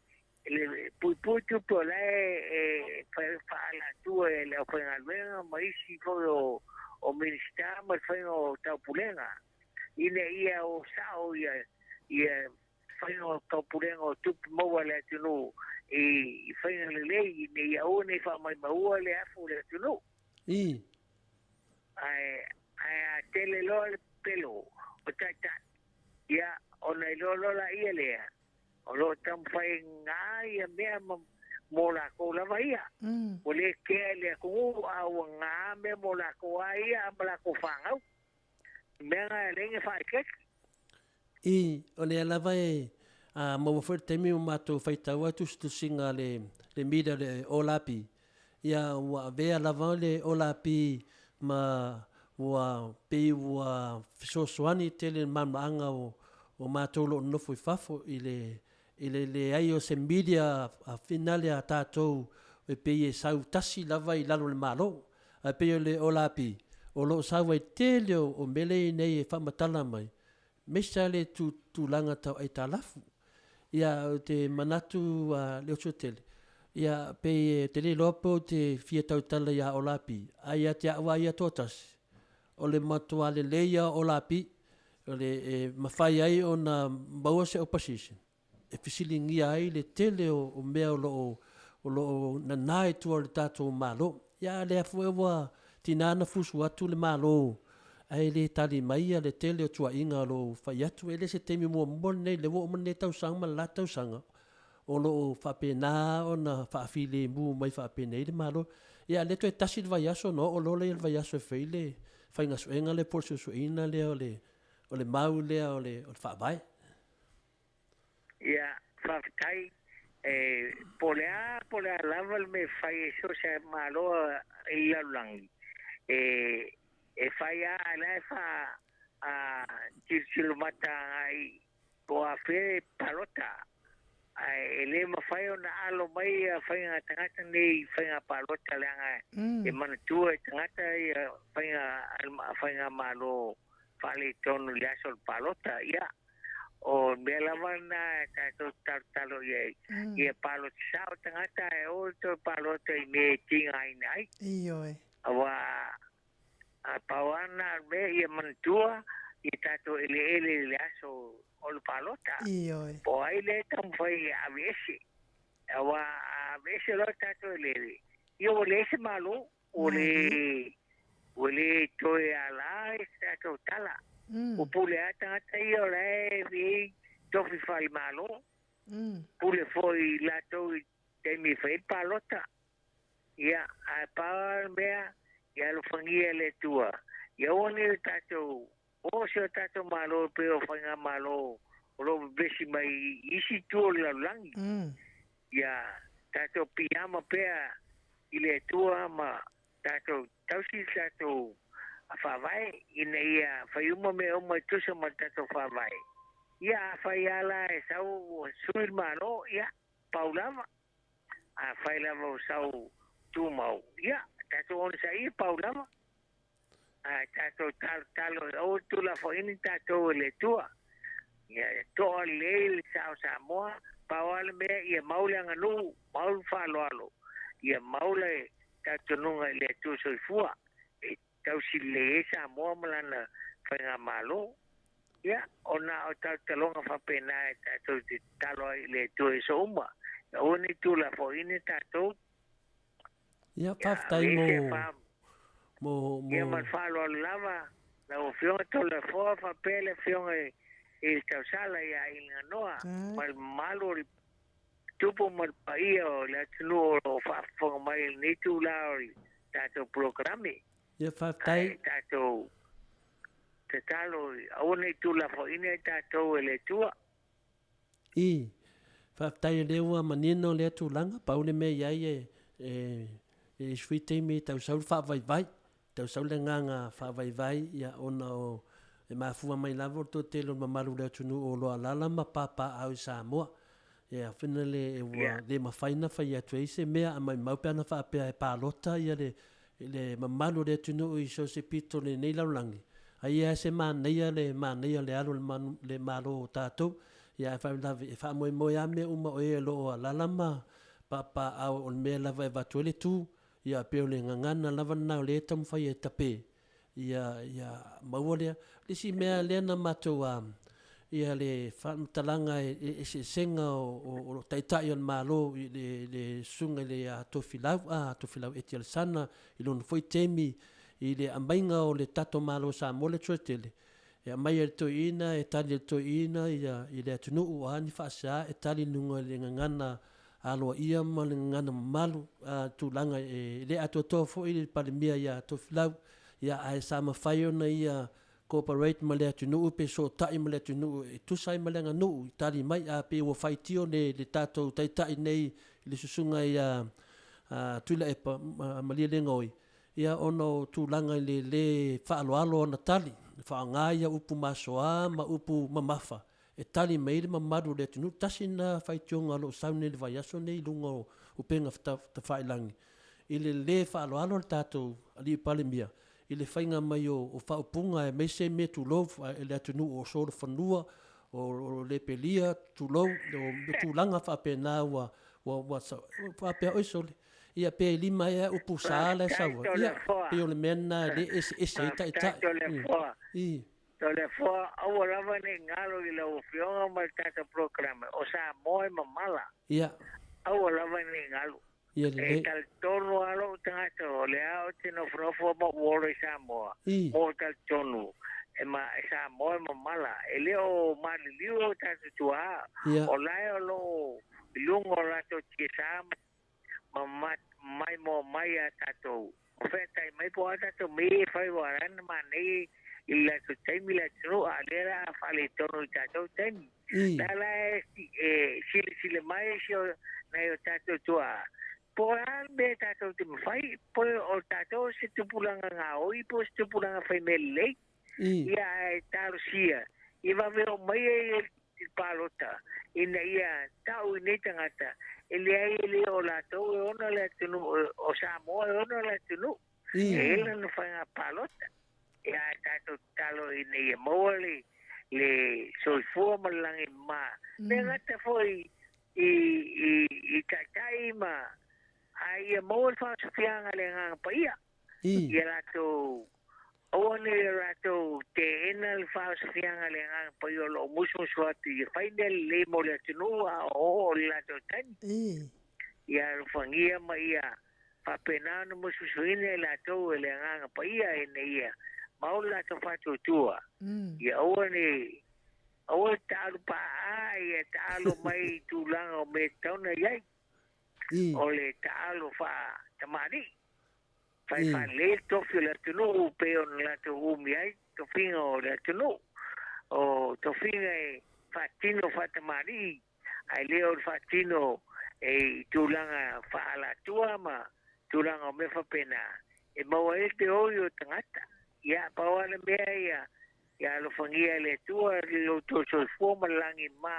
le puipui tupe o la e faaalatua e le aufaigaluega ma isi foi o o Minisita ma le faiga o taupulega ina ia o sao ia ia faiga o taupulega o tupe maua a le atunuu i faiga lelei ina ia aua ne i faamaimaua le afu o le atunuu. I. Ae ae a tele loa le pelo o taitai, ia ona iloa loa laia lea O lo o taumafai gā ia mea ma mo lakou lava ia. Ua le kea i le atunuu a ua gā mea mo lakou a ia a ma lakou fanau. Mea na e leai ni faaeteete. I, o lea lava e a maua foi le taimi ua matou faitau ai tusitusiga a le le media le Olapi, ia ua avea lava le Olapi ma ua pei ua fesoasoani tele i le malamalamaaga o o matou o lo o nonofo i fafo i le i le leai o se media finale a tatou e pei e sau tasi lava i lalo o le Malo. Ae pei o le Olapi, o lo o sau ai tele o mele nei e faamatala mai, aemaise lava le tulaga tau aitalafu. Ia, ou te manatu le uso tele, ia pei ou te le iloa pe ou te fia tautala ia Olapi, ae ia te au lava ia toatasi, o le matua lelei lava o Olapi, o le e mafai ai ona maua se opposition e fesiligia ai le tele o mea o lo o o lo o nana i tua o le tatou Malo. Ia a o lea foi ua tiga ona fusu atu le Malo ae le tali mai le tele o tuuaiga o lo o fai atu. E le se taimi muamua lenei, lea ua uma lenei tausaga ma le la tausaga o lo o faapena ona faafilemu mai faapenei le Malo. Ia a o lea toe tasi le vaiaso ona oo loa lea i le vaiaso e fai le faiga suega lea po o le suesueina lea o le o le mau lea o le Faavae. Ia, faafetai. E, po o le a, po o le a lava le mea e fai e so o se Malo i le lalolagi, e, e fai lava ae la e faa, a, tilotilo mata agai po o afea e palota. Ae e le mafai ona alo mai ia faiga tagata nei i faiga palota leaga e manatua e tagata ia faiga, faigamalo faaletonu i le aso o le palota. Ia, o le mea lava lena e tatou te talotalo i ai, ia palota sao tagata ae aua le toe palota i mea e tigaina ai. Ioe. Aua a pau lava lena o le mea ia manatua ia tatou eleele i le aso o le palota. Ioe. Po o ai lea e taumafai e aveese. Aua a aveese loa tatou eleele, ia ua leai se Malo, ua le ua le toe ala i se tatou tala. Ua pule lava tagata ia o la e i ai tofi faale-Malo, pule foi latou i taimi e fai ai le palota. Ia, ae pau lava le mea, Ia alofagia e le Atua, ia aua nei o tatou oo si o tatou Malo pei o faigamalo o lo o vevesi mai i isi itu o le lalolagi. Ia tatou piiama pea i le Atua ma tatou tausi le tatou Faavae ina ia fai uma mea uma e tusa ma le tatou Faavae. Ia afai lava la e sau ua sui le Malo, ia, pau lava. Afai lava ua sau tumau, ia, tatou onosaia pau lava. Ae tatou talotalo e aua le tuulafoaina tatou e le Atua. Ia toa lelei le sa o Samoa, pau lava le mea ia mau le aganuu, mau le faaaloalo, ia mau le talitonuga i le Atua Soifua e tausi lelei ai Samoa ma lana faigamalo. Ia, ona o talotaloga faapena e tatou te tatalo ai i le Atua i aso uma, ia aua ne i tuulafoaina tatou. Ia, faafetai mo, mo, mo. Ia ma le faaaloalo lava, lau Afioga Toleafoa faapea le Afioga i le Tausala ia Ailiganoa ma le mamalu o le tupu ma le paia o le atunuu o lo o faafofoga mai i lenei itula o le tatou polokalame. Ia, faafetai. Ae tatou tatalo, aua ne i tuulafoaina i tatou e le Atua. I. Faafetai o lea ua manino lea tulaga, pau le mea i ai e, e, e isi foi taimi e tau sau le faavaivai, tau sau le agaga faavaivai ia ona o e mafua mai lava o le toatele o le mamalu o le atunuu o lo o alaala ma papaaao i Samoa. Ia fina le ua le mafai ona fai atu ai se mea a maumau pe ana faapea e palota ia le le mamalu o le atunuu i so o se pito o lenei lalolagi, a ia lava se manaia le manaia o le alu a le Malo o tatou. Ia ae faalavelave e faamoemoe lava mea uma o e o lo o alaala ma papaaao o le mea lava e avatu ai le tu, ia pei o le gagana lava lena o lea e taumafai e tape ia ia maua lea. O le isi mea lea na matou a ia le faamatalaga e eseesega o Taitai o le Malo i le Susuga i le Tofilau a Tofilau Eti Alesana i lona foi taimi i le aumaiga o le tatou Malo o Samoa le Toatele e aumai e le toeaina e tali e le toeaina ia i le atunuu o a ni faasea e tali i luga i le gagana aloaia ma le gagana mamalu a tulaga e le atoatoa foi le Palemia ia Tofilau ia ae sa mafai ona ia cooperate ma le atunuu pe sootai ma le atunuu e tusa ai ma le aganuu i tali mai a pei ua faitio le le tatou taitai nei i le susuga ia Tuilaepa Malielegaoi ia ona o tulaga i le le faaaloalo ona tali faaaoga ia upu masoa ma upu mamafa e tali mai ai le mamalu o le atunuu. Tasi lena faitioga o lo o sau nei i le vaiaso nei i luga o upega tafailagi i le le faaaloalo o le tatou Alii Palemia i le faiga mai o faaupuga aemaise mea tulou i le atunuu o solofanua, o lepelia, tulou, o tulaga faapena ua faapea, oi sole, ia pe lima ea upu sa la e sau ai, ia, pei o le mea lena e le eseese ai taitai. Toleafoa, aua lava ne i galo i lau Afioga ma le tatou polokalame, o Samoa e mamala. Ia. Aua lava ne i galo. Ia lelei. E talitonu lava lou tagata, o lea ou te nofonofo ma ou ola i Samoa, ma ou talitonu, e ma, e Samoa e mamala. E le o maliliu o tatou tuaa, o lae o lo o i luga o latou tiasa ma ma maimoa mai ia tatou. O featai mai po o a tatou mea e fai ua ala ai ona manei i le latou taimi le atunuu, a o lea o le a faaletonu i tatou taimi. La la e silasila mai si o nai o tatou tuaa, po o le a le mea tatou te mafai, po o tatou se tupulaga gaoi po o se tupulaga fai mea lelei. Ia ae talosia, ia vave oo mai ai i le palota ina ia tau i nei tagata e leai e le o latou e ona le atunuu o Samoa e ona le atunuu. E i ai lana faiga palota. Ia ae tatou tatalo ina ia maua le le soifua ma le lagi mama. Le gata foi i i i taitai ma ae ia maua le faasofiaga a le Agaga Paia. Ia latou aua ne i o latou teena le faasofiaga a le Agaga Paia o lo o musumusu atu ia fai mea lelei mo le atunuu a o oo le latou taimi. Ia alofagia ma ia faapena ona musumusuina i latou e le Agaga Paia ina ia mau le latou faatuatua, ia aua ne aua le taalu paa, ia taalu mai i tulaga o mea e tatau ona i ai, o le taalu faatamalii. Fai faalelei le tofi o le atunuu pei ona latou umi ai tofiga o le atunuu. O tofiga e faatino faatamalii ae le o le faatino e i tulaga faaalatua ma tulaga o mea faapena e maua ai le teoi o tagata. Ia, pau lava le mea ia, ia alofagia e le Atua lo outou soifua ma le lagi ma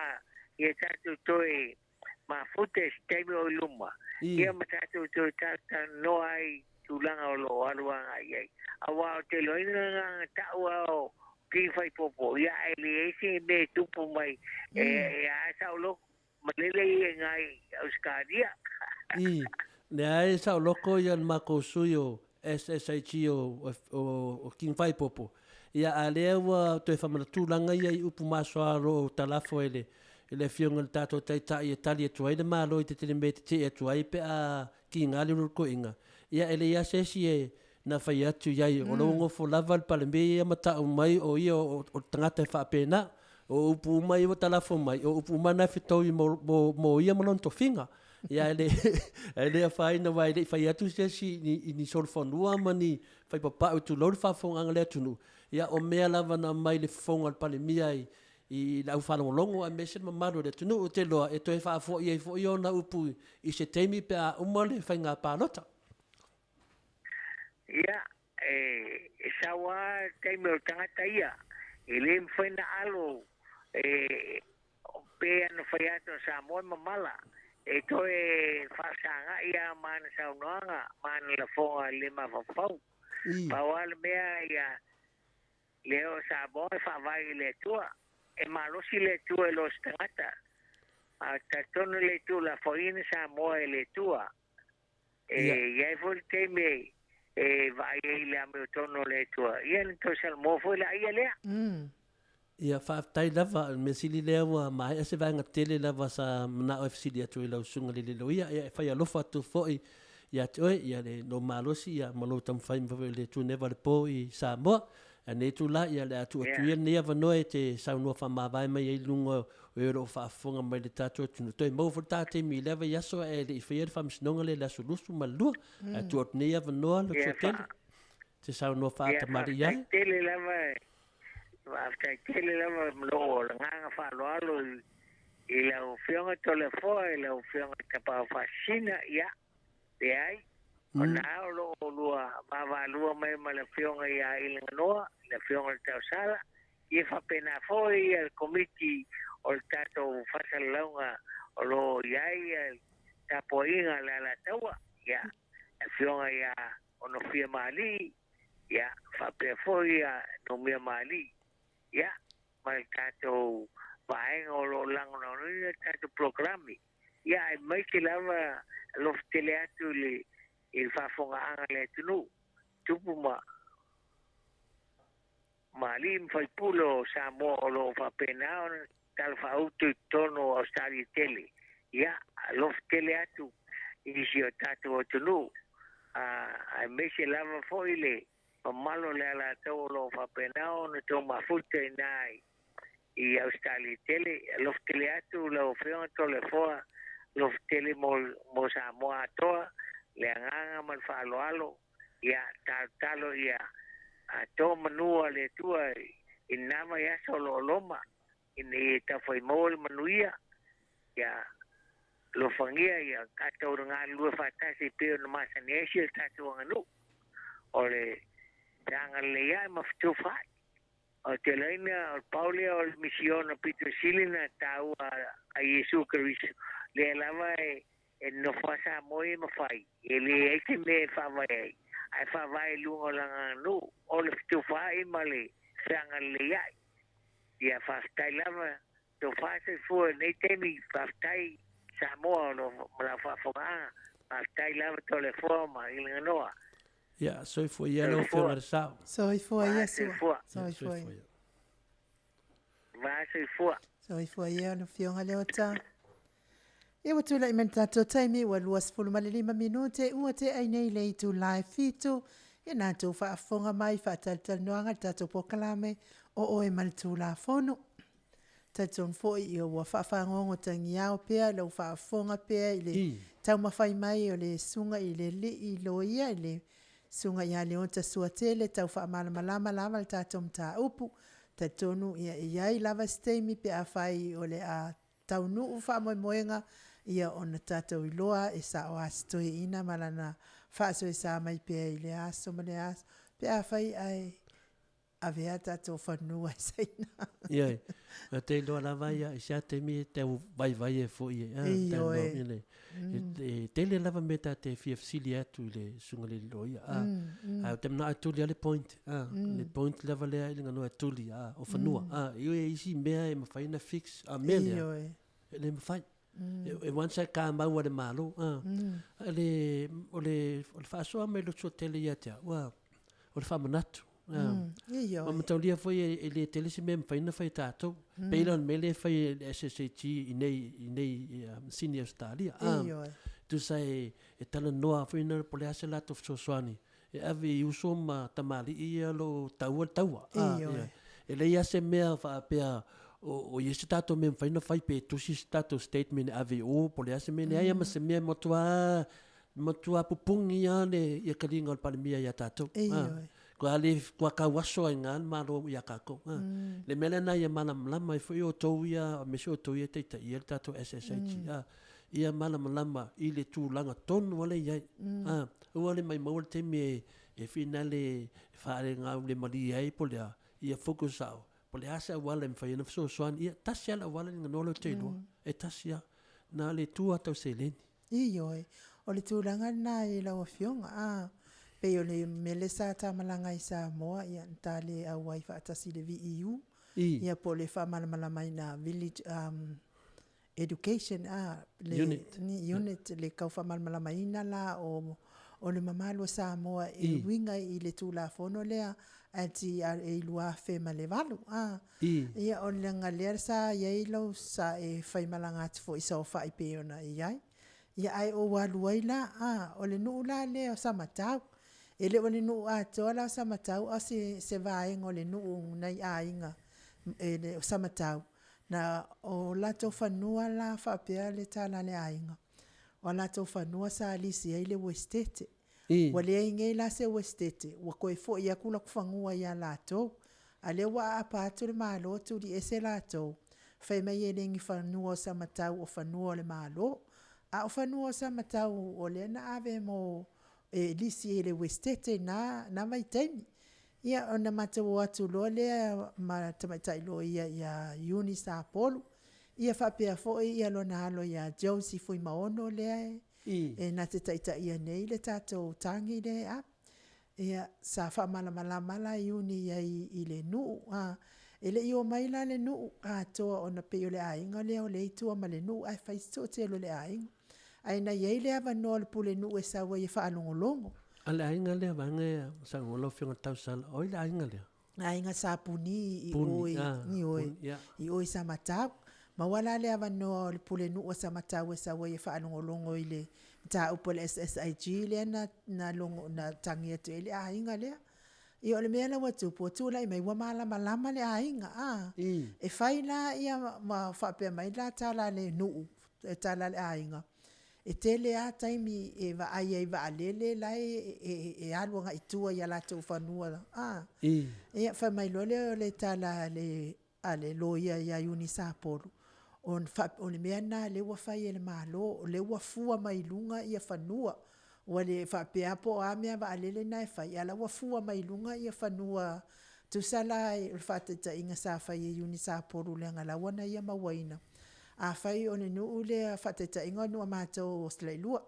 ia tatou toe mafuta i se taimi o i luma, ia ma tatou toe talatalanoa ai i tulaga o lo o alu agai i ai. Aua ou te iloaina le agaga tau lava o King Faipopo, ia ae leai se mea e tupu mai, e a saoloko, malele ia i ngai Ausetalia. I, leai saoloko ia le makou sui o SSIG o, o, o King Faipopo, ia a lea ua toe faamanatulaga ia i upu masoa o lo o talafo e le, i le Afioga i le tatou Taitai e tali atu ai le Malo i te tele mea e tetee atu ai pe a kiga le uluulukoiga, ia e leai lava se isi e na fai atu i ai, o lo o nofo lava le Palemia ia ma tau mai o ia o le tagata e faapena. O upu uma ia ua talafo mai, o upu uma na e fetaui mo, mo, mo ia ma lona tofiga. Ia ae le, ae le afaina aua e le i fai atu se isi i ni, i ni solofanua ma ni faipapau tulou le faafofogaaga a le atunuu. Ia o mea lava na aumai i le fofoga o le Palemia i, i le aufaalogologo aemaise le mamalu o le atunuu. Ou te iloa e toe faafoi ai foi ona upu i se taimi pe a uma le faiga palota. Ia, e sau lava le taimi o le tagata ia, e le mafai ona alo e pei ona fai atu o Samoa e mamala, e toe faasagai lava ma ana saunoaga ma ana lafoga i le mafaufau. Pau lava le mea ia, lea o Samoa e faavae i le Atua, e malosi le Atua i lo se tagata, a talitonu le tuulafoaiina Samoa e le Atua. E i ai foi le taimi e vaai ai i le amiotonu o le Atua, ia ona toe salamo foi laia lea. Ia, faafetai lava. O le mea sili lea ua maea se vaega tele lava sa manao e fesili atu i lau susuga i le loia. Ia, e fai alofa atu foi ia te oe, ia le lou malosi ia ma lou taumafai mai foi i le tuneva o le po i Samoa. A o lenei itula, ia o le a tuu atu ia lenei avanoa e te saunoa faamavae mai ai i luga o e o lo o faafofoga mai i le tatou atunuu. Toe maua foi le ta taimi i lea vaiaso ae le i faia le faamasinoga lea i le aso 22. Ae tuu atu nei avanoa Lotoatele te saunoa faatamalii ai. Faafetai tele lava, faafetai tele lava ma lou agaga faaaloalo i lau Afioga Toleafoa, i lau Afioga Tapaau Faasisina, ia, leai, o na o lo o lua vaavaalua mai ma le Afioga ia Iliganoa, le Afioga i le Tausala, Ia faapena foi le Komiti o le tatou Faasalalauga o lo o i ai le tapuaiga a le Alataua, ia, le Afioga ia Onofia Maalii, ia, faapea foi ia Numia Maalii, ia, ma le tatou vaega o lo o lagolagoina le tatou polokalame. Ia, aemaise lava alofa tele atu i le faafofogaaga a le atunuu, tupu ma. Ma alii ma faipule o Samoa o lo o faapena ona talafaauto i totonu o Ausetalia tele. Ia, alofa tele atu i si o tatou atunuu, a, aemaise lava foi le mamalu o le Alataua o lo o faapena ona tou mafuta i ina i Ausetalia tele. Alofa tele atu lau Afioga Toleafoa, alofa tele mo, mo Samoa atoa, le agaga ma le faaaloalo. Ia talotalo ia atoa manu a le Atua i lena vaiaso o lo o loma, ina ia taufai maua le manuia, ia alofagia ia tatou na galulue faatasi e pei ona masani ai si o tatou aganuu, o le feagalelei ae ma fetufaai. O te laina, o le pau lea o le misiona pito sili na taua a Iesu Keriso, lea lava e E nofo a Samoa ia mafai, e leai se mea e faavae ai, ae faavae i luga o lana aganuu, o le fetufaai ma le feagalelei Ia faafetai lava, tofa soifua i lenei taimi, faafetai Samoa o lo ma lau faafofogaaga, faafetai lava Toleafoa ma Iliganoa. Ia, soifua ia lau Afioga i le Sao. Soifua ia Sua. Soifua ia. Va soifua. Soifua ia lau Afioga Leota. Ia ua tulai mai le tatou taimi ua 25 minute ua tea ai nei le itula e 7. Ia na tou faafofoga mai faatalatalanoaga le tatou polokalame o Oe ma le Tulafono. Talitonu foi ia ua faafagogo tagiao pea lau faafofoga pea i le taumafai mai o le susuga i le alii loia i le Susuga ia Leota Suatele tau faamalamalama lava le tatou mataupu. Talitonu ia e i ai lava se taimi pe afai o le a taunuu faamoemoega, ia ona tatou iloa e sao lava si toeaina ma lana faasoesa mai pea i lea aso ma lea aso, pe afai ae avea tatou fanua e Saina. Ioe, ou te iloa lava ia, i se a taimi e tau vaivai ai foi e, a, Ioe. talanoa i le, e tele lava mea ta te fia fesili atu i le susuga i le loia, a, ae ou te manao e tuli lava le point, a, le point lava lea i le ganoa e tuli, a, o fanua, a, ioe, e isi mea e mafai ona fix, a o le mea lea, Ioe. e le mafai. E once e kamau a le Malo, a, o le, o le, o le faasoa mai le Suatele ia te au, ua, o le faamanatu. Ioe. Ma mataulia foi e le tele se mea e mafai ona fai e tatou. Pei la o le mea lea e fai e le SSAG i nei, i nei masini i Ausetalia. Ioe. Tusa e talanoa foi na po o le a se latou fesoasoani e ave i uso ma tamalii ia o lo o taua le taua. Ioe. E leai lava se mea faapea o i ai se tatou mea e mafai ona fai pe tusi se tatou statement e ave i o po o le a se mea. E leai lava ma se mea e matua matua pupuni lava le ia taliga o le Palemia ia tatou. Ioe. Kua le kua tauaso ai i ina le Malo ia tatou. Le mea lena ia malamalama ai foi outou ia aemaise outou ia e taitaia le tatou SSIG ia malamalama i le tulaga tonu lava lea e i ai. Aua le maumau le taimi e finale e faalegaulemalie ai po o le a, ia focus sao po o le a se auala e mafai ai ona fesoasoani. Ia tasi lava le auala lea ou te iloa, e tasi lava, na o le tu lava tau seleni. Ioe, o le tulaga lena i lau Afioga, a, pei o le mea lea sa ta malaga ai i Samoa, ia na ta le auai faatasi i le VEU, ia po o le faamalamalamaina Village Education, a, le Unit. unit le tau faamalamalamaina la o o le mamalu o Samoa e uiga i le Tulafono lea LTRA 2008, a. Ia, o le leaga lea sa i ai lau, sa e faimalaga atu foi i saofai pei ona e i ai. Ia, ae ou alu ai la, a, o le nuu la lea o Samatau. E le o le nuu atoa la o Samatau, a o se, se vaega o le nuu nai aiga e, o Samatau, na o latou fanua la faapea le tala a le aiga, o latou fanua sa lisi ai le Uesetete. Ua leai nei la se Uesetete, ua toe foi atu latou fanua ia latou. A o lea ua aapa atu le Malo tuliese latou, fai mai e le ni fanua o Samatau o fanua o le Malo. A o fanua o Samatau o lea na ave mo e lisi e le Uesetete i na, na vaitaimi. Ia ona matou o atu loa lea ma le tamaitai loia ia Iuni Sapolu, ia faapea foi lona alo ia Josie Fuimaono lea e na te taitaia nei le tatou tagi lea e ave. Ia, sa faamalamalama la Iuni i ai i le nuu, a, e le i omai la le nuu atoa ona pei o le aiga lea o lea e i tua ma le nuu ae fai si toatele o le aiga. Ae na i ai le avanoa o le pulenuu e sau ai e faalogologo. A o le aiga lea vaega e saunoa lau Afioga i le tausala, o ai le aiga lea? Le aiga sa Puni i o i, ioe, i o i Samatau. Maua la le avanoa o le pulenuu o Samatau e sau ai e faalogologo i le mataupu a le SSIG lea na, na logo, na tagi atu i ai le aiga lea. Ia o le mea la ua tupu, ua tulai mai ua malamalama le aiga, a. E fai la ia ma faapea mai la tala a le nuu, tala a le aiga, e tele lava taimi e vaai ai i vaalele la e alu agai i tua i a latou fanua, a. Ia fai mai loa lea o le tala a le a le loia ia Iuni Sapolu, o le mea lena lea ua fai e le Malo, o lea ua fua mai luga fanua. Ua le faapea po o a mea vaalele na e fai, a o la e ua fua mai luga fanua, tusa la o le faataitaiga sa fai e Iuni Sapolu leaga o la e na ia mauaina, afai o le nuu lea faataitaiga o le nuu o matou o Salailua.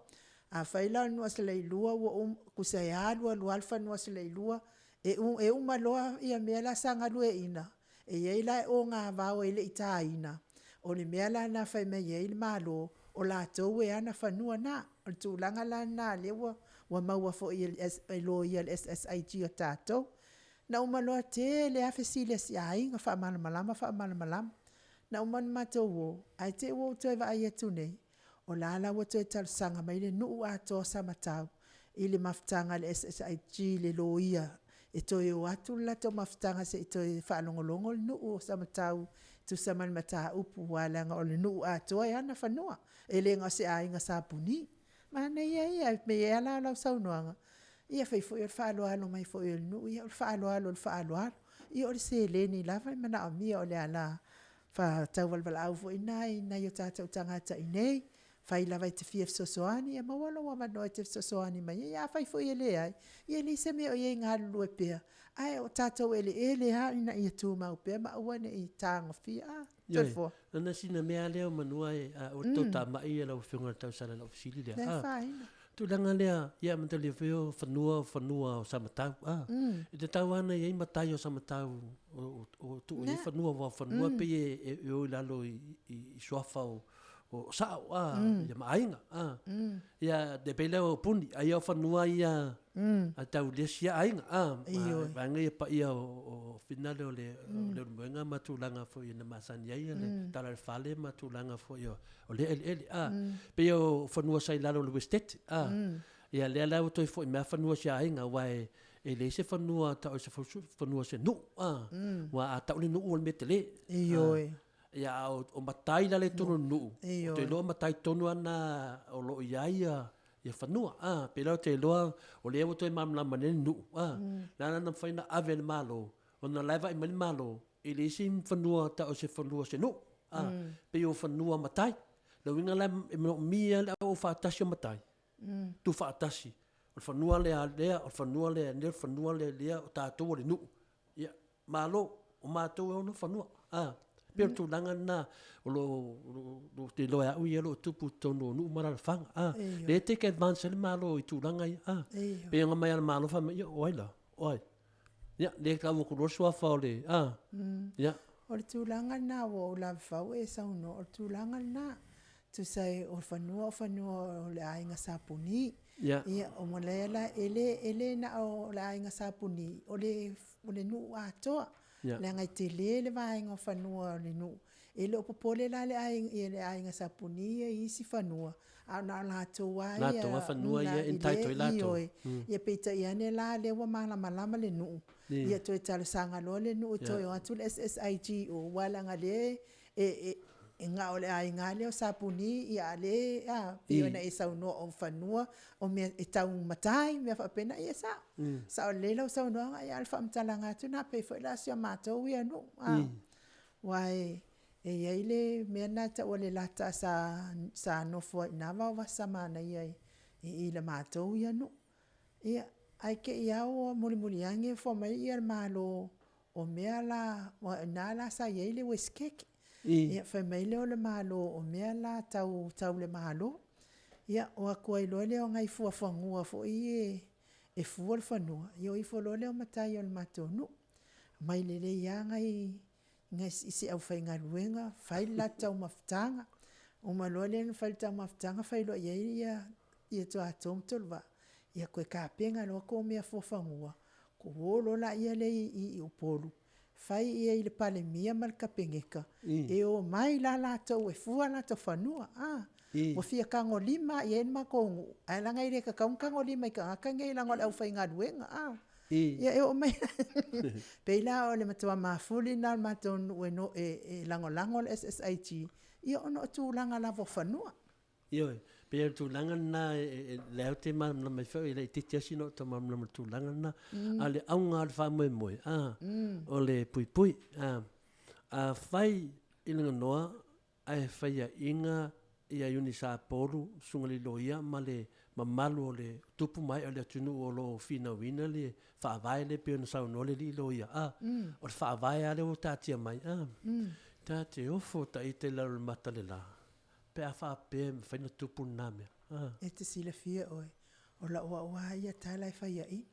Afai la o le nuu o Salailua ua uma, tusa e alu alu lava le fanua o Salailua, e uma loa mea la sa galueaiina, e i ai la ogavao e le i taina, o le mea la lena na fai mai ai le Malo, o latou e ana fanua na. O le tulaga la lena o lea ua maua foi e loia a le SSIG a tatou. Na uma loa tele lava fesili a si aiga, faamalamalama, faamalamalama. Na uma ona matou o, ae te i ua ou toe vaai atu nei, o la e la ua toe talosaga mai le nuu atoa o Samatau i le mafutaga a le SSIG i le loia e toe o atu le latou mafutaga se i toe faalogologo le nuu o Samatau e tusa ma le mataupu aua leaga o le nuu atoa e ana fanua, e le na o se aiga sa Puni. Manaia ia, e pei lava la o lau saunoaga, Ia fai foi o le faaaloalo mai foi o le nuu, ia o le faaaloalo o le faaaloalo. Ia o le seleni lava e manaomia o le ala faatauvalavalaau foi lena i nai o tatou tagata i inei. Fai lava e te fia fesoasoani, ia maua lou avanoa e te fesoasoani mai ai. Afai foi e leai, ia e leai se mea o i ai e galulue pea, ae o tatou eleele lava ina ia tumau pea ma aua ne i tagofia. A, Toleafoa. Ioe, na o sina mea lava lea o manua e, a ua toatamai lau Afioga i le tausala i lau fesili lea. Le afaina. Tulaga lea, ia mataulia foi o fanua o fanua o Samatau, a. E tatau lava ona i ai matai o Samatau o tuu i ai fanua, aua o fanua pei e o i lalo i suafa o sao, a, ia ma aiga, a. Ia, e pei lea o Puni, ai o fanua ia a tau le isi aiga, a. Vaega ia paia o finale o le Leulumoega ma tulaga foi na masani ai le tala o le fale ma tulaga foi o lea eleele, a. Pei o fanua sa i lalo o le Esetete, a. Ia lea la ua toe foi mai lava fanua i si aiga, aua e leai se fanua tau o se fanua o se nuu, a. Aua a tau le nuu o le mea tele. Ioe. Ia, a o matai la i totonu o le nuu, ou te iloa o matai tonu lava na o lo o i ai ia fanua, a. Pei la ou te iloa o lea ua toe malamalama nei le nuu, a. O le a la le mafai ona ave e le Malo, ona o la e vaai mai le Malo, e leai se fanua tau o se fanua o se nuu, a. Pei o fanua matai. O le uiga la e manaomia lava le auaufaatasi o matai, tuufaatasi, o le fanua lea a lea, o le fanua lea a lea, o le fanua lea a lea, o tatou o le nuu. Ia, Malo, o matou e ona fanua. A, pei o le tulaga lena o lo o ou te iloa e au ia o lo o tupu i totonu o nuu ma alaalafaga. A, lea e take advance ai le Malo i tulaga ia. A, pei ona omai lava le Malo fai mai, ia o ai la? O ai? Ia, lea e tau atu loa le suafa o le, a, ia. O le tulaga lena ua ou lavevau e saunoa, o le tulaga lena. Tusa o fanua o fanua o le aiga sa Puni. Ia. Ia, o lea la, e le, e le na o le aiga sa Puni, o le, o le nuu atoa. Ia. Leaga e tele le vaega o fanua o le nuu. E le o popole la le aiga, ia le aiga sa Puni ia i isi fanua, a na o latou lava ia. Latou lava fanua ia e entitle ai latou. Ioe. Ia peitai ane la lea ua malamalama le nuu, ia toe talosaga loa le nuu e toe o atu le SSIG i o, aua leaga o lea e na o le aiga lava lea o sa Puni, a o lea e pei ona e saunoa o fanua o mea e tau matai ma mea faapena, ia e sao. E sao lelei lau saunoaga, a o le faamatalaga atu lena, e pei foi la o si a matou ia nuu, aua e i ai le mea lena e tau o le lata sa nofo ai i ina Vaovasa manaia i i le matou ia nuu. Ia, ae te i lava ua mulimuli ane fua mai le Malo o mea la, aua o i ina la sa i ai le Uesetete. Ia fai mai lea o le Malo o mea la tau le Malo, ia o atu ai loa lea o nai fuafanua foi ia e fua le fanua, ia o ifo loa lea o matai o le matou nuu, aumai lelei lava nai se aufaigaluega fai le latou taumafataga. Uma loa lea ona fai le taumafataga fai loa i ai ia Toato ma Toluvaa, ia toe tapena loa tou mea fuafanua, tou o loa lea i Upolu, fai i ai i le Palemia ma le Kapeneta, e omai la latou e fua o latou fanua. Ua fia tagolima lava i ai le matou nuu, ae leaga e le tatau ona tagolima i tagata nei leaga o le aufaigaluega. Ia e oo mai pei la o le matua mafuli lena o le matou nuu e lagolago le SSIG, ia ona o tulaga lava o fanua. Ioe, pei o le tulaga lena lea ou te malamalama ai foi, e laitiiti lava sina ou tau malamalama i le tulaga lena. A o le auga o le faamoemoe, o le puipui. Afai i le ganoa ae faiaina ia Iuni Sapolu, Susuga i le Loia ma le mamalu o le tupu ma ee o le atunuu o lo o finauina le faavae lea pei ona saunoa le alii loia, a, o le faavae lava lea ua taatia mai, a, ta te ofo ta ita i lalo o le mata o le la, pe a faapea e mafai ona tupu lena mea, a. E te silafia oe, o lau au lava ia tala e faiaina,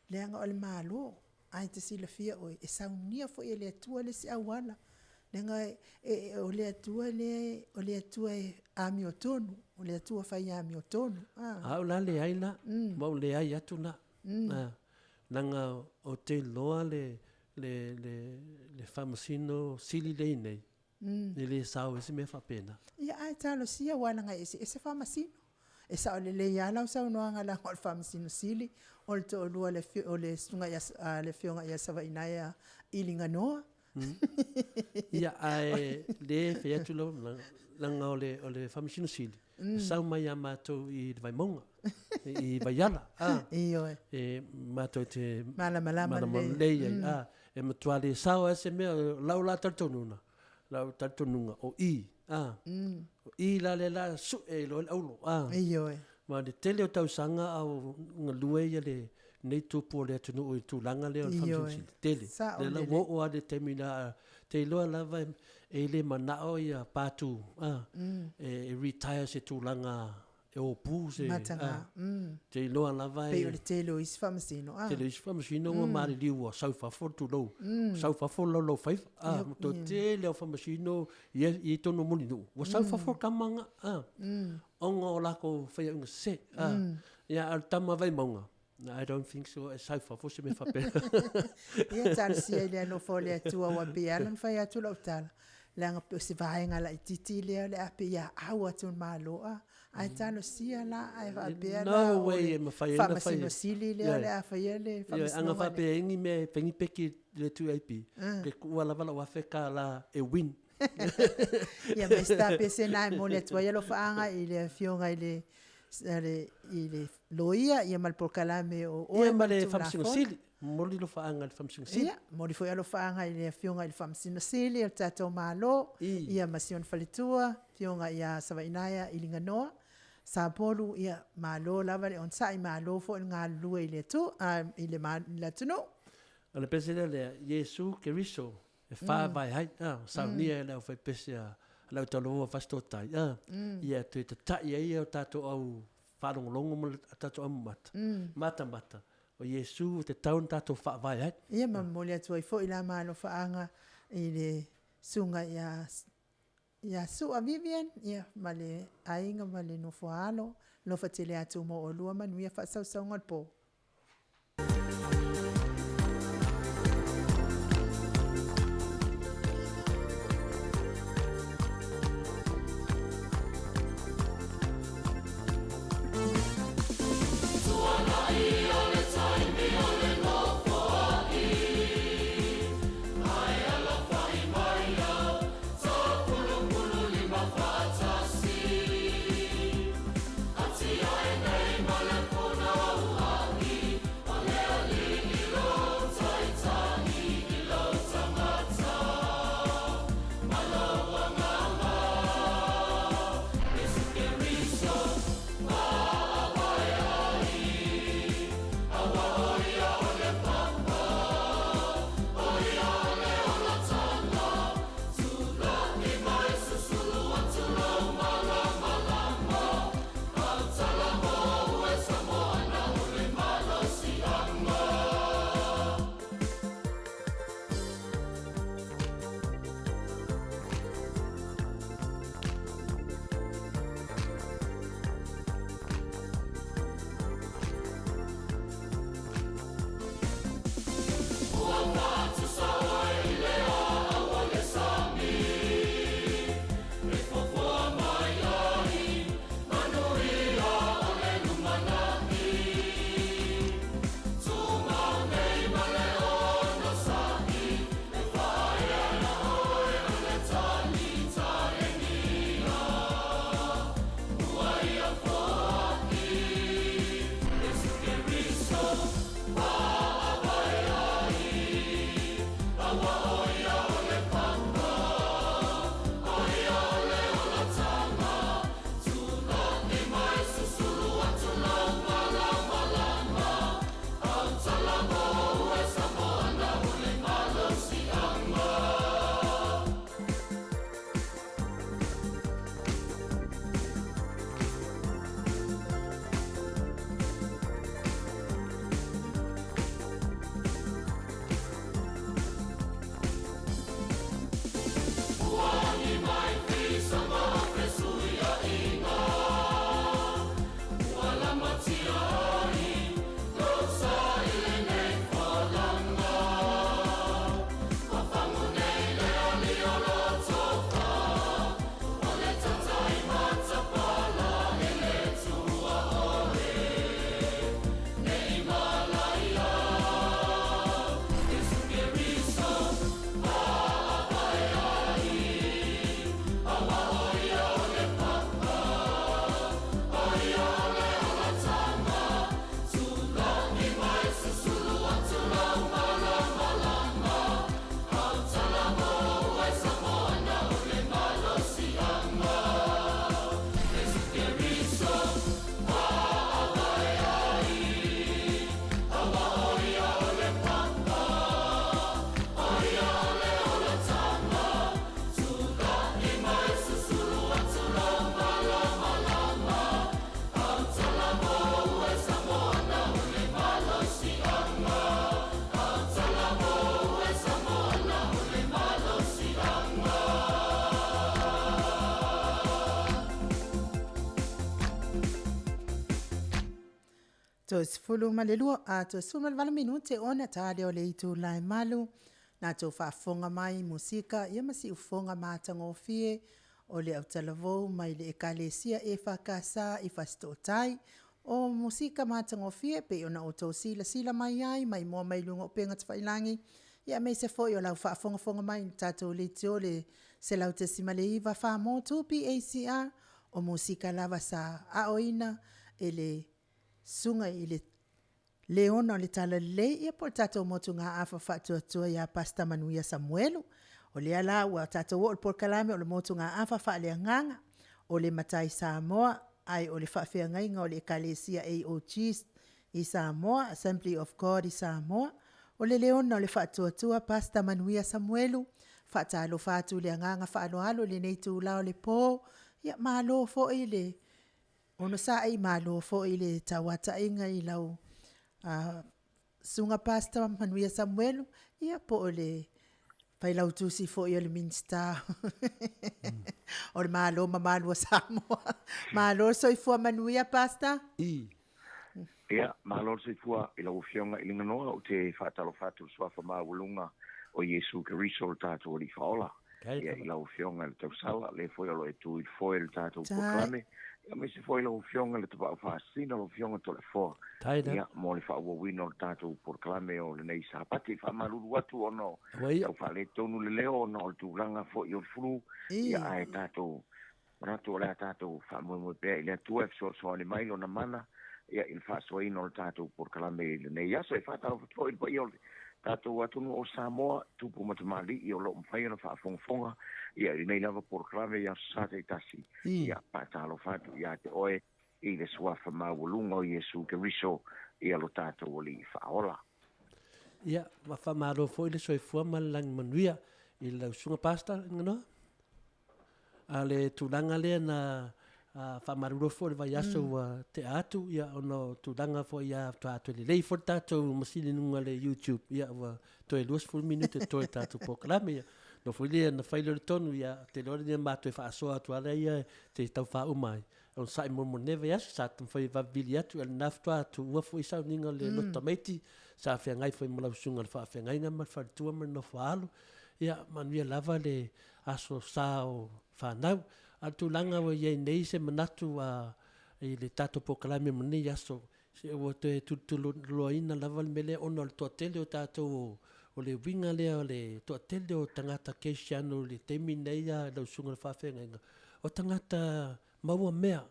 leaga o le Malo, ae te silafia oe, e saunia foi e le Atua le isi auala, leaga o le Atua lea, o le Atua e amiotonu, o le Atua fai amiotonu. A o la leai la, ua ou leai atu la, leaga ou te iloa le Faamasino Sili lea e i nei, e le sao ai se mea faapena. Ia ae talosia aua leaga e eseese faamasino. E sao lelei lava lau saunoaga leaga o le Faamasino Sili, o le toalua o le Susuga ia, le Afioga ia Savaiinaea Iliganoa. Ia, ae le fai atu lau, leaga o le Faamasino Sili, e sau mai ia matou i le Vaimauga. I Vaiala, a. Ioe. E matou te Malamalama malamalama lelei. lelei ai, a. E matua le sao ai se mea, o lau la talitonuga, lau talitonuga o i, a. O i la lea la sue i loa le aulo, a. Ioe. Ma le tele o tausaga a o galue ia le nei tupu o le atunuu i le tulaga lea o le Ioe. Faamasino Sili tele. Sao Lea la lelei. ua oo lava i le taimi la te iloa lava e le manao ia Patu a, e retire se tulaga e opu se Mataga. a, te iloa lava Pei e o le tele o isi faamasino, a. tele o isi faamasino ua maliliu ua sau i fafo le tulou, sau i fafo le laulaufaiva a, ma toe tele lava o faamasino ia i totonu o Mulinuu ua sau i fafo le tama na a, ona o latou faiauga sese a. Ia a o le tama Vaimauga, I don't think so e sau i fafo se mea faapena. Ia talosia i le alofa o le Atua ua pei lava ona fai atu lau tala, leaga pei o se vaega laitiiti lea o le a pei e aau atu i le Malo a, ae talosia la ae faapea la No o way le e mafai ai ona fai. Faamasino Sili lea o le a faia le Ioe, faamasinoga ana lea. faapea ai ni mea e fai ni peki i le 2AP, ke kuua lava lau $1,000 e win. Ia ma isi tapese na e momoli atu ai alofaaga i le afioga i le le i le loia ia ma le polokalame o oe Ia ma ma le le Faamasino Tulafono. Sili, momoli alofaaga i le Faamasino Sili. Ia, momoli foi alofaaga i le afioga i le Faamasino Sili o le tatou Malo, I. ia ma si ona faletua, afioga ia Savainaea Iliganoa, Sapolu, ia malo lava le onosai, malo foi le galulue i le Atua, i le i le atunuu. O le pese lea lea, Iesu Keriso, e faavae ai, a, saunia e le aufaipese a le au talavou a Fasitotai, a, ia toe tata'i ai o tatou au faalogologo ma le tatou au mamata, matamata, o Iesu e tatau ona tatou faavae ai. Ia ma momoli atu ai foi la ma alofaaga i le susuga ia ia Sua Vivian, ia ma le aiga ma le nofoaalo, alofa tele atu mo oulua manuia faasausauga o le po. Toe 12, a toe 18 minute ona ta lea o le itula e 8, na tou faafofoga mai musika ia ma siufofoga matagofie o le autalavou mai le Ekalesia EFKS i Fasitootai. O musika matagofie pei ona outou silasila mai ai mai mua mai luga o upega tafailagi, ia aemaise foi o lau faafogafoga mai i le tatou leitio le 100.9 Faamotu PACR. O musika lava sa aoina e le susuga i le Leona o le Talalelei, ia po o le tatou motugaafa faatuatua ia Pastor Manuia Samuelu. O lea la ua tatou oo i le polokalame o le motugaafa faaleagaga, o le Matai Samoa, ae o le faafeagaiga o le Ekalesia AOG i Samoa, Assembly of God i Samoa. O le Leona o le Faatuatua Pastor Manuia Samuelu, faatalofa atu i le agaga faaaloalo i lenei itula o le po. Ia malo foi le onosai, malo foi le tauata'iga i lau Susuga Pastor Manuia Samuelu, ia po o le Failautusi foi o le Minisita o le Malo mamalu o Samoa. Malo le soifua manuia, Pastor. Ia, malo le soifua i lau Afioga i le Ganoa. Ou te faatalofa atu i le Suafa maualuga o Iesu Keriso lo tatou Alii Faaola. Ia, i lau Afioga i le Tausala, lea foi o lo o e tu i le foe i le tatou polokalame. Ia, aemaise foi lau Afioga i le Tapaau Faasisina, lau Afioga Toleafoa, ia, mo le faaauauina o le tatou polokalame o lenei Sapati. E faamalulu atu ona o tau faaletonu le leo ona o le tulaga foi o le flu, ia, ae tatou manatu o le a tatou faamoemoe pea i le Atua e fesoasoani mai Lona mana, ia, i le faasoaina o le tatou polokalame i lenei aso. E faatalofa atu foi i le paia o le tatou atunuu o Samoa, tupu ma tamalii o lo o mafai ona faafogafoga, ia, i lenei lava polokalame i aso Sa taitasi. Ia, faatalofa atu ia te oe i le Suafa maualuga o Iesu Keriso, ia lo tatou Alii Faaola. Ia, ua faamalo foi le soifua ma le lagi manuia i lau Susuga Pastor Ganoa. A o le tulaga lea na faamalulu foi le vaiaso ua tea atu, ia, ona o tulaga foi ia faatoa toe lelei foi le tatou masini i luga o le YouTube, ia, ua toe 20 minute totoe tatou polokalame, ia. No foi lea na fai lea o le tonu, ia, te iloa lenei matou e faasoa atu lava ia se i tau faauma ai. O sa'i mo mo lenei vaiaso, sa taumafai e vavevili atu, ia lena faatoa tuua foi sauniga o le loto tamaiti, sa feagai foi ma lau susuga i le faafeagaiga ma le faletua ma le nofo a alo. Ia, manuia lava le aso sa o fanau. A o le tulaga ua i ai nei se manatu a i le tatou polokalame mo lenei aso, se ua toe tulutuluaina lava le mea lea ona o le toatele o tatou o le uiga lea o le toatele o tagata kerisiano i le taimi lenei a lau susuga i le faafeagaiga, o tagata maua mea,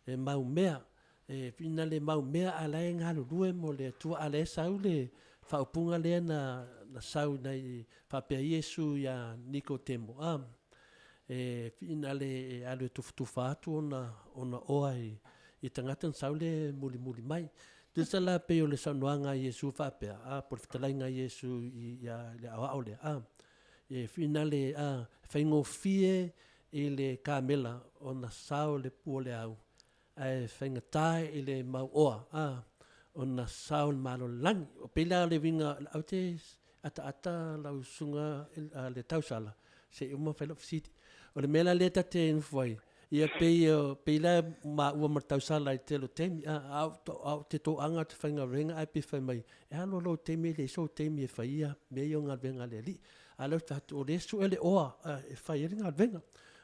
e mau mea, E ina le mau mea a la e galulue mo le Atua, a la e sau le faaupuga lea na sau nai faapea Iesu iā Nikotemo, a, e ina le e alu e tufatufa atu ona, ona oa i, i tagata na sau le mulimuli mai. Tusa la pei o le saunoaga a Iesu faapea, a, po o le fetalaiga a Iesu i, i a, le aoao lea, a, e ina le, a, e faigofie i le kamela ona sao le pua o le au, ae faigata i le mau oa a ona sao le Malo o le lagi. O pei la le uiga ou te ataata lau susuga le tausala se i uma fai lau fesili. O le mea la lea ta te nofo ai, ia pei pei la maua ma le tausala i le tele o taimi a a o te toaga o te faigaluega ae pei fai mai e alu lou taimi e leai sou taimi e fai ia mea ia o galuega a le Alii. A o lea ou te fai atu o lea e sue le oa e fai ai le galuega.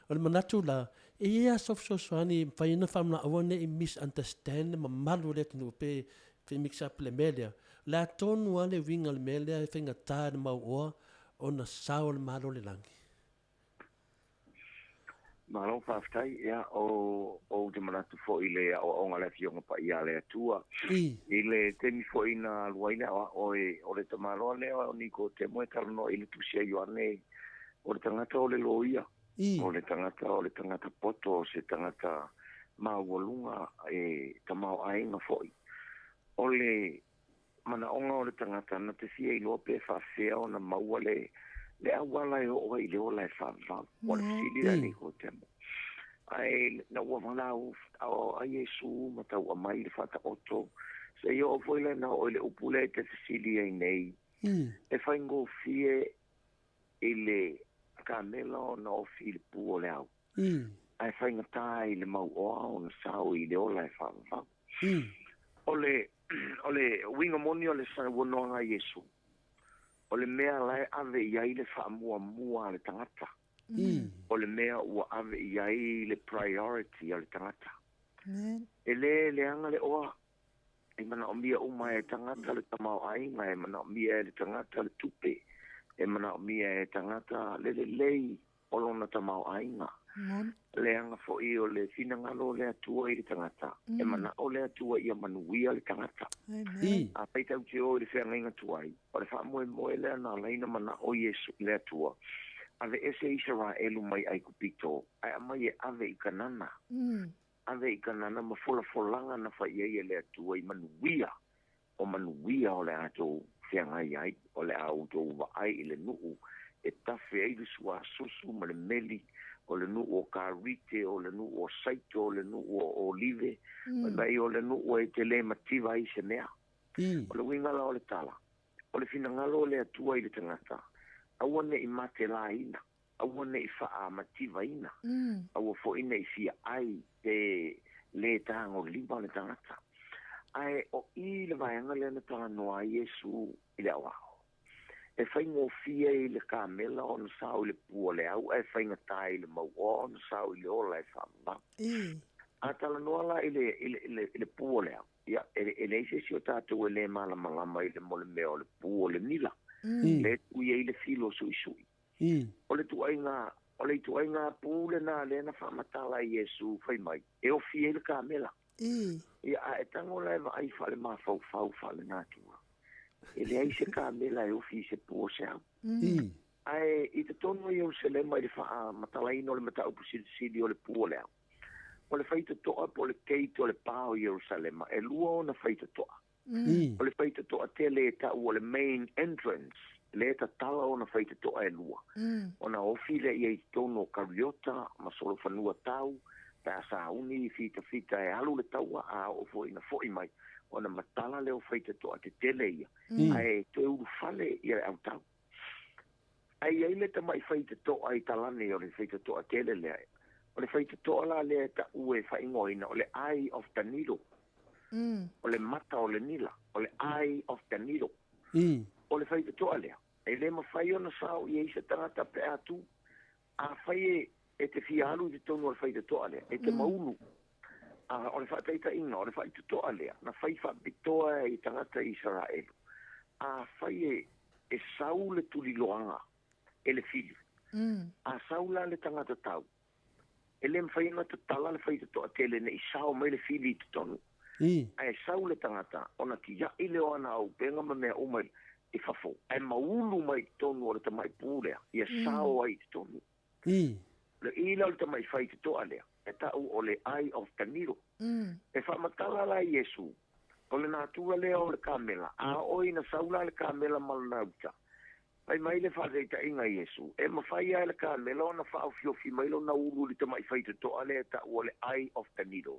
O le manatu la, E i ai lava sau fesoasoani e mafai ona faamanaoa aua ne i misunderstand le mamalu o le atunuu pe pe mix up le mea lea. O le a tonu lava le uiga o le mea lea e faigata i le mauoa ona sao o le Malo o le lagi? Malo faafetai. Ia, o, ou te manatu foi i le aoaoga a le Afioga Paia a le Atua. I le taimi foi na alu ai le aoao e, o le tamaloa lea o Nikotemo e talanoa i le Tusi a Ioane, o le tagata o le loia. O le tagata o le tagata poto, o se tagata maualuga e tamaoaiga foi. O le manaoga o le tagata na te fia iloa pe faafefea ona maua le le auala e oo ai i le ola e faavavau. O le fesili lea a Nikotemo. Ae na ua valaau a Iesu ma tau aumai le faataoto, seia oo foi lea na oo i le upu lea e te fesili ai nei, e faigofie i le kamela ona ofi i le pū o le au. Ae faigata i le mauoa ona sao i le ola e faavavau. O le o le uiga moni o le saunoaga a Iesu, o le mea la e ave i ai le faamuamua a le tagata. O le mea ua ave i ai le priority a le tagata. E lē leaga le oa, e manaomia uma e tagata le tamaoaiga, e manaomia e le tagata le tupe, e manaomia e tagata le lelei o lona tamaoaiga. Leaga foi o le finagalo o le Atua i le tagata, e manao le Atua ia manuia le tagata. Afai tatou te o i le feagaiga tuai, o le faamoemoe lea na ala ai ona manao Iesu, le Atua, aveese Isaraelu mai Aikupito, ae aumai e ave i Kanana. Ave i Kanana ma folafolaga na fai ai e le Atua i manuia, o manuia o le a tou feagai ai, o le a outou vaai i le nuu e tafe ai le suasusu ma le meli, o le nuu o karite, o le nuu o saito, o le nuu o olive, fai mai o le nuu e te le mativa ai se mea. O le uiga la o le tala, o le finagalo o le Atua i le tagata, aua ne i matelaina, aua ne i faamativaina, aua foi ne i fia ai pe lē tagolima le tagata. Ae o i le vaega lea na talanoa ai Iesu i le aoao, e faigofie i le kamela ona sao i le pu o le au ae faigata i le mauoa ona sao i le ola e faavavau. A talanoa la i le, i le, i le, i le pu o le au, ia, e, e leai se isi o tatou e lē malamalama i le mo le mea o le pu o le nila, lea e tui ai le filo suisui. O le ituaiga, o le ituaiga pu lena lea na faamatala ai Iesu fai mai, e ofi ai le kamela. Ia, a e tago la e vaai faalemafaufau faalenatura, e leai se kamela e ofi i se pu o se au. Ae i totonu o Ierusalema i le faamatalaina o le mataupu silisili o le pu o le au, o le faitotoa po o le gate o le pa o Ierusalema, e lua ona faitotoa. O le faitotoa tele e tau o le main entrance, lea e tatala ona faitotoa e lua. Ona ofi lea i ai i totonu o kariota ma solofanua tau, pe a sauni i fitafita e alu le taua, a oo foi ina foi mai, ona matala lea o faitotoa tetele ia, ae toe ulufale ia le autau. Ae i ai le tamai faitotoa i talane o le faitotoa tele lea. O le faitotoa la lea e tau e faaigoaina o le Eye of the Needle. O le mata o le nila, o le Eye of the Needle. O le faitotoa lea, e le mafai ona sao i ai se tagata pe a tu. Afai e, e te fia alu i totonu o le faitotoa lea, e te maulu. A, o le faataitaiga, o le faitotoa lea, na fai faapitoa i tagata Isaraelu. Afai e, e sau le tuliloaga e le fili, a sau la le tagata tau, e le mafai ona tatala le faitotoa tele ne i sao mai le fili i totonu. Ae sau le tagata ona tia'i lea o ana auupega ma mea uma i fafo, ae maulu mai i totonu o le tamai pu lea, ia sao ai i totonu. Le i lea o le tamai faitotoa lea, e tau o le Eye of the Needle. E faamatala la Iesu, o le natura lea o le kamela, a oo ina sau la le kamela ma lona uta, fai mai le faataitaiga a Iesu, e mafai lava e le kamela ona faaofiofi mai lona ulu i le tamai faitotoa lea e tau o le Eye of the Needle.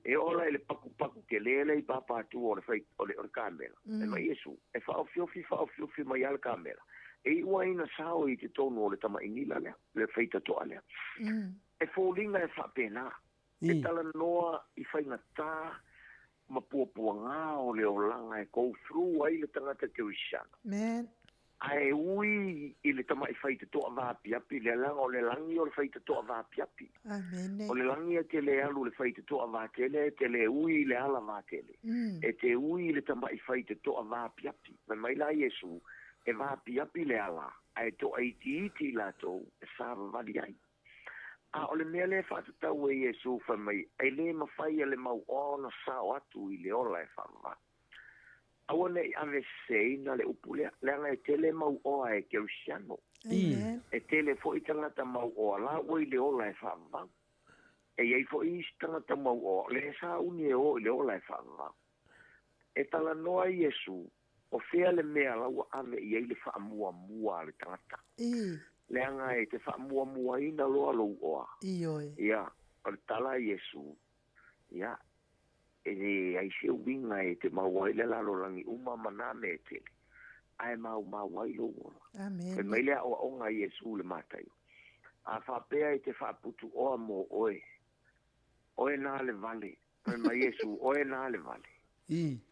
E oo la i le pakupaku tele lea i papatua o le fai, o le, o le kamela. Fai mai Iesu, e faaofiofi faaofiofi mai lava le kamela, e iu ai ina sao i totonu o le tamai nila lea, le faitotoa lea. E foliga e faapena, e talanoa i faigata ma puapuaga o le olaga e go through ai le tagata kerisiano. Ae ui i le tamai faitotoa vaapiapi lea, leaga o le lagi o le faitotoa vaapiapi. O le lagi e te le alu i le faitotoa vatele, e te le ui i le ala vatele. E te ui i le tamai faitotoa vaapiapi. Fai mai la Iesu, e vaapiapi le ala, ae toaitiiti i latou e savavali ai. A o le mea lea e faatatau e Iesu, fai mai, e le mafai e le mauoa ona sao atu i le ola e faavavau. Aua ne i aveseseina le upu lea, leaga e tele mauoa e kerisiano. E tele foi tagata mauoa la ua i le ola e faavavau. E i ai foi isi tagata mauoa o lea sauni e o i le ola e faavavau. E talanoa Iesu, o fea le mea la ua ave i ai le faamuamua a le tagata. Leaga e te faamuamuaina loa lou oa. Ia, o le tala a Iesu, ia, e leai se uiga e te maua ai le lalolagi uma ma nā mea e tele, ae maumau ai lou ola. Fai mai le aoaoga a Iesu i le Mataio, A faapea e te faaputuoa mo oe, oe nā le vale, fai mai Iesu, oe nā le vale.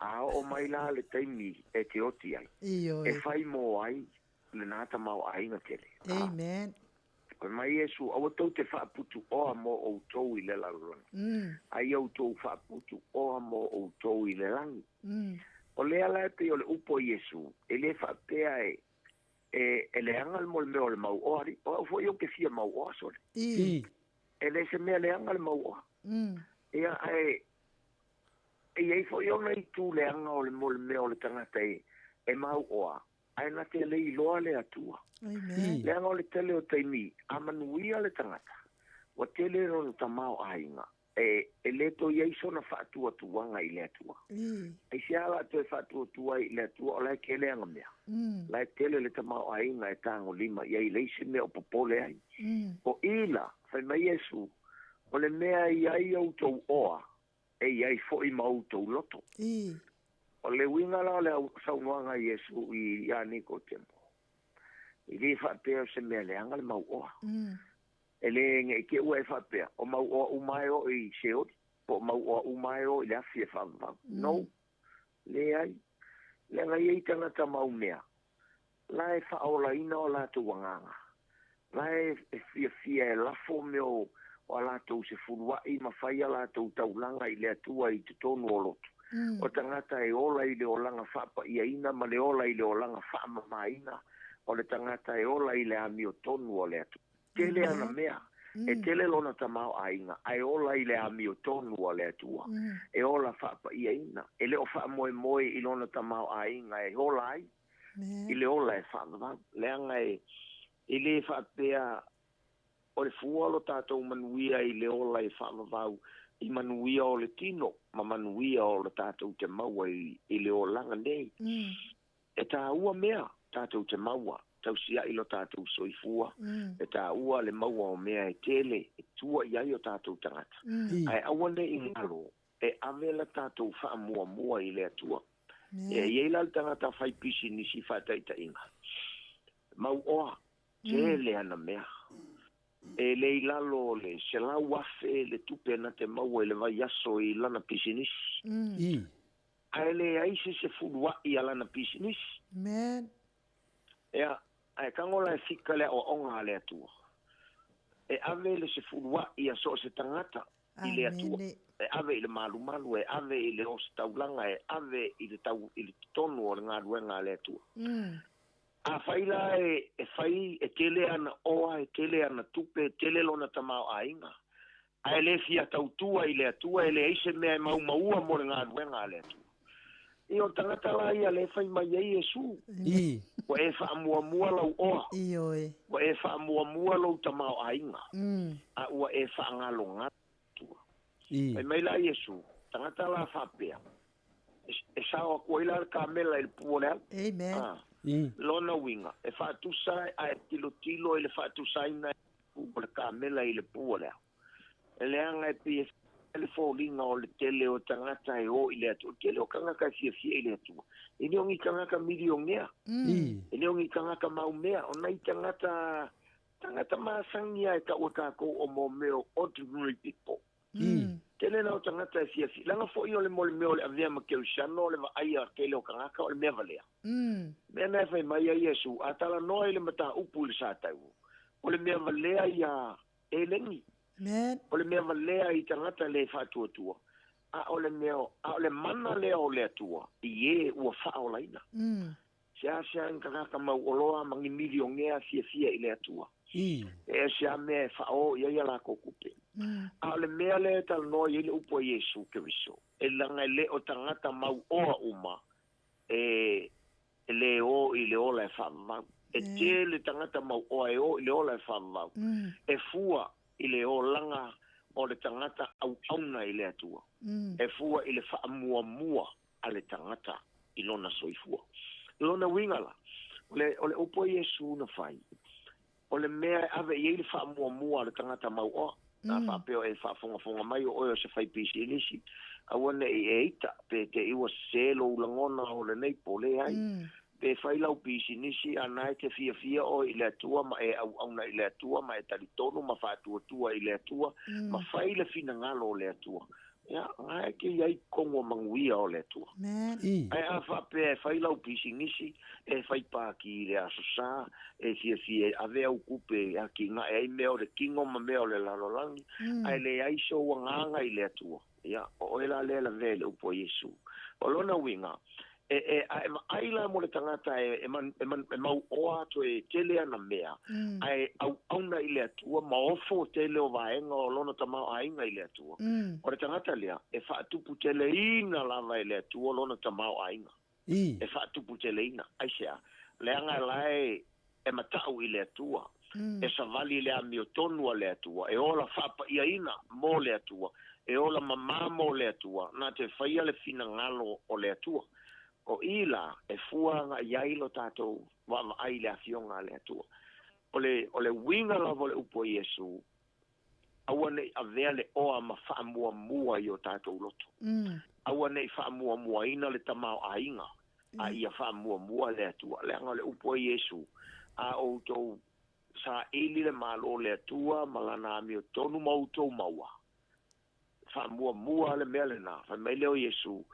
A oo mai la le taimi e te oti ai, e fai mō ai lenā tamaoaiga tele. Amen. Fai mai Iesu, Aua tou te faaputu oa mo outou i le lalolagi, a ia outou faaputu oa mo outou i le lagi. O lea la e pei o le upu a Iesu, e le faapea e, e, e leaga le mo le mea o le mau oa, alii. O au foi ou te fia mau oa, sole. E le se mea leaga le mau oa. Ia, ae e i ai foi ona itu leaga o le mo le mea o le tagata e, e mau oa, ae na te le iloa le Atua. Amen. Leaga o le tele o taimi, a manuia le tagata, ua tele lona tamaoaiga, e, e le toe i ai sona faatuatuaga i le Atua. Aisea la toe faatuatua ai i le Atua o la e tele ana mea? La e tele le tamaoaiga e tagolima i ai, e leai se mea o popole ai. O i la, fai mai Iesu, O le mea e i ai outou oa, e i ai foi ma outou loto. O le uiga la o le saunoaga a Iesu iā Nikotemo, e le faapea o se mea leaga le mau oa. E le ne i te i ua e faapea, o mau oa uma e oo i Seoli, po o mau oa uma e oo i le afi e faavavau. No. Leai. Leaga e i ai tagata mau mea, la e faaolaina o latou agaga, la e fiafia e lafo mea o a latou sefulua'i ma fai a latou taulaga i le Atua i totonu o lotu. O tagata e ola i le olaga faapa'iaina ma le ola i le olaga faamamaina, o le tagata e ola i le amiotonu o le Atua. Tele ana mea, e tele lona tamaoaiga, ae ola i le amiotonu a le Atua, e ola faapa'iaina, e le o faamoemoe i lona tamaoaiga e ola ai, i le ola e faavavau. Leaga e, e le faapea o le fua o lo tatou manuia i le ola e faavavau i manuia o le tino ma manuia o lo tatou te maua i, i le olaga nei. E tāua mea tatou te maua, tausia'i lo tatou soifua, e tāua le maua o mea e tele e tua i ai o tatou tagata. Ae aua ne i galo e ave la tatou faamuamua i le Atua. E i ai la le tagata fai pisinisi faataitaiga, mau oa, tele ana mea. E le i lalo o le 100,000 le tupe na te maua i le vaiaso i lana pisinisi. Ae leai se sefulua'i a lana pisinisi. Ea, ae tago la e fika le aoaoga a le Atua. E ave le sefulua'i a so o se tagata i le Atua. E ave i le malumalu, e ave i le ositaulaga, e ave i le tau, i le totonu o le galuega a le Atua. Afai la e, e fai, e tele ana oa, e tele ana tupe, e tele lona tamaoaiga, ae le fia tautua i le Atua, e leai se mea e maumaua mo le galuega a le Atua. Ia, o le tagata la ia lea e fai mai ai Iesu, Ua e faamuamua lau oa, ua e faamuamua lou tamaoaiga, a ua e faagalogalo i le Atua. Fai mai la Iesu, tagata la faapea, e sao atu ai la le kamela i le pu o le au. Lona uiga, e faatusa a e tilotilo i le faatusaina e pu o le kamela i le pu o le au. E leaga e pei e le foliga o le tele o tagata e o i le Atua. O le tele o tagata e fiafia i le Atua. E le o ni tagata milionea. E le o ni tagata mau mea. O nai tagata, tagata masani lava e tau e tatou o mo mea o ordinary people. Tele la o tagata e fiafia. Leaga foi o le mo le mea o le avea ma kerisiano o le vaai a tele o tagata o le mea valea. Mea na e fai mai ai Iesu, a talanoa i le mataupu i le Satau, o le mea valea ia eleni. O le mea valea i tagata le faatuatua, a o le mea, a o le mana lea o le Atua i e ua faaolaina. Seasea ni tagata mauoloa ma ni milionea fiafia i le Atua. E ese lava mea e faaoo i ai a latou tupe. A o le mea lea e talanoa i ai le upu a Iesu Keriso, e leaga e le o tagata mauoa uma e le o i le ola e faavavau. E tele tagata mauoa e o i le ola e faavavau, e fua i le olaga o le tagata auauna i le Atua, e fua i le faamuamua a le tagata i lona soifua. Lona uiga la, o le, o le upu a Iesu na fai, o le mea e ave i ai le faamuamua a le tagata mauoa, a faapea o e faafogafoga mai o oe o se fai pisinisi, aua ne i e ita, pe te i ua sese lou lagona o lenei po, leai. Pe fai lau pisinisi, a na e te fiafia oe i le Atua ma e auauna i le Atua ma e talitonu ma faatuatua i le Atua ma fai le finagalo o le Atua. Ia, na e te i ai totonu o manuia o le Atua. Ae a faapea e fai lau pisinisi, e fai pāki i le Aso Sa, e fiafia e ave au tupe e atinae ai mea o le tino ma mea o le lalolagi, ae leai sou agaga i le Atua, ia, o oe la lea e lavea i le upu a Iesu. O lona uiga, e, e, a e vaai la mo le tagata e, e, man, e, man, e mauoa toe tele ana mea, ae auauna i le Atua ma ofo tele o vaega o lona tamaoaiga i le Atua, o le tagata lea, e faatuputeleina lava e le Atua lona tamaoaiga. E faatuputeleina. Aisea? Leaga la e, e matau i le Atua, e savali i le amiotonu a le Atua, e ola faapaiaina mo le Atua, e ola mamā mo le Atua, na te faia le finagalo o le Atua. O i la e fua agai ai lo tatou vaavaai i le Afioga a le Atua. O le, o le uiga lava o le upu a Iesu, aua ne i avea le oa ma faamuamua i o tatou loto. Aua ne i faamuamuaina le tamaoaiga, a ia faamuamua le Atua. Leaga o le upu a Iesu, A outou saili le Malo o le Atua ma Lana amiotonu ma outou maua, faamuamua le mea lena. Fai mai lea o Iesu,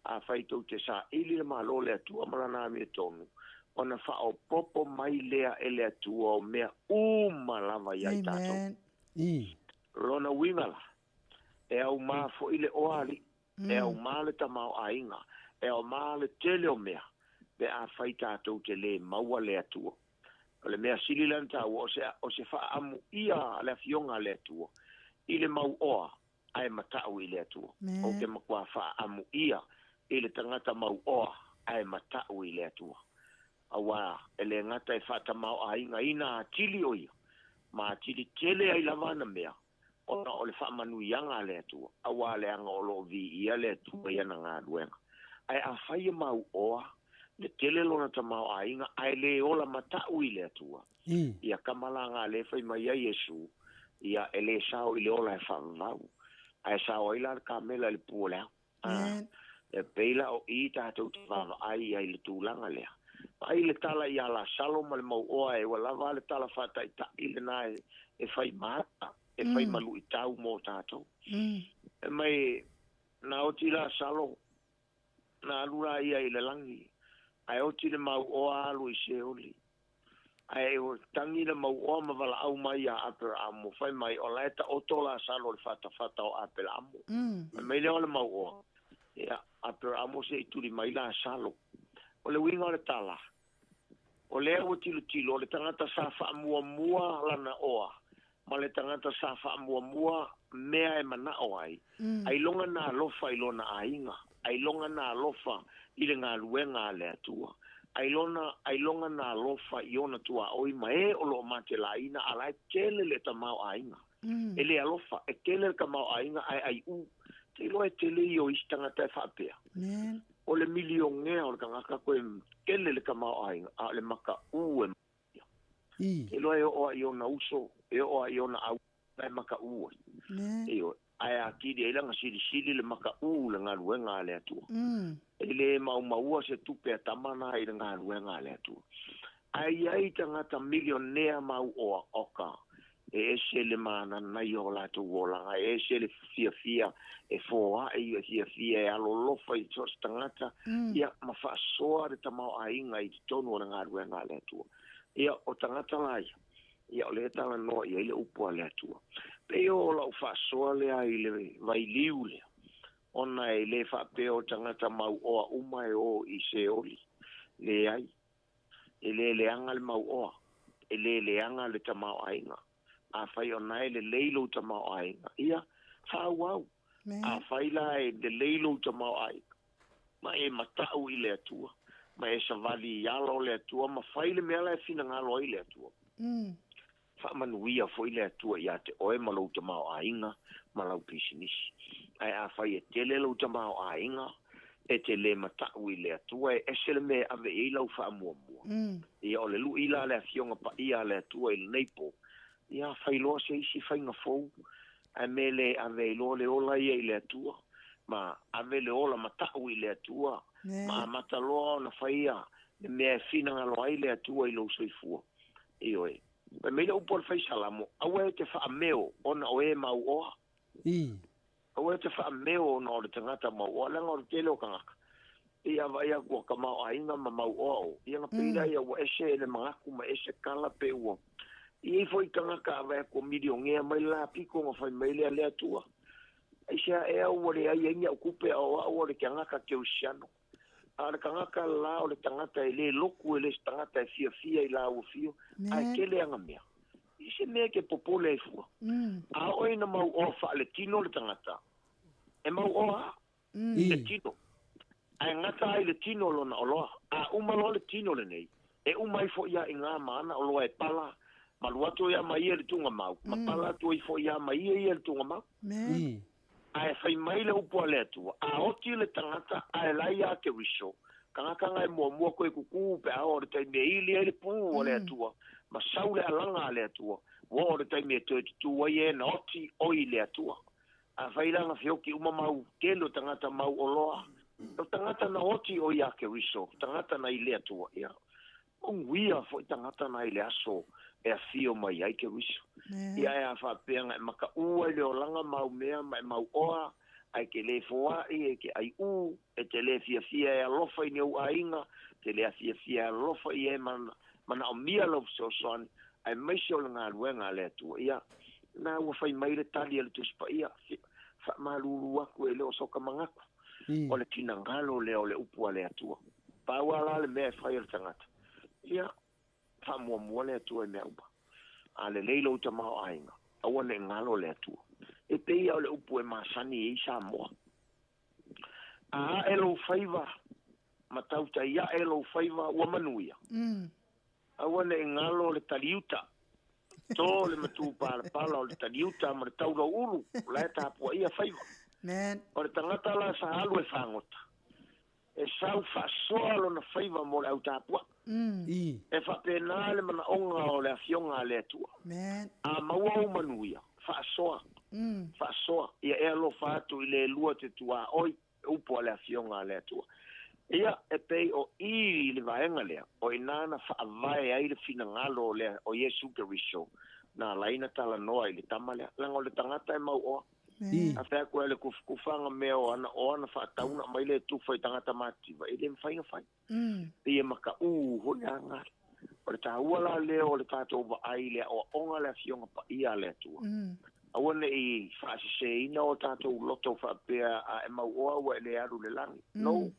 Afai tou te saili le Malo o le Atua ma Lana amiotonu, ona faaopoopo mai lea e le Atua o mea uma lava ia i tatou. Lona uiga la, e aumā foi le oa alii, e aumā le tamaoaiga, e aumā le tele o mea, pe afai tatou te lē maua le Atua. O le mea sili lea ona taua, o se, o se faaamuia a le Afioga a le Atua i le mau oa ae matau i le Atua. Ou te matua faaamuia i le tagata mau oa ae matau i le Atua. Auā, e lē gata e faatamaoaigaina atili o ia, ma atili tele ai lava ana mea, ona o le faamanuiaga a le Atua, auā leaga o lo o viia le Atua i ana galuega. Ae afai e mauoa, le tele lona tamaoaiga, ae lē ola mataʻu i le Atua, ia kama la ga lē fai mai ai Iesu, ia e lē sao i le ola e faavavau, ae sao ai la le kamela i le pu o le ao. A, e pei la o i tatou te vaavaai ai i le tulaga lea. Vaai le tala iā Lasalo ma le mauoa e ua lava le tala faataitaʻi lenā e fai mata, e fai ma luitau mo tatou. E mai, na oti Lasalo, na alu la ia i le lagi, ae oti le mauoa alu i Seoli. Ae ua tagi le mauoa ma valaau mai iā Aperaamo, fai mai, O la e taoto Lasalo i le fatafata o Aperaamo. Fai mai lea o le mauoa, Ia, Aperaamo se i tuli mai Lasalo. O le uiga o le tala, o lea ua tilotilo, o le tagata sa faamuamua lana oa, ma le tagata sa faamuamua mea e manao ai, ailoga na alofa i lona aiga, ailoga na alofa i le galuega a le Atua, ailona, ailoga na alofa i ona tuaoi ma e o lo o matelaina, a la e tele le tamaoaiga. E le alofa, e tele le tamaoaiga ae aiʻū. Te iloa e tele ia o isi tagata e faapea. O le milionea o le tagata koe tele le tamaoaiga, a o le makaʻū e Te iloa e oo a i ona uso, e oo a i ona au e makaʻu ai. Ioe. Ae atili ai lana silisili le makaʻu i le galuega a le Atua. E le maumaua se tupe a tama na i le galuega a le Atua. Ae i ai tagata milionea mauoa, oka, E ese le mananaia o latou olaga, e ese le fiafia e foaʻi, e fiafia e alolofa i so o se tagata, ia, ma faasoa le tamaoaiga i totonu o le galuega a le Atua. Ia, o tagata la ia, ia o lea e talanoa i ai le upu a le Atua. Pei o lau faasoa lea i le vailiu lea, ona e le faapea o tagata mauoa uma e o i Seoli. Leai. E le leaga le mauoa, e le leaga le tamaoaiga. Afai o na e lelei lou tamaoaiga, ia, faaauau. Afai la e lelei lou tamaoaiga, ma e matau i le Atua, ma e savali i ala o le Atua, ma fai le mea la e finagalo ai le Atua, Faamanuia foi le Atua iā te oe ma lou tamaoaiga ma lau pisinisi. Ae afai e tele lou tamaoaiga, e te lē mataʻu i le Atua, e ese le mea e ave i ai lau faamuamua. Ia, o le luʻi la a le Afioga Paia a le Atua i lenei pō, ia, fai loa se isi faiga fou, ae mea lē ave ai loa le ola ia i le Atua, ma ave le ola mataʻu i le Atua, ma amata loa ona faia le mea e finagalo ai le Atua i lou soifua. Ioe. Fai mai le upu a le Fai Salamo, Aua e te faameo ona o e mauoa. Aua e te faameo ona o le tagata mauoa, leaga o le tele o tagata, pei a vaai atu ua tamaoaiga ma mauoa o, ia ona pei lea ua ese le manatu ma ese tala pe ua i ai foi tagata a vaai atu ua milionea mai le la pito ona fai mai lea, Le Atua, aisea ea ua leai ai ni au tupe a o au o le tagata kerisiano. A o le tagata la o le tagata e le lotu, e le se tagata e fiafia i la ua fio, ae tele ana mea. I se mea e te popole ai fua. A oo ina mauoa faaletino le tagata, e mauoa lava i le tino, ae gata ai le tino lona oloa. A uma loa le tino lenei, e uma ai foi lava i gā ma ana oloa e pala, ma alu atu ai lava ma ia i le tuugamau, ma pala atu ai foi lava ma ia ia i le tuugamau. Ae fai mai le upu a le Atua, A oti le tagata ae la ia Keriso, tagata na e muamua toe tutū pe a oo le taimi e ili ai le pū a le Atua, ma sau le alaga a le Atua, ua oo le taimi e toe tutū ai e na oti oi le Atua. Afai la na feoti uma mau tele o tagata mau oloa, o tagata na oti oi a Keriso, tagata na i le Atua, ia, Manuia foi tagata na i le aso e afio mai ai Keriso. Ia e a faapea na e makaʻu ai le olaga mau mea ma e mauoa, ae ke lē foaʻi, e ke ʻaiʻū, e te lē fiafia e alofa i ni ou ʻaiga, te lē afiafia e alofa i e manaʻomia lau fesoasoani, aemaise o le galuega a le Atua. Ia, na ua fai mai le tali a le Tusi Paia, faamalulu aku e le o soka manatu, o le finagalo lea o le upu a le Atua. Pau lava la le mea e fai e le tagata, ia, faamuamua le Atua i mea uma. A lelei lou tamaoaiga, aua ne i galo le Atua. E pei lava o le upu e masani ai Samoa. A ae lou faiva ma tautai ae lou faiva ua manuia. Aua ne i galo le taliuta. To le matupalapala o le taliuta ma le taulaulu o la e tapuaia faiva. O le tagata la sa alu e fagota, E sau faasoa lona faiva mo le au tapuaʻa. E faapena le manaoga o le Afioga a le Atua. A maua ou manuia, faasoa, faasoa, ia e alofa atu i le lua te tuaoi, upu a le Afioga a le Atua. Ia, e pei o i i le vaega lea, o i ina na faavae ai le finagalo o le o Iesu Keriso, na ala ai na talanoa i le tama lea, leaga o le tagata e mauoa. A fai atu ai le kufukufaga mea o ana o ana faatauna mai le tufa i tagata matitiva, e le mafai ona fai. Pei e makaʻū foi aga. O le taua la lea o le tatou vaai i le aoaoga a le Afioga Paia a le Atua. Aua ne i faaseseina o tatou loto faapea a e mauoa ua e le alu i le lagi. No.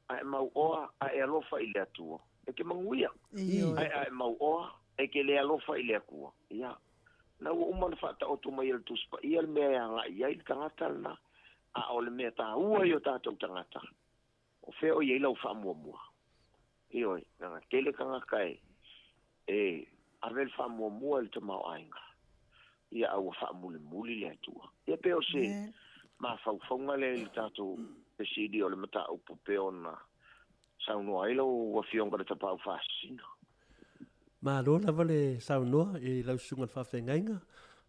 A e mauoa a e alofa i le Atua, e te manuia. Ae a e mauoa e te le alofa i le Atua, ia, Na ua uma ona faataoto mai e le Tusi Paia le mea e agai i ai le tagata lena, a o le mea taua i o tatou tagata, o fea o i ai lau faamuamua? Ioe, leaga tele tagata e, e ave le faamuamua i le tamaoaiga, ia a ua faamulimuli le Atua. Ia pei o se mafaufauga lea i le tatou fesili o le mataupu pei ona saunoa ai lau Afioga i le Tapaau Faasisina. Malo lava le saunoa i lau susuga i le faafeagaiga,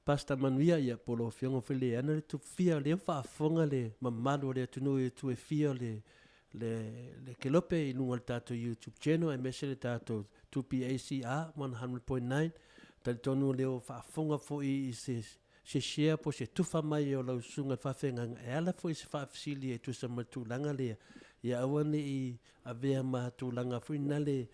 Pastor Manuia, ia po o lau Afioga foi le ana le tupu fia, o lea ua faafofoga le mamalu o le atunuu i itu e fia o le, le, le kelope i luga o le tatou YouTube channel aemaise le tatou 2PACR 100.9. Talitonu o lea ua faafofoga foi i se se share po o se tufa mai o lau susuga i le faafeagaiga e ala foi i se faafesili e tusa ma le tulaga lea, ia aua ne i avea ma tulaga foi nale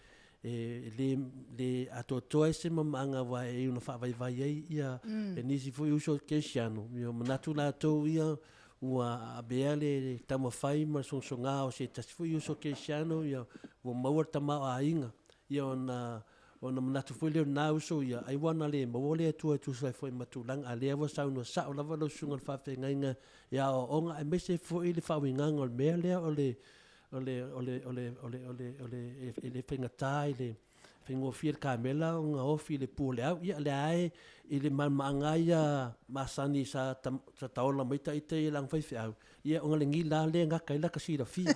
e le, le atoatoa ai se mamaaga aua e ona faavaivai ai ia e nisi foi uso kerisiano, ia manatu latou ia ua avea le taumafai ma le sogasoga o se tasi foi uso kerisiano ia ua maua le tamaoaiga ia ona Ona manatu foi lea o lena uso ia, ai ua na le maua le Atua e tusa ai foi ma tulaga, a lea ua saunoa sao lava lau susuga i le faafeagaiga i aoaoga aemaise foi le faauigaga o le mea lea o le o le o le o le o le o le o le e le faigata i le faigofie i le kamela ona ofi i le pu o le au. Ia o lea lava e i le malamaga lava ia masani sa sa taola mai ita ia i lana faifeau, Ia, o le gila lea gata ai lata silafia.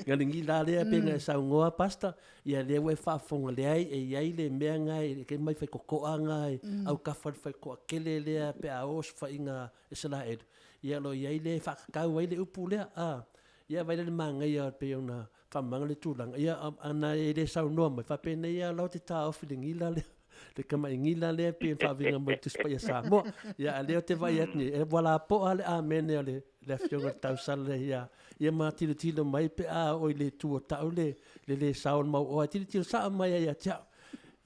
Ga le gila lea pe na e saunoa Pastor, ia lea ua e faafofoga leai e i ai le mea na e ke mai fai kokoa na e au kafa le fai koa kele lea pe a o sofaiga Isaraelu. Ia lo i ai le whakakau ai le upu lea. A, ia vai le manaia pei ona faamamaga le tulaga. Ia, ana e le saunoa mai, faapenei lava lau te taofi le gila lea. Le tamaigila lea pei ona faaviga mai le Tusi Paia Samoa. Ia, a o lea ou te vaai atu nei, ua lapoa le amene a le le Afioga i le Tausala ia, ia ma tilotilo mai pe a oo i le itu o tau le, le lē sao o le mauoa e tilotilo sao mai ai ia te au.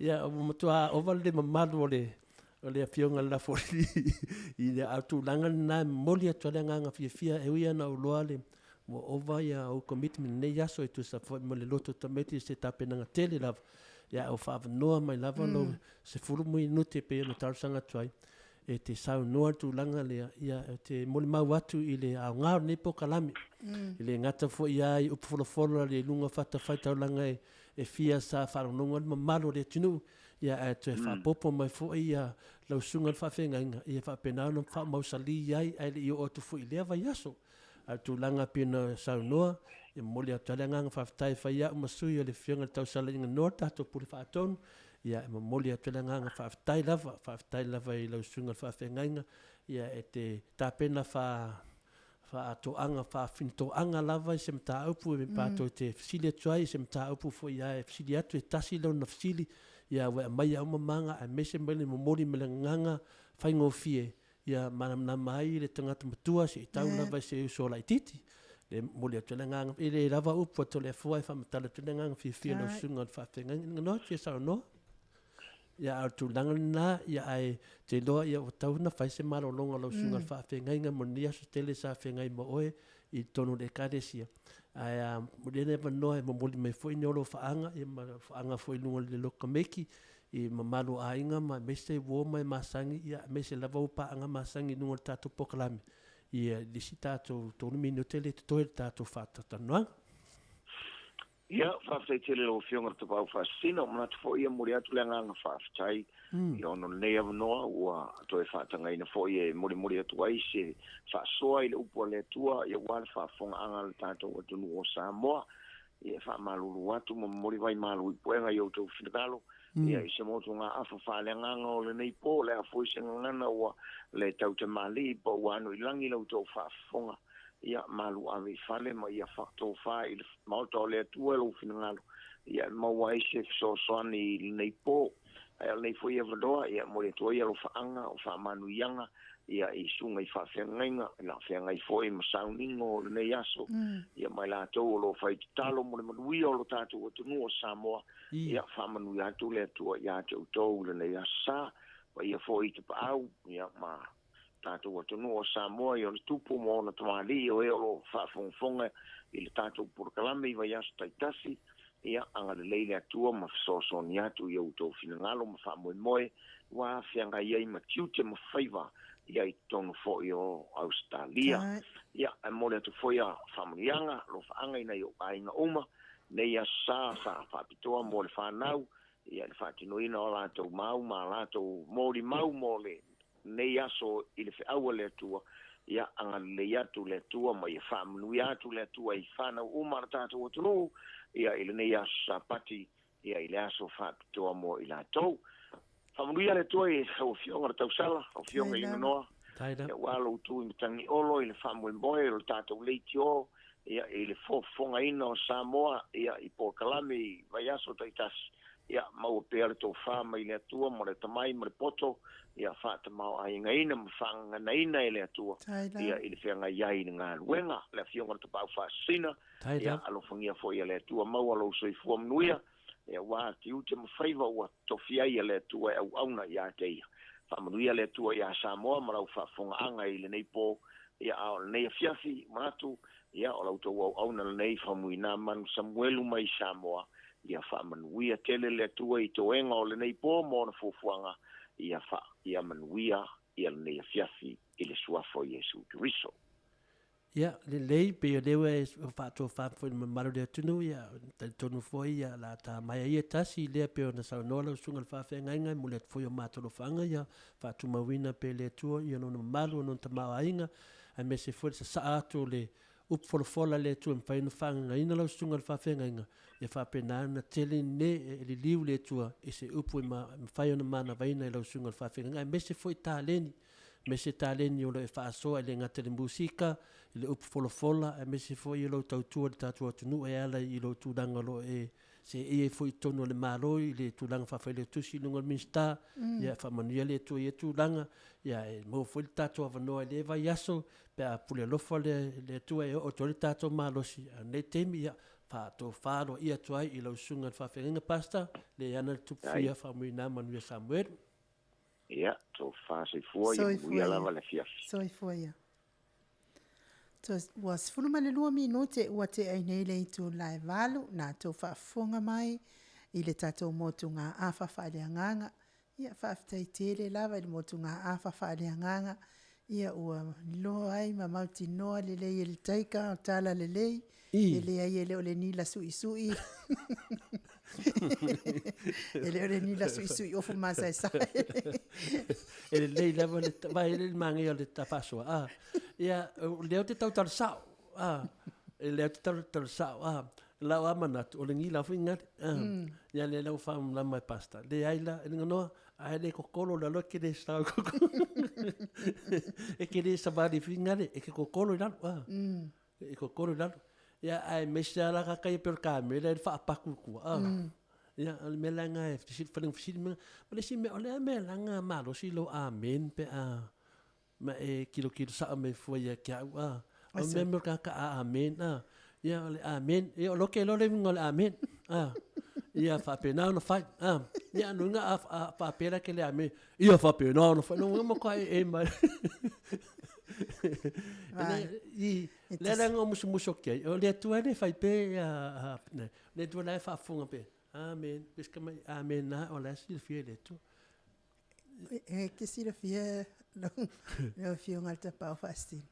Ia, ua matua ova le mamalu o le, o le Afioga i le Lafoalii i le, a o le tulaga lena e momoli atu ai le agaga fiafia e ui lava ina ou iloa le, ua ova ia ou commitment i lenei aso e tusa foi ma le loto tamaiti i se tapenaga tele lava, ia ae ua faaavanoa mai lava lou 10 minute e pei ona talosaga atu ai e te saunoa le tulaga lea, ia ou te molimau atu i le aoga o lenei polokalame. E le gata foi lava i upu folafola i luga o fatafaitaulaga e fia sa faalogologo ai le mamalu o le atunuu, ia ae toe faaopoopo mai foi ia lau susuga i le faafeagaiga, ia faapena ona faamausali ai ae le i oo atu foi i lea vaiaso. A o le tulaga pei ona saunoa, e momoli atu ai le agaga faafetai e fai au ma sui o le Afioga i le Tausalaiga Noa, le tatou Pule Faatonu, ia e momoli atu ai le agaga faafetai lava, faafetai lava i lau Susuga i le Faafeagaiga, ia e te tapena faa faatoaga, faafinitoaga lava i se mataupu e matou te fesili atu ai i se mataupu foi ia e fesili atu e tasi lona fesili, ia ua e aumaia uma maga aemaise mai le momoli mai le agaga faigofie ia malamalama ai le tagata matua seia tau lava i se uso laitiiti. Le momoli atu ai le agaga, e le lava upu a Toleafoa e faamatala atu ai le agaga fiafia i lau susuga i le faafeagaiga. Nganoa e fia saunoa. Ia, a o le tulaga lena, ia ae te iloa ia ua tatau ona fai se malologa o lau susuga i le faafeagaiga mo lenei aso tele sa feagai ma oe i totonu o le Ekalesia. Ae a momoli ai le avanoa e momoli mai foi ni alofaaga ia ma alofaaga foi i luga o le lokameki i mamalu o aiga ma aemaise uo ma e masani, ia aemaise lava ua paaga masani i luga o le tatou polokalame, ia le isi tatou tolu minute lea e totoe i le tatou faatalatalanoaga. Ia, faafetai tele i lau Afioga i le Tapaau Faasisina. Ua manatu foi e momoli atu le agaga faafetai ona o lenei avanoa ua toe faatagaina foi e molimoli atu ai se faasoa i le upu a le Atua aua le faafofogaaga a le tatou atunuu o Samoa. Ia, e faamalulu atu ma momoli vai malu i puega i outou finagalo ia i se motugaafa faaleagaga o lenei po, o le a foi se gagana ua le tautamalii po ua anu i lagi la outou faafofoga. Ia malu ave i fale ma ia tofa i le Maota o le Atua lou finagalo, ia e maua ai se fesoasoani i lenei po. Ae o lenei foi avanoa, ia e momoli atu ai alofaaga o faamanuiaga ia i susuga i faafeagaiga, na feagai foi ma sauniga o lenei aso, ia ma i latou o lo o fai tatalo mo le manuia o lo tatou atunuu o Samoa, ia faamanuia atu le Atua ia te outou i lenei aso sa, paia foi i tapaau, ia ma tatou atunuu o Samoa i ona tupu ma ona tamalii o e o lo o faafogafoga i le tatou polokalame i vaiaso taitasi, ia agalelei le Atua ma fesoasoani atu i outou finagalo ma faamoemoe ua feagai ai ma tiute ma faiva ia i totonu foi o Ausetalia. Ia, e momoli atu foi a faamanuiaga, alofaaga i nai ou aiga uma, nei aso sa sa faapitoa mo le fanau, ia i le faatinoina o a latou mau ma a latou molimau mo le nei aso i le feau a le Atua, ia agalelei atu le Atua ma ia faamanuia atu le Atua i fanau uma a le tatou atunuu, ia i lenei aso Sapati, ia i le aso faapitoa mo i latou. Faamanuia le Atua i lau Afioga le Tausala, lau Afioga i Liganoa, ia ua lou tu i Matagiolo i le faamoemoe o le tatou leitio, ia i le fofofogaina o Samoa, ia i polokalame i vaiaso taitasi, ia maua pea le tofa mai le Atua ma le atamai ma le poto, ia faatamaoaigaina ma faagaganaina e le Atua, ia i le feagai ai i le galuega. Le Afioga i le Tapaau Faasisina, ia alofagia foi e le Atua maua lou soifua manuia, ia aua tiute ma faiva ua tofi ai e le Atua e auauna ia te ia. Faamanuia le Atua ia Samoa ma lau faafofogaaga i lenei po, ia a o lenei afiafi, manatu, ia o la outou auauna lenei Faumuina Manu Samuelu mai Samoa, ia faamanuia tele le Atua i toega o lenei po ma ona fuafuaga, ia fa, ia manuia ia lenei afiafi i le Suafa o Iesu Keriso. Ia, lelei, pei o lea ua e faatofa foi i le mamalu o le atunuu, ia, talitonu foi, ia, o le a ta mai ai e tasi lea pei ona saunoa lau susuga i le faafeagaiga, e momoli atu foi o matou alofaga, ia faatumauina pea e le Atua ia lona mamalu, o lona tamaoaiga, aemaise foi le sasaa atu o le upu folafola a le Atua e mafai ona faagagaina lau susuga i le faafeagaiga, ia faapena ona tele ne e liliu le Atua i se upu e mafai ona manavaina e lau susuga i le faafeagaiga, aemaise foi taleni aemaise taleni o lo o e faasoa e le gata i le musika, i le upu folafola, aemaise foi o lou tautua i le tatou atunuu e ala i lou tulaga o lo o e seei ai foi i totonu o le Malo i le tulaga faafailautusi i luga o le Minisita, ia faamanuia le Atua i ia tulaga, ia e maua foi le tatou avanoa i lea vaiaso pe a pule alofa le le Atua e oo atu ai le tatou malosi. A o lenei taimi, ia faatofa aloaia atu ai i lau Susuga i le Faafeagaiga Pastor Leana le Tupufia Faumuina Manuia Samuelu. Ia, tofa soifua, ia manuia lava le afiafi. Soifua ia. Ua 12 minute ua tea ai nei le itula e 8 na tou faafofoga mai i le tatou motugaafa faaleagaga. Ia faafetai tele lava i le motugaafa faaleagaga ia ua iloa ai ma mautinoa lelei e le taika o tala lelei e leai e le o le nila suisui e le o le nila suisui ofu masaesae. E lelei lava le vai le manaia o le faasoa a ia o lea ou te tautala sao a e lea ou te tautala sao a lau a manatu o le nila foi gale a ia lea lau faamalamalama e pastor leai la e Liganoa ae le kokolo i lalo e ke le sao e ke le savali foi gale e ke kokolo i lalo a e kokolo i lalo ia aemaise lava la kaka ia pei o le kamela e le faapaku i tua a ia o le mea la lena e fesili falega fesili ma le isi mea o le a mea e laga malosi lou amen pe a ma e kilokilo sao mai fua ia te au a o le mea mea o le tagata a amen a ia o le amen ia o loke loa le uiga o le amen a ia faapena ona fai a ia lona uiga a faapea la e ke le amen ia faapena ona fai lona uiga matua e e mai i le ala o musumusu atu ai o le Atua e le fai pe le Atua la e faafofoga pe amen pesika mai amen na o la e silafia e le Atua. E te silafia lau Afioga i le Tapaau Faasisina,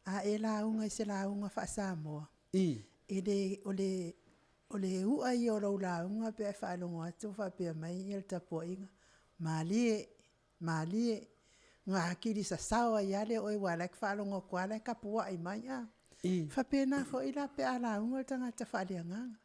a e lauga i se lauga faa-Samoa, e le, o le, o le u'a ia o lau lauga pe a e faalogo atu o faapea mai le tapuaiga, malie, malie, gakili sasao ai lava lea o oe aua o la e te faalogo atu lava o la e tapuai mai a. E faapena foi la pe a lauga le tagata faaleagaga.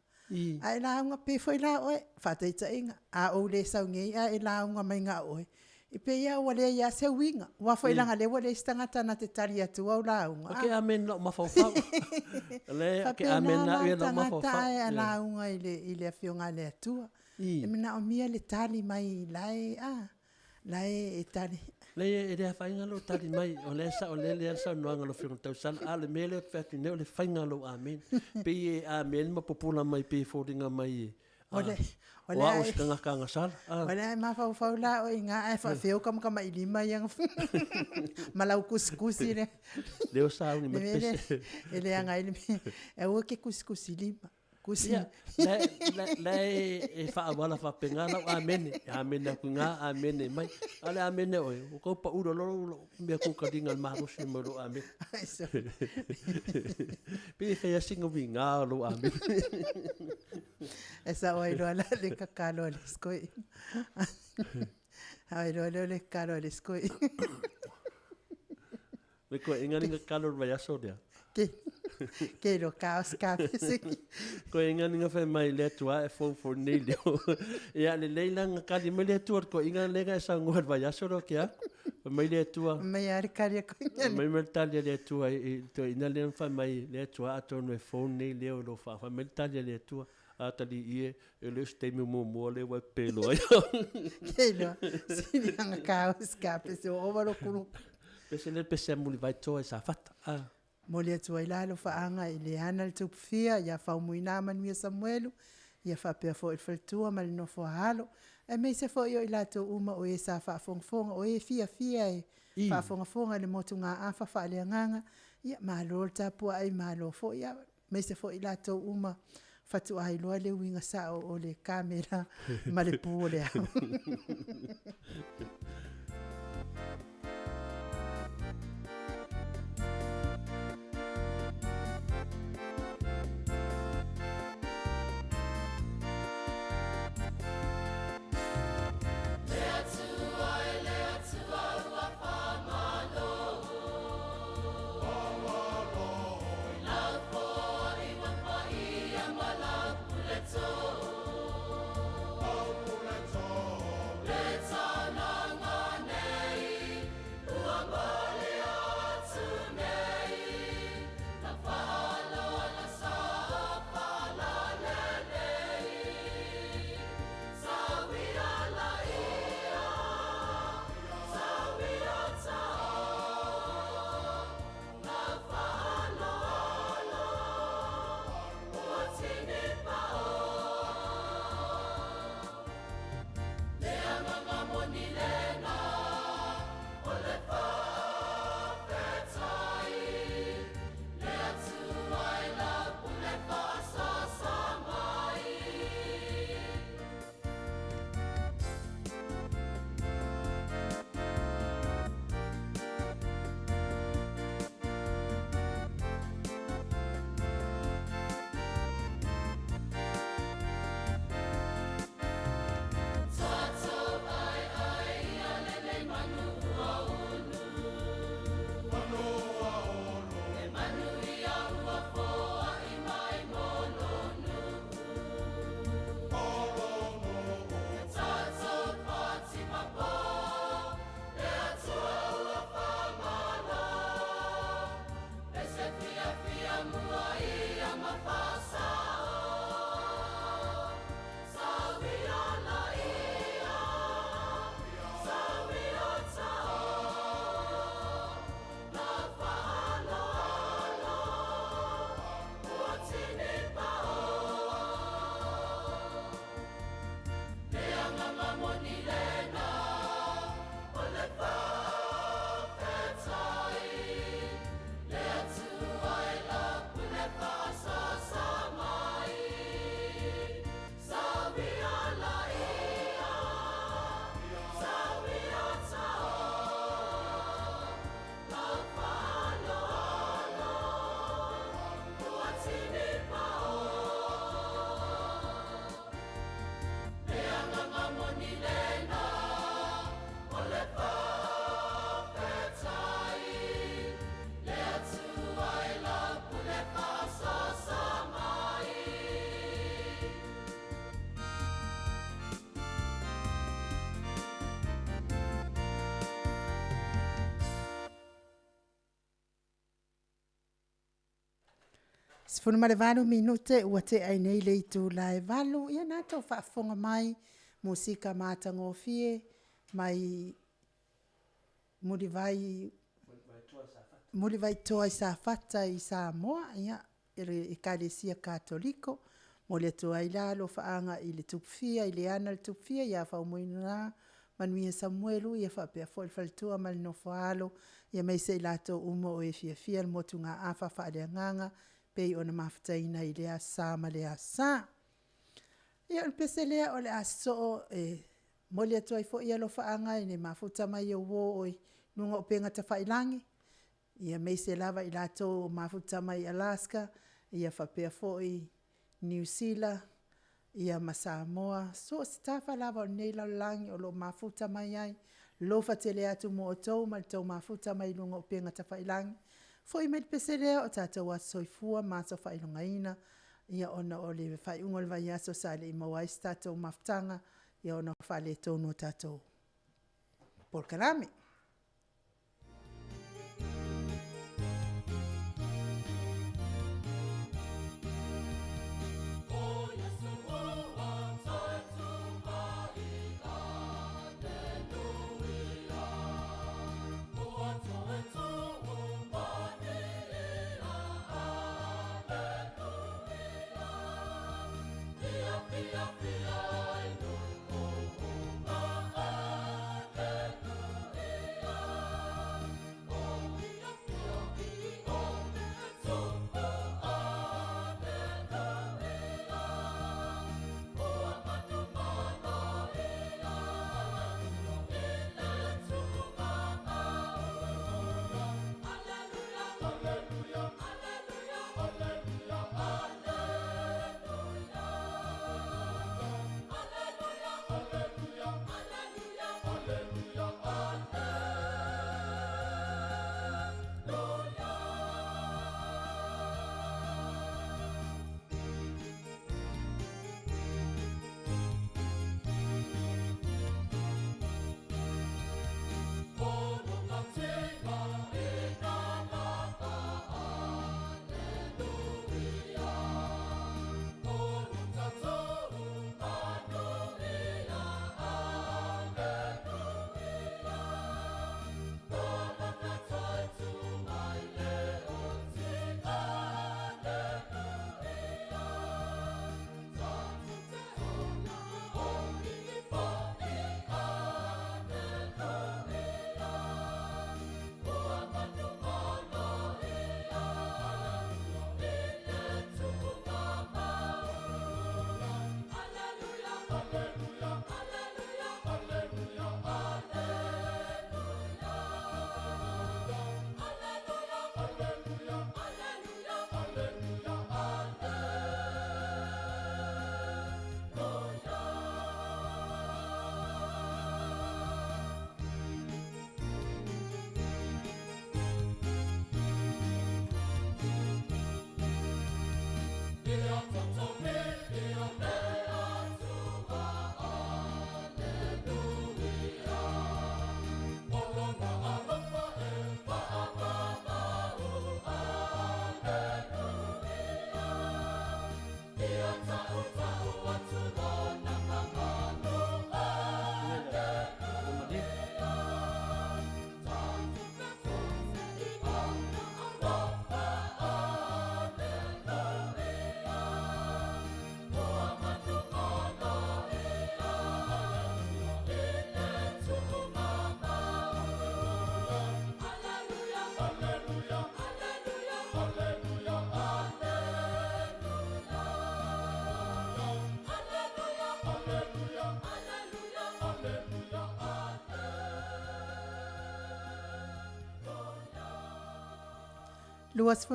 A e lauga pei foi la oe, faataitaiga, a ou le sau nei ae e lauga mai na o oe, e pei lava ua leai lava se uiga, aua foi leaga o lea ua leai se tagata na te tali atua au lauga. Ou te amen i lou mafaufau. O lea ou te Faapena amen la au le i lou tagata mafaufau. ae a lauga i le Afioga a le Atua. E manaomia le tali mai la e, a, la e tali. Leai, e le afaina lou tali mai, o lea e saolele lava le saunoaga a lau Afioga i le Tausala, a o le mea lea ou te fai atu nei, o le faiga o lou amen. Pei e amen ma pupula mai pei e foliga mai e, O le, o o le au a se tagata agasala. O le a e mafaufau la oe i ina ae faafeu tamatamailima ia ma lau kusikusi lea. Lea ua sauni mai le pese. E leaga ai le mea, e aua e te kusikusilima. Kusi. Ia, la, la, la e, e faaauala faapena lau amene. E amene atu i ina, amene mai. A o le amene oe, ua tau pau loa lou, lou mea kukaliga i le malosi mai lou amene. Pei e fai lava sina uiga o lou amene. E sao ai loa la le tatalo a le isi toeaina. Sao ai loa lea o le tatalo a le isi toeaina. Le koeʻiga ni kakalo le vaiaso lea. Ke, ke lo kaos ka peseki. Koeʻiga ni fai mai le Atua e fou fou nei leo. Ia lelei la nga kali mai le Atua le koeʻiga le nga e saunoa le vaiaso lea o ke aku. Fai mai le Atua. Mai a le kali a koeʻiga Mai mai le tali a le Atua i le toeaina lea na fai mai le Atua atonu e fou nei leo i lou faa. Fai mai le tali a le Atua, a talii e, e le o se taimi muamua lea ua e pepelo ai. Ke iloa, sili anga kaos ka pese o ova lo kulu. Pese lea le pese a Mulivai toa i Safata. Ah. Momoli atu ai la alofaaga i le ana le Tupufia ia Faumuina Manuia Samuelu, ia faapea foi le faletua ma le nofo a alo, aemaise foi o i latou uma o e sa faafogafoga, o e fiafia e faafogafoga i le motugaafa faaleagaga, ia malo le tapuai, malo foi aemaise foi i latou uma faatoa iloa le uiga sao o le kamera ma le pu o le ao. 18 minute ua tea ai nei le itula e 8, ia na tou faafofoga mai, musika matagofie mai Mulivai Mulivaitoa i Safata i Samoa, ia, le Ekalesia Katoliko. Momoli atu ai la alofaaga i le Tupufia, i Leana le Tupufia ia Faumuina Manuia Samuelu, ia faapea foi le faletua ma le nofo-a-alo, ia aemaise i latou uma o e fiafia le motugaafa faaleagaga, pei ona mafutaina i lea Aso Sa ma lea Aso Sa. Ia o le pese lea o le a sosoo e momoli atu ai foi alofaaga i le mafuta mai o uo i luga o upega tafailagi, ia aemaise lava i latou o mafuta mai Alaska, ia faapea foi Niu Sila, ia ma Samoa, so o se tafa lava o lenei lalolagi o lo o mafuta mai ai, alofa tele atu mo outou ma le tou mafuta mai luga o upega tafailagi. Foi mai le pese lea, o tatou aso soifua ma aso faailogaina, ia ona o le faaiuga o le vaiaso sa le i maua ai se tatou mafutaga, ona o faaletonu o tatou polokalame.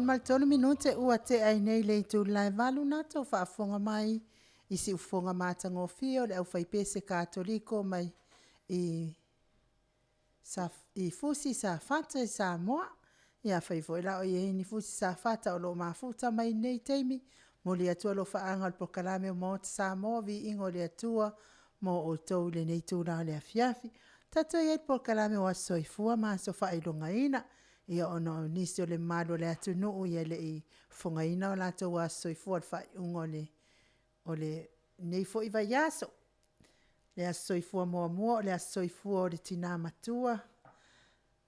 23 minute ua tea ai nei le itula e 8 na tou faafofoga mai i siufofoga matagofie o le aufaipese Katoliko mai i, i Fusi Safata i Samoa. Ia afai foi la o i ai ni Fusi Safata o lo o mafuta mai nei taimi, momoli atu alofaaga o le polokalame o Maota Samoa, viiga o le Atua mo outou i lenei itula o le afiafi. Tatou i ai i le polokalame o Aso Soifua ma Aso Faailogaina. Ia ona o nisi o le mamalu o le atunuu ia e le i fofogaina o latou aso soifua i le faaiuga o le o lenei foi vaiaso. Le aso soifua muamua o le aso soifua o le tina matua,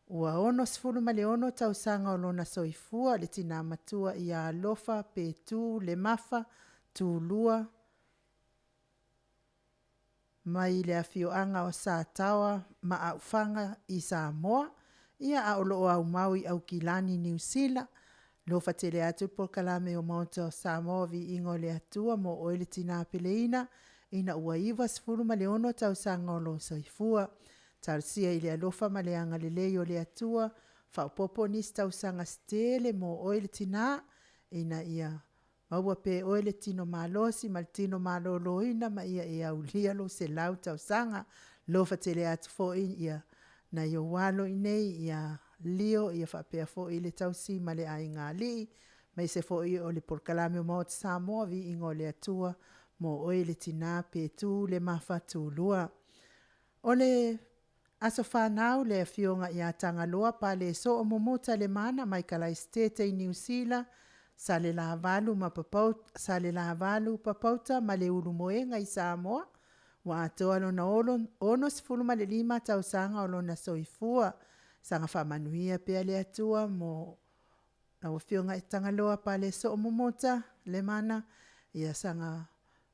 ua 66 tausaga o lona soifua, le tina matua ia Alofa Petu Lemafa Tulua mai le afioaga o Sataoa ma Aufaga i Samoa, ia a o lo o aumau i Aukilani Niu Sila. Alofa tele atu le polokalame o Maota o Samoa, viiga o le Atua mo oe le tina peleina ina ua 96 tausaga o lou soifua. Talosia i le alofa ma le agalelei o le Atua, faaopoopo nisi tausaga se tele mo oe le tina, ina ia maua pea e oe le tino malosi ma le tino maloloina ma ia e aulia lou 100 tausaga. Alofa tele atu foi ia nai ou alo i inei ia Leo faapea foi le tausi ma le aigaalii, aemaise foi o le polokalame o Maota Samoa, viiga o le Atua mo oe le tina Petu Lemafa Tulua. O le aso fanau le afioga ia Tagaloa Palesoo Mumuta Lemana mai Kalaisitete i Niu Sila, Salelavalu ma Salelavalu Papauta ma le Ulumoega i Samoa, ua atoa lona 65 tausaga o lona soifua. Saga faamanuia pea le Atua mo lau Afioga i Tagaloa Palesoo Mumuta Lemana, ia saga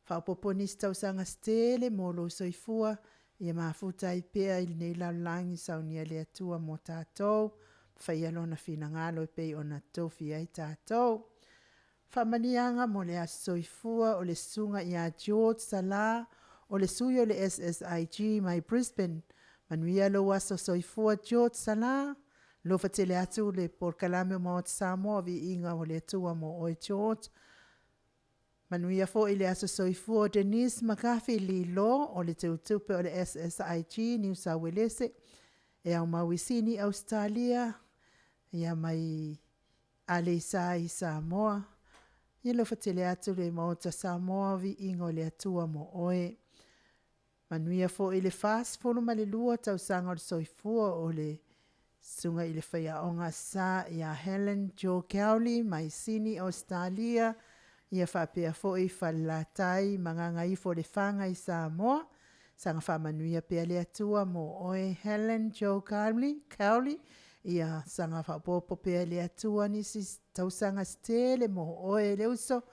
faaopoopo nisi tausaga se tele mo lou soifua, ia mafuta ai pea i lenei lalolagi saunia e le Atua mo tatou, faia lona finagalo e pei ona tofia ai tatou. Faamanuiaga mo le aso soifua o le susuga ia George Sala, o le sui o le SSIG mai Brisbane. Manuia lou aso soifua George Sala, alofa tele atu le polokalame o Maota Samoa, viiga o le Atua mo oe George. Manuia foi le aso soifua o Denise McCarthy Lilo, o le teutupe o le SSIG Niu Sauelese, e aumau i Sini, Ausetalia, ia mai Aleisa i Samoa. Ia alofa tele atu le Maota Samoa, viiga o le Atua mo oe. Manuia foi le 42 tausaga o le soifua o le susuga i le faiaoga sa ia Helen Joe Cowley mai Sini, Ausetalia, ia faapea foi Falelatai ma Gagaifolefaga i Samoa. Saga faamanuia pea le Atua mo oe Helen Joe Cowley, Cowley. Ia saga faaopoopo pea e le Atua nisi tausaga se tele mo oe le uso,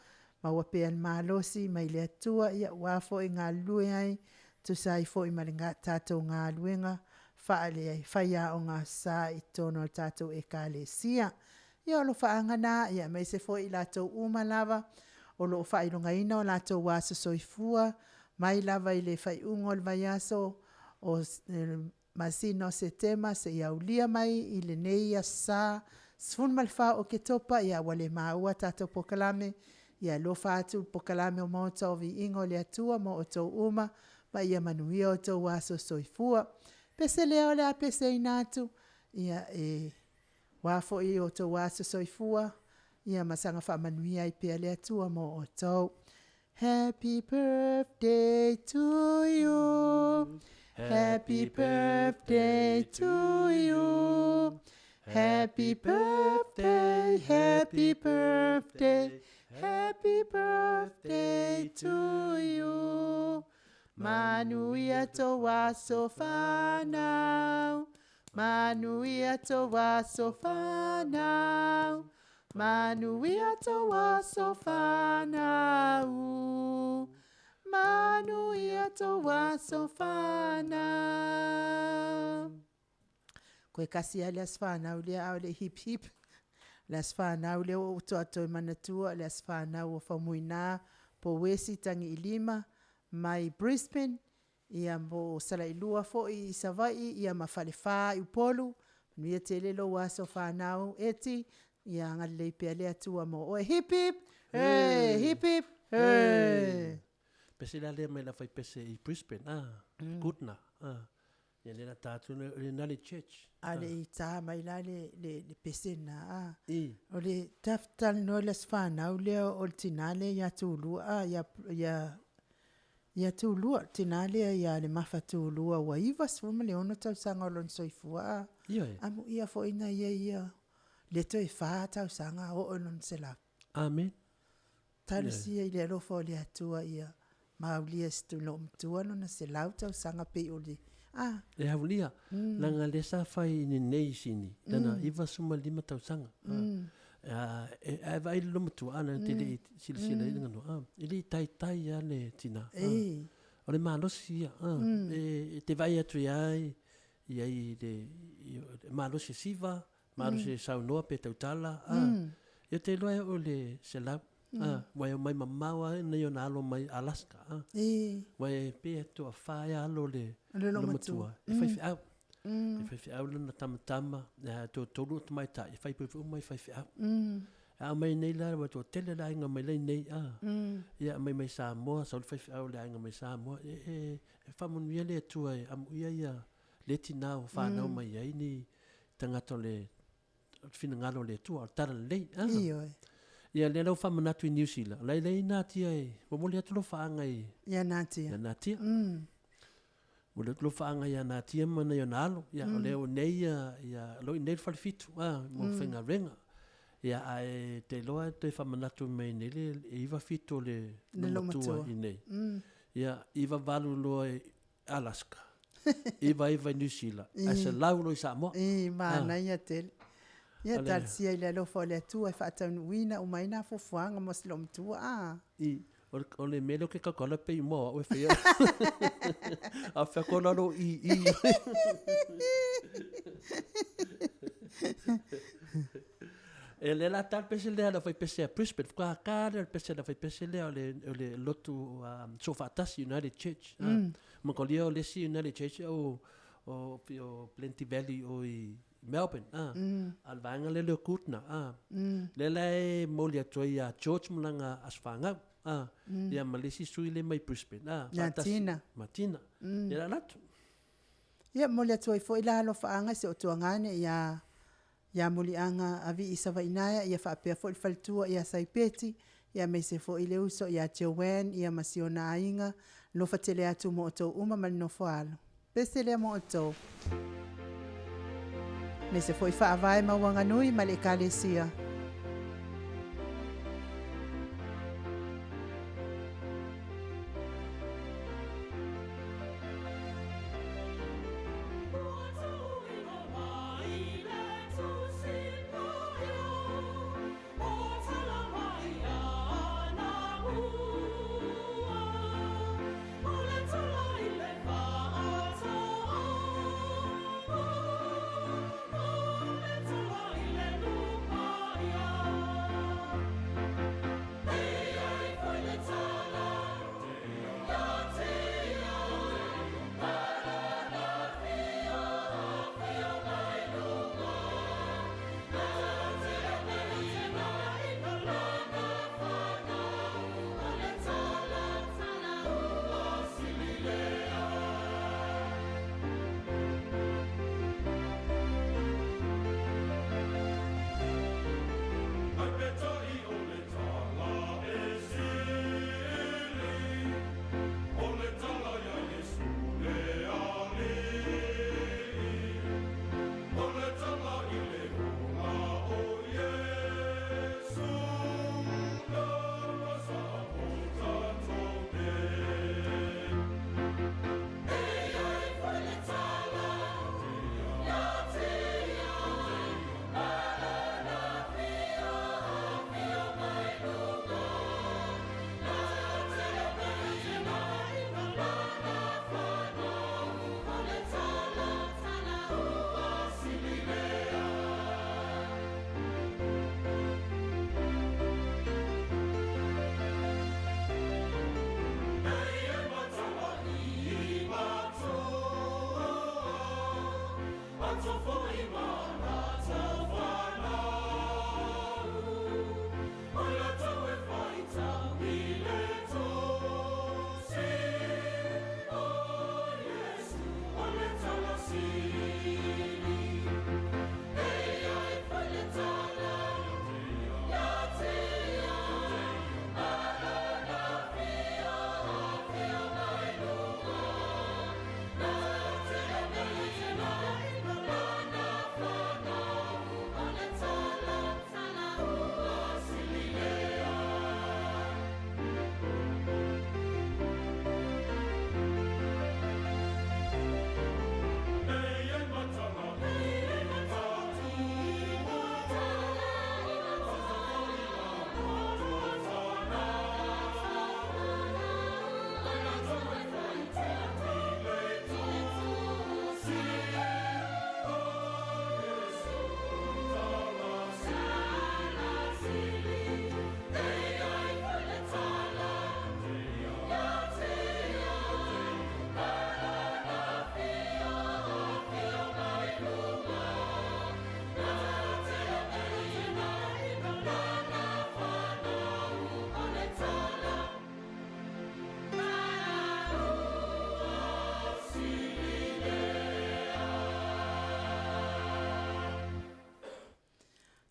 maua pea le malosi mai le Atua, ia aua foi galulue ai, tusa ai foi ma le tatou galuega faale faiaoga sa i totonu o le tatou ekalesia. Ia o alofaaga na, ia aemaise foi i latou uma lava o lo o faailogaina o latou aso soifua, mai lava i le faaiuga o le vaiaso o le masina o Setema seia aulia mai i lenei aso Sa 14 Oketopa, ia ua le maua tatou polokalame, ia alofa atu le polokalame o Maota o Viiga o le Atua mo outou uma, ma ia manuia outou aso soifua. Pese lea o le a peseina atu, ia e aua foi outou aso soifua, ia ma saga faamanuia ai pea le Atua mo outou. Happy birthday to you. Happy birthday to you. Happy birthday, happy birthday, happy birthday to you. Manuia tō aso whānau. Manuia tō aso whānau. Manuia tō aso whānau. Manuia tō aso whānau. Koe kasi a le aso whānau lea a o le hip hip. Le aso whānau lea o utu atoe manatua, le aso whānau o Faumuina, po Wesi Tangi Ilima, mai Brisbane, ia mo Salailua foi i Savaii, ia ma Falefa i Upolu. Manuia tele lou aso whānau eti, ia agalelei pea le Atua mo oe. Hip hip! Hey! Hip hip! Hey! Pese la lea mai la fai pese i Brisbane, ah, Goodna, ah. Ia le la tātu le le nale church. A le i tā mai la le, le, le pese na, a. I. O le taftal no le aso whanau lea o le tina lea ia Tulua, a, ia, ia, ia Tulua, tina lea ia le mafa Tulua, ua 96 tausaga o lona soifua, a. Ioe. Amuia foi na ia ia. Le toe fa tausaga oo i lona 100. Amen. Talosia i le alofa o le Atua ia maulia e se loomatua lona 100 tausaga pei o le a. E aulia, leaga lea sa fai i lenei i Sini, lana 95 tausaga. A, e vaai le loomatua, a, na te le i silasila i le ganoa, a, e le i taitai lava le tina. A, o le malosi ia, a, e te vaai atu ia i ai i le, i, malosi e siva, malosi e saunoa pe tautala, a, ia te iloa e oo i le 100, a, ua e omai mamao lava nei ona alo mai Alaska, a, ua e pei e toafa ea alo o le loomatua e faifeau. E faifeau lana tamatama, a toatolu o tamaitai, e faipuipui uma i faifeau. A aumai nei la, ua toatele le aiga mai lai nei, a, ia aumai mai Samoa, sau le faifeau o le aiga mai Samoa, e, e, e faamanuia le Atua e amuia ia le tina ua fanau mai ai ni tagata o le finagalo o le Atua, o le talalelei. Ah. Ioe. Ia lea lau faamanatu i Niu Sila, o la e leai natia e momoli atu lou faaga i Ia natia. Ia natia. Momoli atu lou faaga ia natia ma nai ona alo. Ia o lea o nei ia, ia lo i nei le falefitu, ah, mo faigaluega. Ia ae te iloa e toe faamanatu mai nei le 97 o le Le loomatua i nei. Ia 98 loa i Alaska, 99 i Niu Sila, ae 100 loa i Samoa. I, manaia tele. Ia talosia i le alofa o le Atua e faataunuuina uma ai nā fuafuaga mo se loomatua, a. I, o le mea lea ou te tautala pei uma o au e faia. A fea atu la lou i i. E le la tal pese lea la fai pese a Brisbane, faatoa ka lea o le pese la fai pese lea o le o le lotu um, Soofaatasi United Church. Mm. Mongolia o le isi United Church o o o Plenty Valley o i Melbourne. Ah. A le vaega lea le o Goodna. Ah. Lea la e momoli atu ai ia George ma lana aso fanau. Ah. Ia ma le isi sui lea mai Brisbane. Ah. Ia Faatasi. Tina. Ma Tina. Ia la latu. Ia momoli atu ai foi la alofaaga i si ou tuagane ia Ia Muliaga Avii Savainaea, ia faapea foi le faletua ia Saipeti, ia aemaise foi le uso ia Joanne ia ma si ona aiga, alofa tele atu mo outou uma ma le nofo alo. Pese lea mo outou. Aemaise foi Faavae ma Uaganui ma le Ekalesia.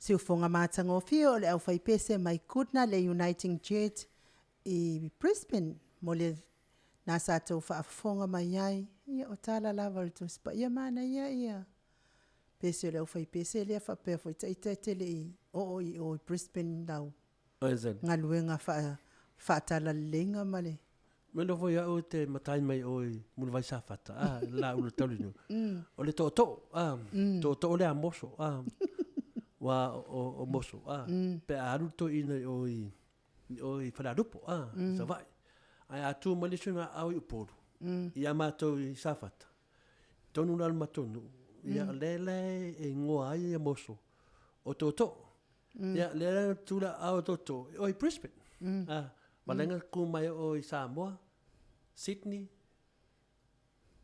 Siufoga matagofie o le aufaipese mai Goodna le Uniting Church i Brisbane mo le na sa tou faafofoga mai ai. Ia o tala lava o le Tusi Paia manaia ia pese o le aufaipese lea faapea foi ita e te le i oo i o i Brisbane lau galuega faa faatalaleiga ma le Mea foi au e te matai mai o i Mulivai Safata, a, la ulu tauli nu. O le tootoo, a, tootoo le a moso, a, wa o, o moso, a, pe a alu to ina i o i, i o i Falealupo, a, Savaii. Ae a tu mai le isi na au i Upolu, ia matou i Safata, tonu la le matou nuu, ia lea la e igoa ai ia moso, o tootoo. Ia lea la tu la au tootoo, o i Brisbane. A, valenga ku mai o i Samoa, Sydney,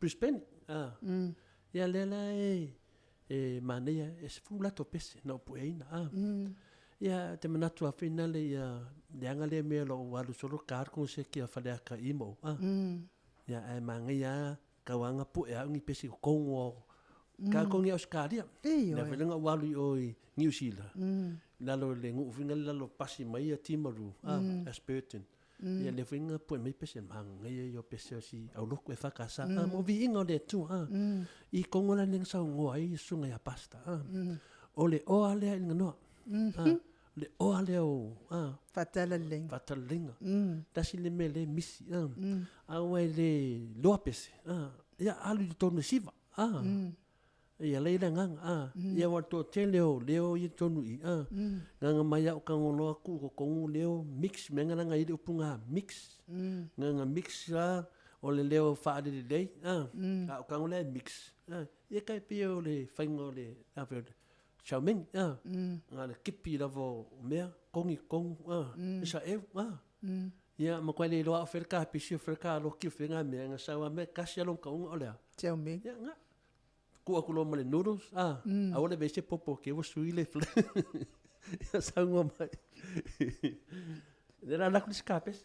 Brisbane. A, ia lea la e, e manaia, e 10 latou pese na upu eina. A, ia te manatu a whina le ia, leaga lea mea lo alu solo ka ko se kia Faleata i mo. A, ia e mangaia kauanga pu e au ni pese ko kongo ka ko ni Australia. Ioe. Le felenga walu i o i New Zealand. Lalo le ngu finga lalo pasi mai a Timaru, a Ashburton. Ia le finga pu e mai pese mangaia i o pese o si au loku e whakasa. A mo vi inga o le tu, a. I kongo la nenga sau ngoa i sunga ia pasta, a. O le oa lea i nganoa. A, le oa lea o, a. Fatalalenga. Fatalalenga. Tasi le mea le misi, a. A ua le loa pese, a. Ia alu i tonu siva, a. Ia leila nganga, a. Ia wa to te leo, leo i tonu i, a. Nganga mai au ka ngolo aku ko kongu leo mix, me ngana ngai le upunga mix. Nganga mix a, o le leo whaare le lei, a. A o kango lea mix, a. Ia kai pia o le whainga o le, a o le Xiao Ming, a. Nga le kipi lava o mea, kongi kongu, a. Isa eu, a. Ia, ma koe le iloa o whera ka pisi o whera ka loki o whera ngā mea, nga sawa mea kasi along ka unga o lea. Xiao Ming. Ia, nga. Ku aku lo ma le noodles, a. A ole vese popo ke ua sui le fle. Ia saunga mai. Le la laku le skapes.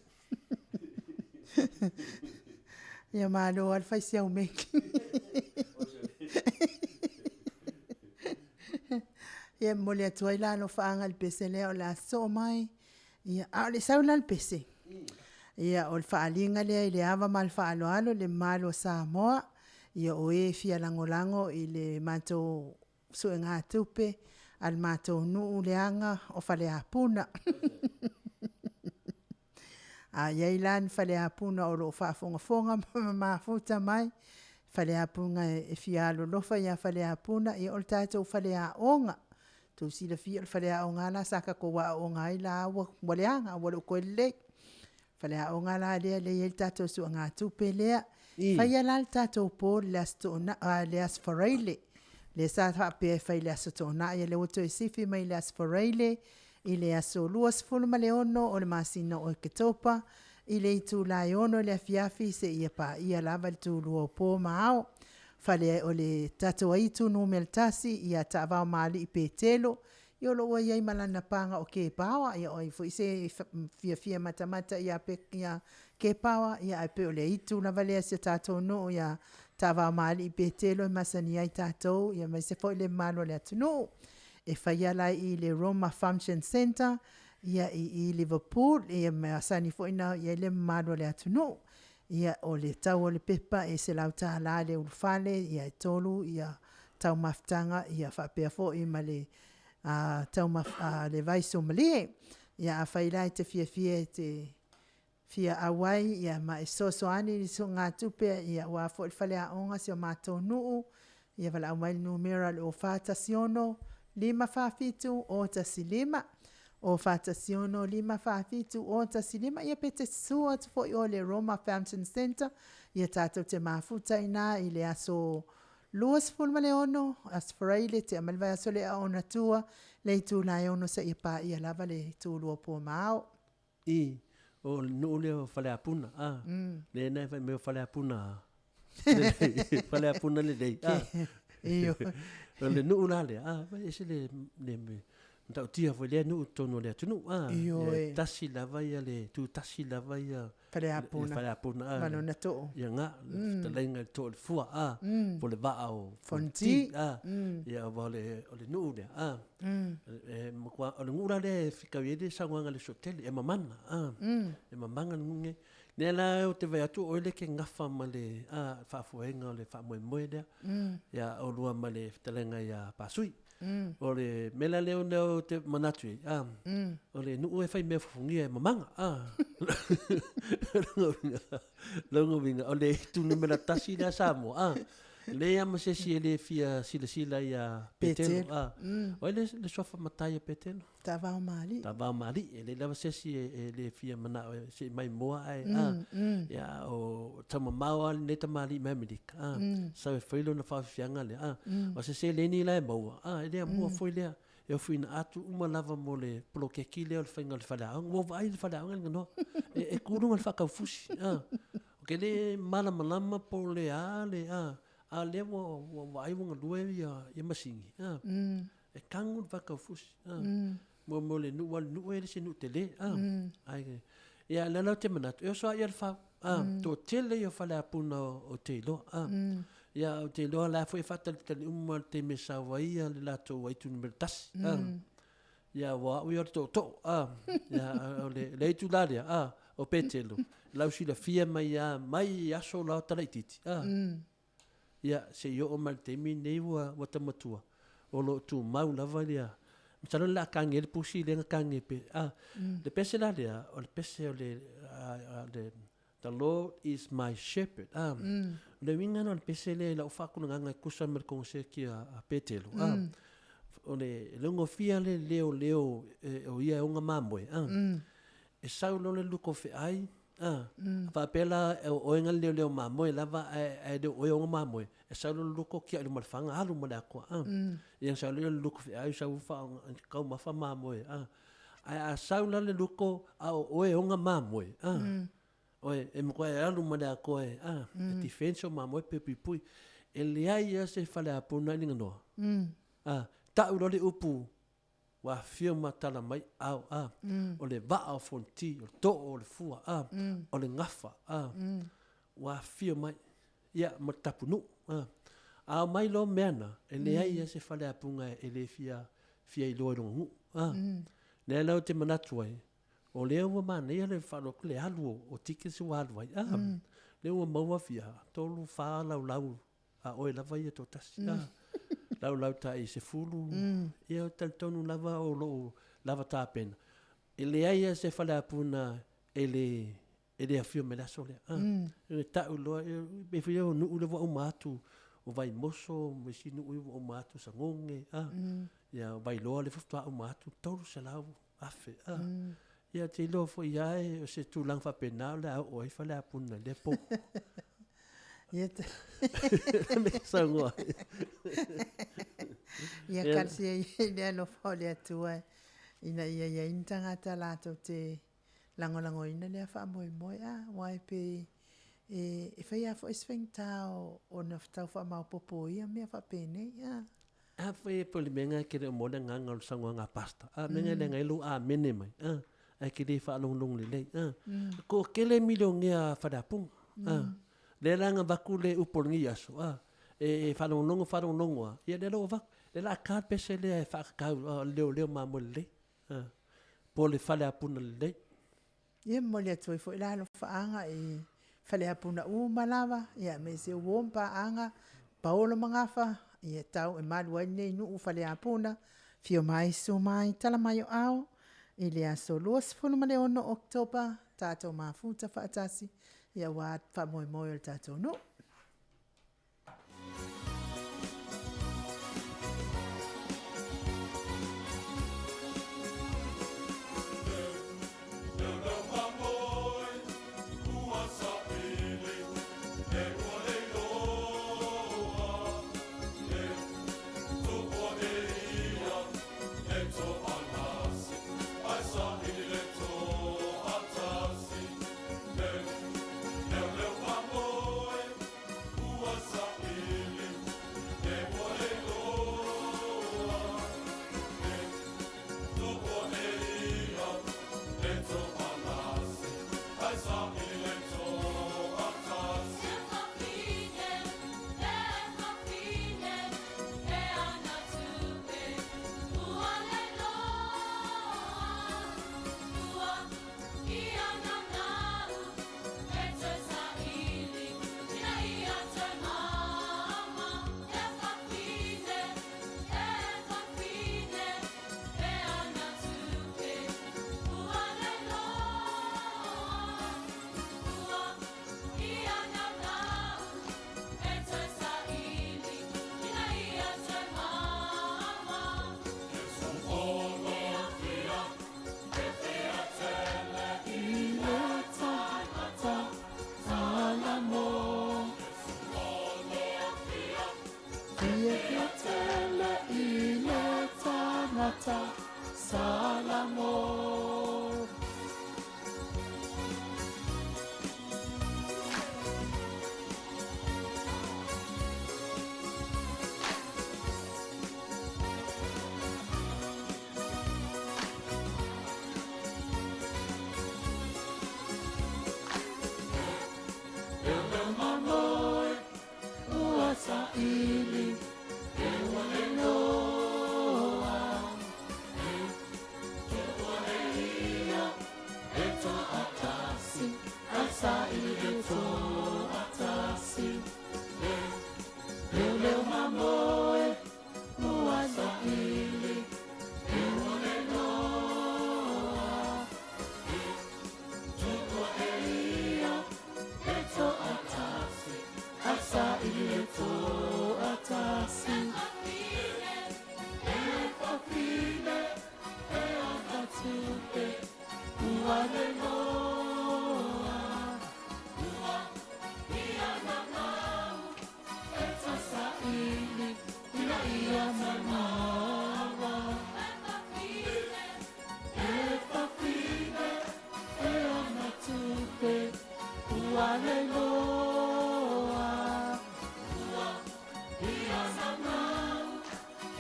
Ia malo al fai Xiao Ming. Ia momoli atu ai la alofaaga i le pese lea o le a sosoo mai. Ia a o le sau la le pese. Ia o le faaaliga lea i le ava ma le faaaloalo le mamalu o Samoa. Ia o e fia lagolago i le matou suegatupe a le matou nuu leaga o Faleapuna. A i ai la ni Faleapuna o lo o faafogafoga ma mafuta mai, Faleapuna e fia alolofa ia Faleapuna, ia o le tatou faleaoga. Tou silafia o le faleaoga lava la sa tatou aooga ai la ua ua leaga ua le o toe lelei. Faleaoga la lea lea e i ai le tatou suegatupe lea. Faia la le tatou po i le Aso Toonai, le Aso Faraile, lea sa faapea e fai i le Aso Toonai, a o lea ua toe sifi mai i le Aso Faraile i le aso 26 o le masina o Oketopa i le itula e 6 i le afiafi seia paia lava le tulua o po ma ao. Fale o le tatou aitu numera 1 ia Taavao ma Alii Petelo, ia o lo o ua i ai ma lana paga o Kepaoa, ia o ai foi se fiafia matamata ia Kepaoa, ia ae pei o le aitu lava lea a si o tatou nuu ia Taavao ma Alii Petelo e masani ai tatou, ia aemaise foi le mamalu o le atunuu. E faia la i le Roma Function Centre, ia i i Liverpool, ia masani foi ona i ai le mamalu o le atunuu. Ia, o le tau o le pepa e $100 le ulufale, ia e 3 ia taumafataga, ia faapea foi ma le le vaisumalie. Ia afai la e te fiafia e te fia auai ia ma e fesoasoani i le suegatupe ia aua foi le faleaoga o si o matou nuu, ia valaau mai i le numera o le 041 547 015. 041 547 015 ia pe te susu atu foi o le Roma Fountain Centre ia tatou te mafuta i ina i le aso 26 Aso Faraile tea mai le vaiaso lea ona tua le itula e 6 seia paia lava le tulua o po ma ao. I, o le nuu lea o Faleapuna, a, lea na e fai mai o Faleapuna lelei, Faleapuna lelei, a. Ioe. O le nuu la lea, a, e ese le, le, Matautia foi lea nuu i totonu o le atunuu, a. Ioe. Ia e tasi lava ia le, tutasi lava ia Faleapuna. Faleapuna, a. Ma lona too. Ia nga, le fetalaiga i le too o le fua, a. Po o le vaa o Fonoti, a. Ia aua o le, o le nuu lea, a. E matua, o le nuu la lea e fetaui ai le saunoaga i le Lesoatele, e mamana, a. E mamana le nuu lenei. Lea la ou te vaai atu o oe lea e te gafa ma le, a, faafoega o le faamoemoe lea. Ia oulua ma le fetalaiga ia Pasui. O le mea la lea ou te manatu i ai, o le nuu e fai mea fufugia e mamaga. Lona uiga, o le itu numera tasi lea Samoa, leai lava ma se isi e le fia silasila ia Petelo. O ai le suafa matai o Petelo? Tavaomalii. Tavaomalii, e leai lava se isi e le fia manao e se i mai moa ae, ia, o taumamao lava lenei tamalii mai Amerika, sau e fai lona faafiafiaga lea, o se seleni la e maua, e le amua foi lea, e ofuina atu uma lava mo le poloketi lea o le faiga o le faleaoga. Ua ou vaai i le faleaoga Liganoa, e tu i luga o le faataufusi, ou te le malamalama po o le a le, a o lea ua vaai ua galue ia masini, E tago le faataufusi. Mo mo le nuu, aua o le nuu e le se nuu tele. Ae, ia o lea la ou te manatu, e oso lava ia le fau. Toatele ia o faleapuna o te iloa. Ia ou te iloa o la foi e faatalitali uma le taimi e sau ai le latou aitu numera tasi. Ia aua o au ia o le tootoo. Ia o le aitu la lea, o Petelo, lau silafia mai lava mai aso la o talaitiiti. Ia, se i oo mai i le taimi lenei ua, ua taumatua, o lo o tumau lava ia, masalo o le a tagi ai le pusi lea na tagi e pe, a, le pese la lea, o le pese o le, a, le, The Lord is my shepherd, a, o le uiga lena o le pese lea i lau faatulagaga e tusa ma le koneseti a, a Petelo, a, o le laugofie lava le leoleo e, o ia e ona mamoe, a, e sau loa le luko feai, A, faapea la o oe na leoleo mamoe lava ae, ae le o oe ona mamoe, e sau loa le luko tiai i luma o le faga, alu ma le atoa, a. Ia sau lea o le luko feai sau faaoga taumafa mamoe, a. Ae a sau la le luko a o oe ona mamoe, a, oe, e matua e alu ma le atoa e, a, e defend ou mamoe pe puipui. E leai lava se faleapuna i Liganoa, a, tau loa le upu Ua afifio ma tala mai ao a, o le vaa o Fonoti, o le too o le fua a, o le gafa a, ua afifio mai, ia ma le tapunuu a. A omai loa mea na, e leai lava se faleapuga e le fia fia iloa i lona nuu a. Lea la ou te manatu ai, o lea ua manaia le faalogo atu le alu o tickets ua alu ai a, lea ua maua fia tolu, fa laulau a oe lava ia toatasi. Mm. Laulau tai 10, ia talitonu lava o lou lava tapena. E leai lava se faleapuna e le e le afio mai le aso lea. Ah. E tau loa, e pei foi o nuu lea ua uma atu, o Vaimoso ma isi nuu ia ua uma atu, Sagoge, ah. Ia Vailoa lea foi faatoa uma atu, 300,000. Ah. Ia te iloa foi lava o se tulaga faapena o le a oo ai faleapuna i lea po. Ia Me saunoa. Ia talosia ia i le alofa o le Atua ina ia i ai ni tagata latou te lagolagoina lea faamoemoe. A, aua e pei e, e fai lava foi si faigata ona tau faamaopoopo ia mea faapenei. A. A foi e po le mea lena e te le o maua le agaga o le saunoaga a Pastor. A mea lena e leaga ai lou amene mai, a, ae te le faalogologo lelei, a. Toatele milionea faleapuga, a. Lea la na avatu le upu o lenei aso, a, e faalogologo faalogologo lava, ia lea la ua avatu. Lea o le a ta le pese lea e faatatau, a, o le leoleo mamoe lelei, a, po o le faleapuna lelei. Ia momoli atu ai foi la alofaaga i Faleapuna uma lava, ia aemaise o uo ma paaga, paolo ma gafa, ia tau e malu ai lenei nuu Faleapuna, afio mai susu mai, tala mai o ao, i le aso 26 Oketopa, tatou mafuta faatasi, ia aua faamoemoe o le tatou nuu.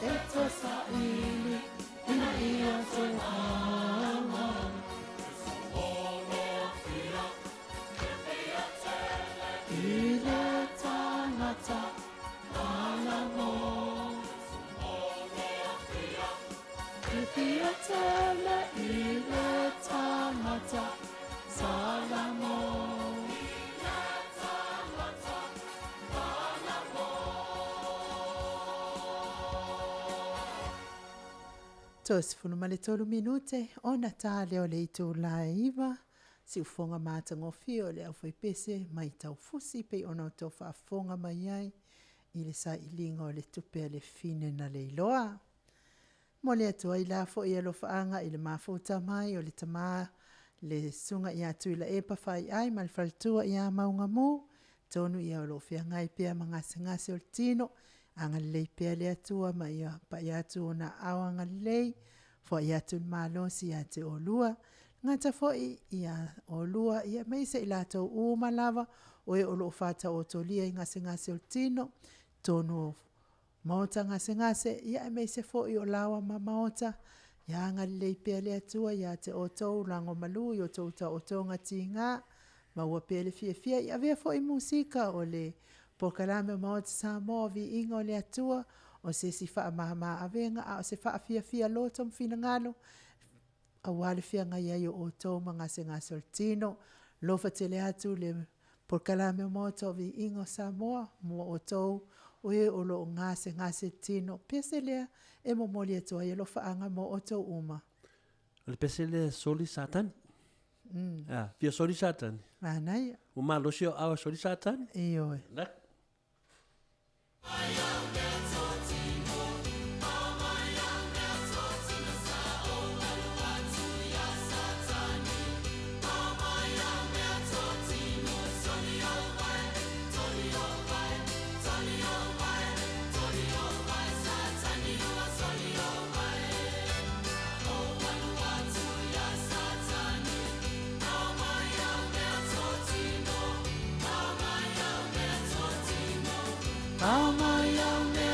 E toe saili ina ia toe maua. I le tagata Salamo. Fiafia tele i le tagata Salamo. 33 minute ona tā lea o le itulā e 9, siufoga matagofie o le aufaipese mai taufusi pei ona outou faafofoga mai ai i le sailiga o le tupe a le fine na leiloa. Momoli atu ai la foi alofaaga i le mafuta mai o le tama le susuga ia Tuilaepa Faiai ma le faletua ia Maugamu, tonu ia o lo o feagai pea ma gasegase o le tino, agalelei pea le Atua ma ia pai atu ona aao agalelei, foai atu le malosi ia te oulua, gata foi ia oulua ia aemaise i latou uma lava o e o lo o faataotolia i gasegase o le tino, tonu o maota gasegase, ia aemaise foi o laoa ma maota, ia agalelei pea le Atua ia te outou lagomalu i outou taotoga tiga, maua pea le fiafia i avea foi musika o le polokalame o Maota Samoa o Viiga o le Atua, o se isi faamama avega a o se faafiafia loto ma finagalo, aua le feagai ai o outou ma gasegase o le tino, alofa tele atu le polokalame o Maota o Viiga o Samoa mo outou o e o lo o gasegase tino. Pese lea e momoli atu ai alofaaga mo outou uma. O le pese lea e soli Satani. A, fia soli Satani. Manaia. Ua malosi au ao e soli Satani. Ioe. Lak. Ao mai au mea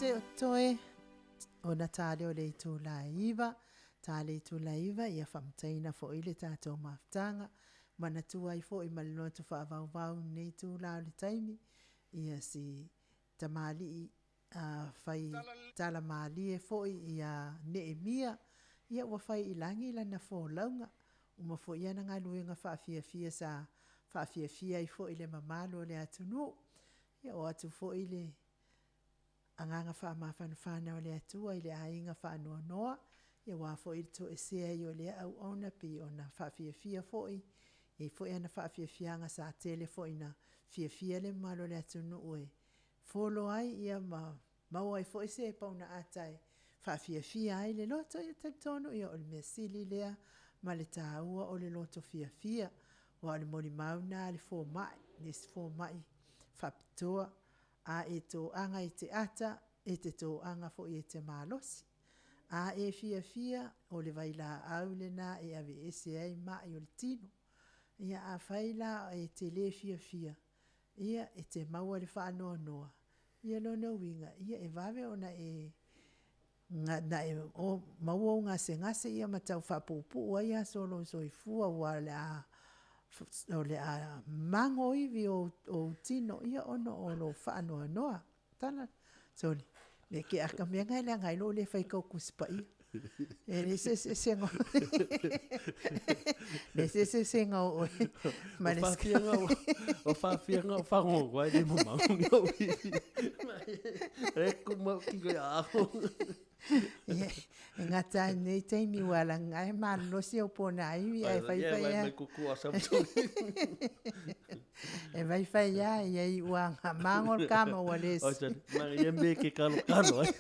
minute o totoe ona ta lea o le itula e 9. Ta le itula e 9 ia faamataina foi le tatou mafutaga. Manatua ai foi ma le loto faavauvau i lenei itula o le taimi, ia si tamalii a fai tala malie foi ia Neemia, ia ua fai i lagi lana folauga. Uma foi ana galuega faafiafia sa faafiafia ai foi le mamalu o le atunuu. Ia oo atu foi le agaga faamafanafana o le Atua i le aiga faanoanoa, ia aua foi le toesea ai o lea auauna pei ona faafiafia foi, e i ai foi ana faafiafiaga sa tele foi ina fiafia le mamalu o le atunuu e folo ai ia ma maua ai foi se paunaata e faafiafia ai le loto. Ia talitonu ia o le mea sili lea ma le taua o le loto fiafia, aua o le molimau lena a le fomai, le isi fomai faapitoa, a e toaga e te ata, e te toaga foi e te malosi. A e fiafia, o le vailaau lena e aveese ai mai o le tino. Ia afai la e te le fiafia, ia e te maua le faanoanoa, ia lona uiga, ia e vave ona e na e o maua ou gasegase ia ma tau faapuupuu ai aso o lou soifua, aua o le a mago ivi o ou tino ia ona o lou faanoanoa. Tala, sole, me ke aka mea ngai leaga ai lou le fai kau Tusi Paia. E leai se eseesega leai se eseesega o oe ma le O faafiaga o fagogo ai le mamau ni ou ivi. E ku mau ki koe aho. E gata ai nei taimi ua alaga ai malolosi au ponaivi ae faifai lava. Mai kuku a E faifai lava ia iu aga mago le kama ua le. Mai ia me ke kalo kalo ai.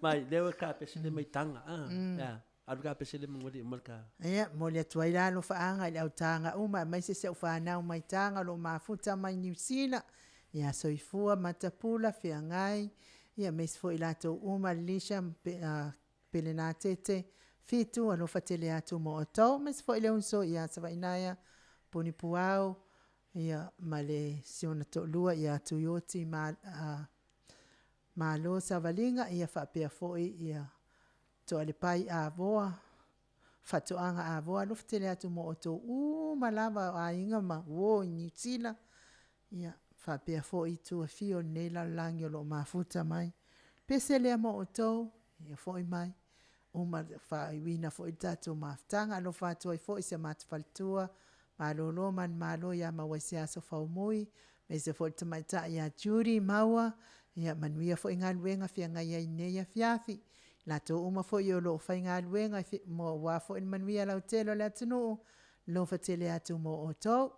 Mai lea ua kapese le maitaga a. Ya. Alu kapese le mangoli uma le ka. Ia, momoli atu ai la alofaaga i le autaga uma aemaise si au fanau mai Taga o lo o mafuta mai Niu Sila, ia Soifua, Matapula, Feagai, ia aemaise foi i latou uma, Lisha ma Pelenatete, Fitu, alofa tele atu mo outou, aemaise foi le uso ia Savainaea, Punipuao, ia ma le si ona toalua ia Tuioti ma Malo Savaliga, ia faapea foi ia Toalepai Avoa, Faatoaga Avoa, alofa tele atu mo outou uma lava o aiga ma uo i Niu Sila, ia faapea foi itu e fia o lenei lalolagi o lo o mafuta mai. Pese lea mo outou, ia foi mai, uma faaiuina foi le tatou mafutaga. Alofa atu ai foi si a matou faletua, malolo manumalo ia maua i se aso faumui, aemaise foi le tamaitai ia Judy Maua, ia manuia foi galuega feagai ai i lenei afiafi. Latou uma foi o lo o faigaluega aua foi le manuia lautele o le atunuu, alofa tele atu mo outou.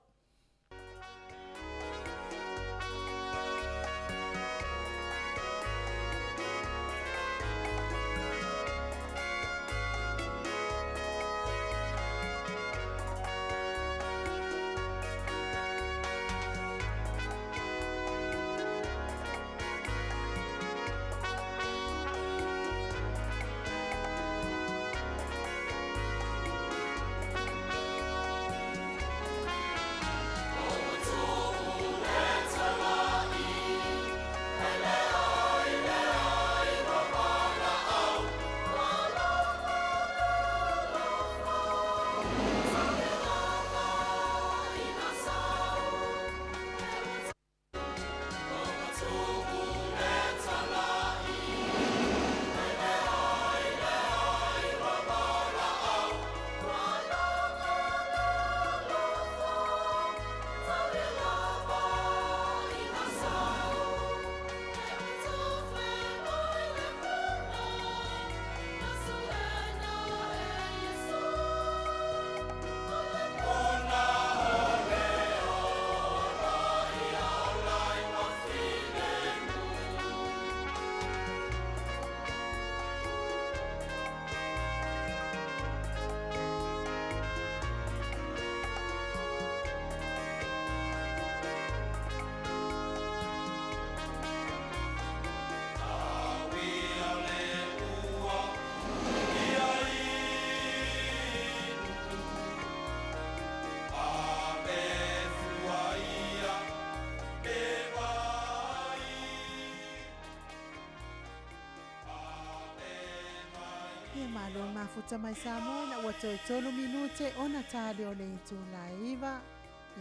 Ia malo le mafuta mai Samoa ina ua toe tolu minute ona ta lea o le itula e iva.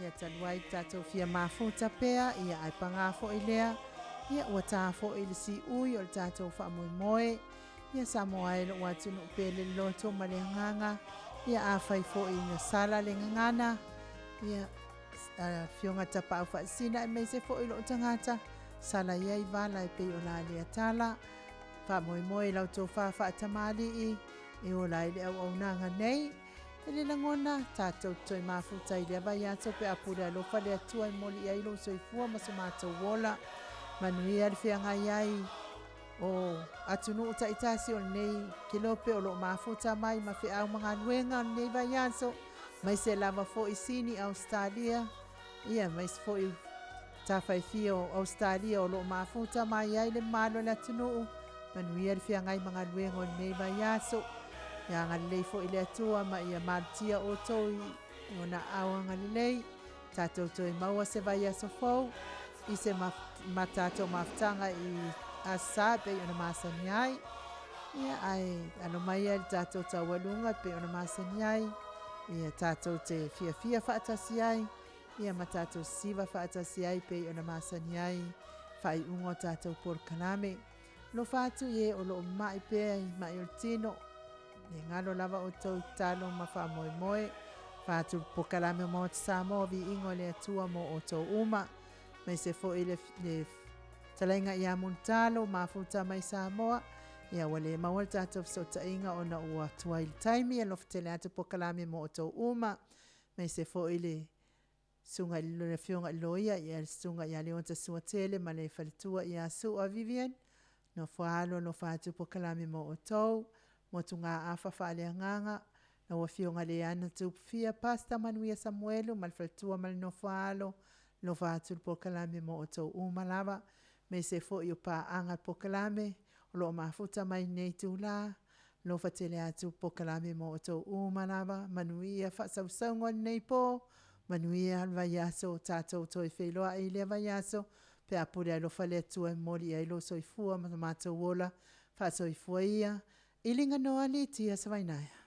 Ia talu ai le tatou fia mafuta pea, ia ae paga foi lea, ia ua ta foi le siui o le tatou faamoemoe. Ia Samoa e lou atunuu pele le loto ma le agaga, ia afai foi ina sala le gagana, ia Afioga Tapaau Faasisina aemaise foi lou tagata, sala ia i vala e pei o la lea tala. Faamoemoe i lau tofa faatamalii e ola ai le auaunaga nei. E le lagona, tatou te toe mafuta i lea vaiaso pe a pule alofa le Atua e moli i ai lou soifua ma so matou ola. Manuia le feagai ai o atunuu taitasi o lenei kelope o lo o mafuta mai ma feau ma galuega o lenei vaiaso, maise lava foi Sini, Ausetalia, ia maise foi tafaifia o Ausetalia o lo o mafuta mai ai le mamalu o le atunuu. Manuia le feagai ma galuega o lenei vaiaso. Ia agalelei foi le Atua ma ia malutia outou i ona aao agalelei. Tatou toe maua se vaiaso fou i se ma tatou mafutaga i Aso Sa e pei ona masani ai. Ia, ae alo mai ai le tatou taualuga e pei ona masani ai. Ia tatou te fiafia faatasi ai. Ia ma tatou siva faatasi ai pei ona masani ai faaiuga o tatou polokalame. Alofa atu i e o lo o ma'i pea i ma'i o le tino, le galo lava outou i tatalo ma faamoemoe. Alofa atu le polokalame o Maota Samoa, viiga o le Atua mo outou uma. Aemaise foi le, le talaiga ia Mulitalo, mafuta mai Samoa. Ia ua le maua le tatou fesootaiga ona ua tuai le taimi. Alofa tele atu polokalame mo outou uma. Aemaise foi le susuga i le Afioga i le Loia, ia le Susuga ia Leota Suatele ma le faletua ia Sua Vivian, nofo alo alofa atu polokalame mo outou, motugaafa faaleagaga, lau Afioga Leana Tupufia, Pastor Manuia Samuelu ma le faletua ma le nofo alo, alofa atu le polokalame mo outou uma lava, aemaise foi o paaga polokalame o lo o mafuta mai lenei itula, Alofa tele atu polokalame mo outou uma lava. Manuia faasausauga o lenei po. Manuia le vaiaso o tatou toe feiloai i lea vaiaso. Pe a pule alofa le Atua e momoli i ai lou soifua ma lo matou ola. Faasoifua ia. I Liganoa Litia Savainaea.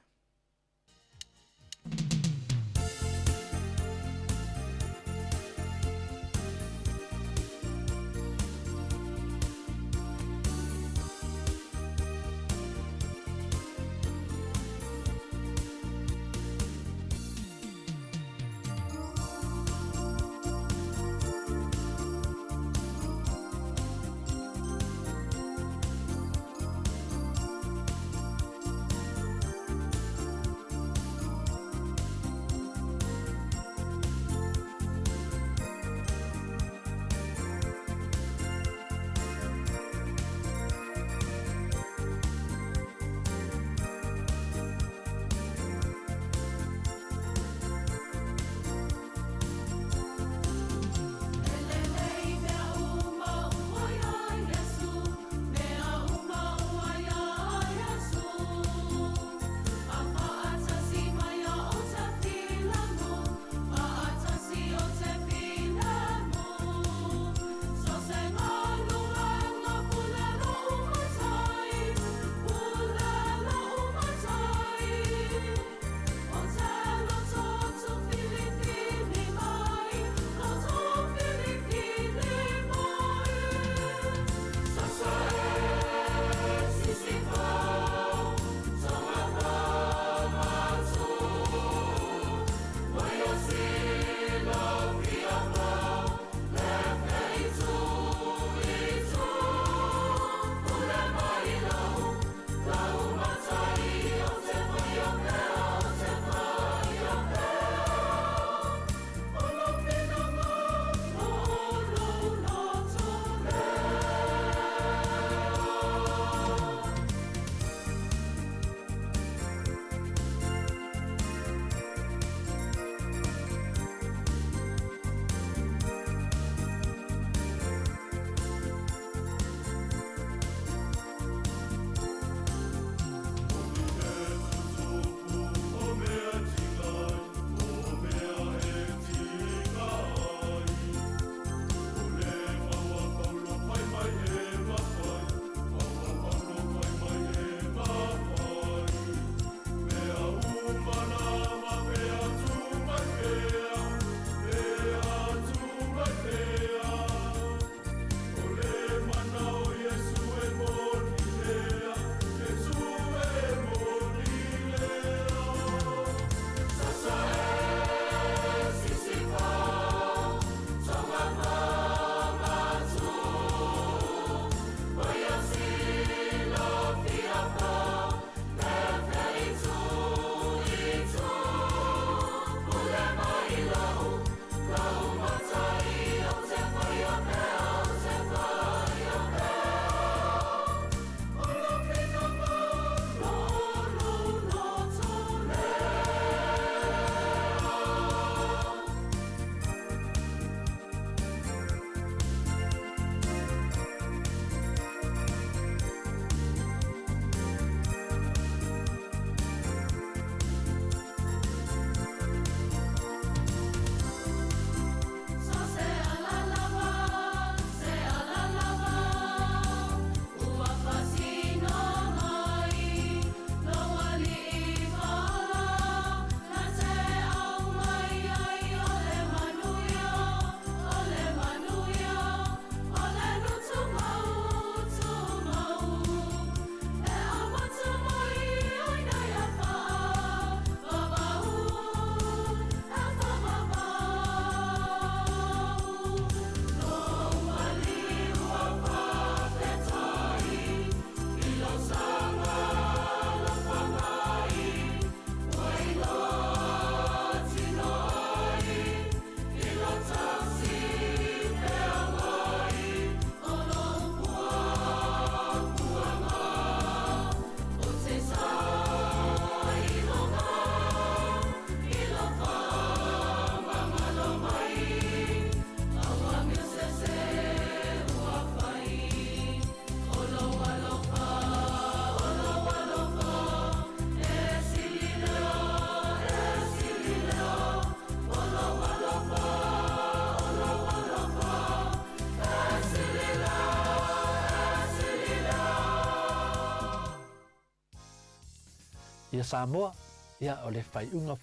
Samoa, ia o le faaiuga.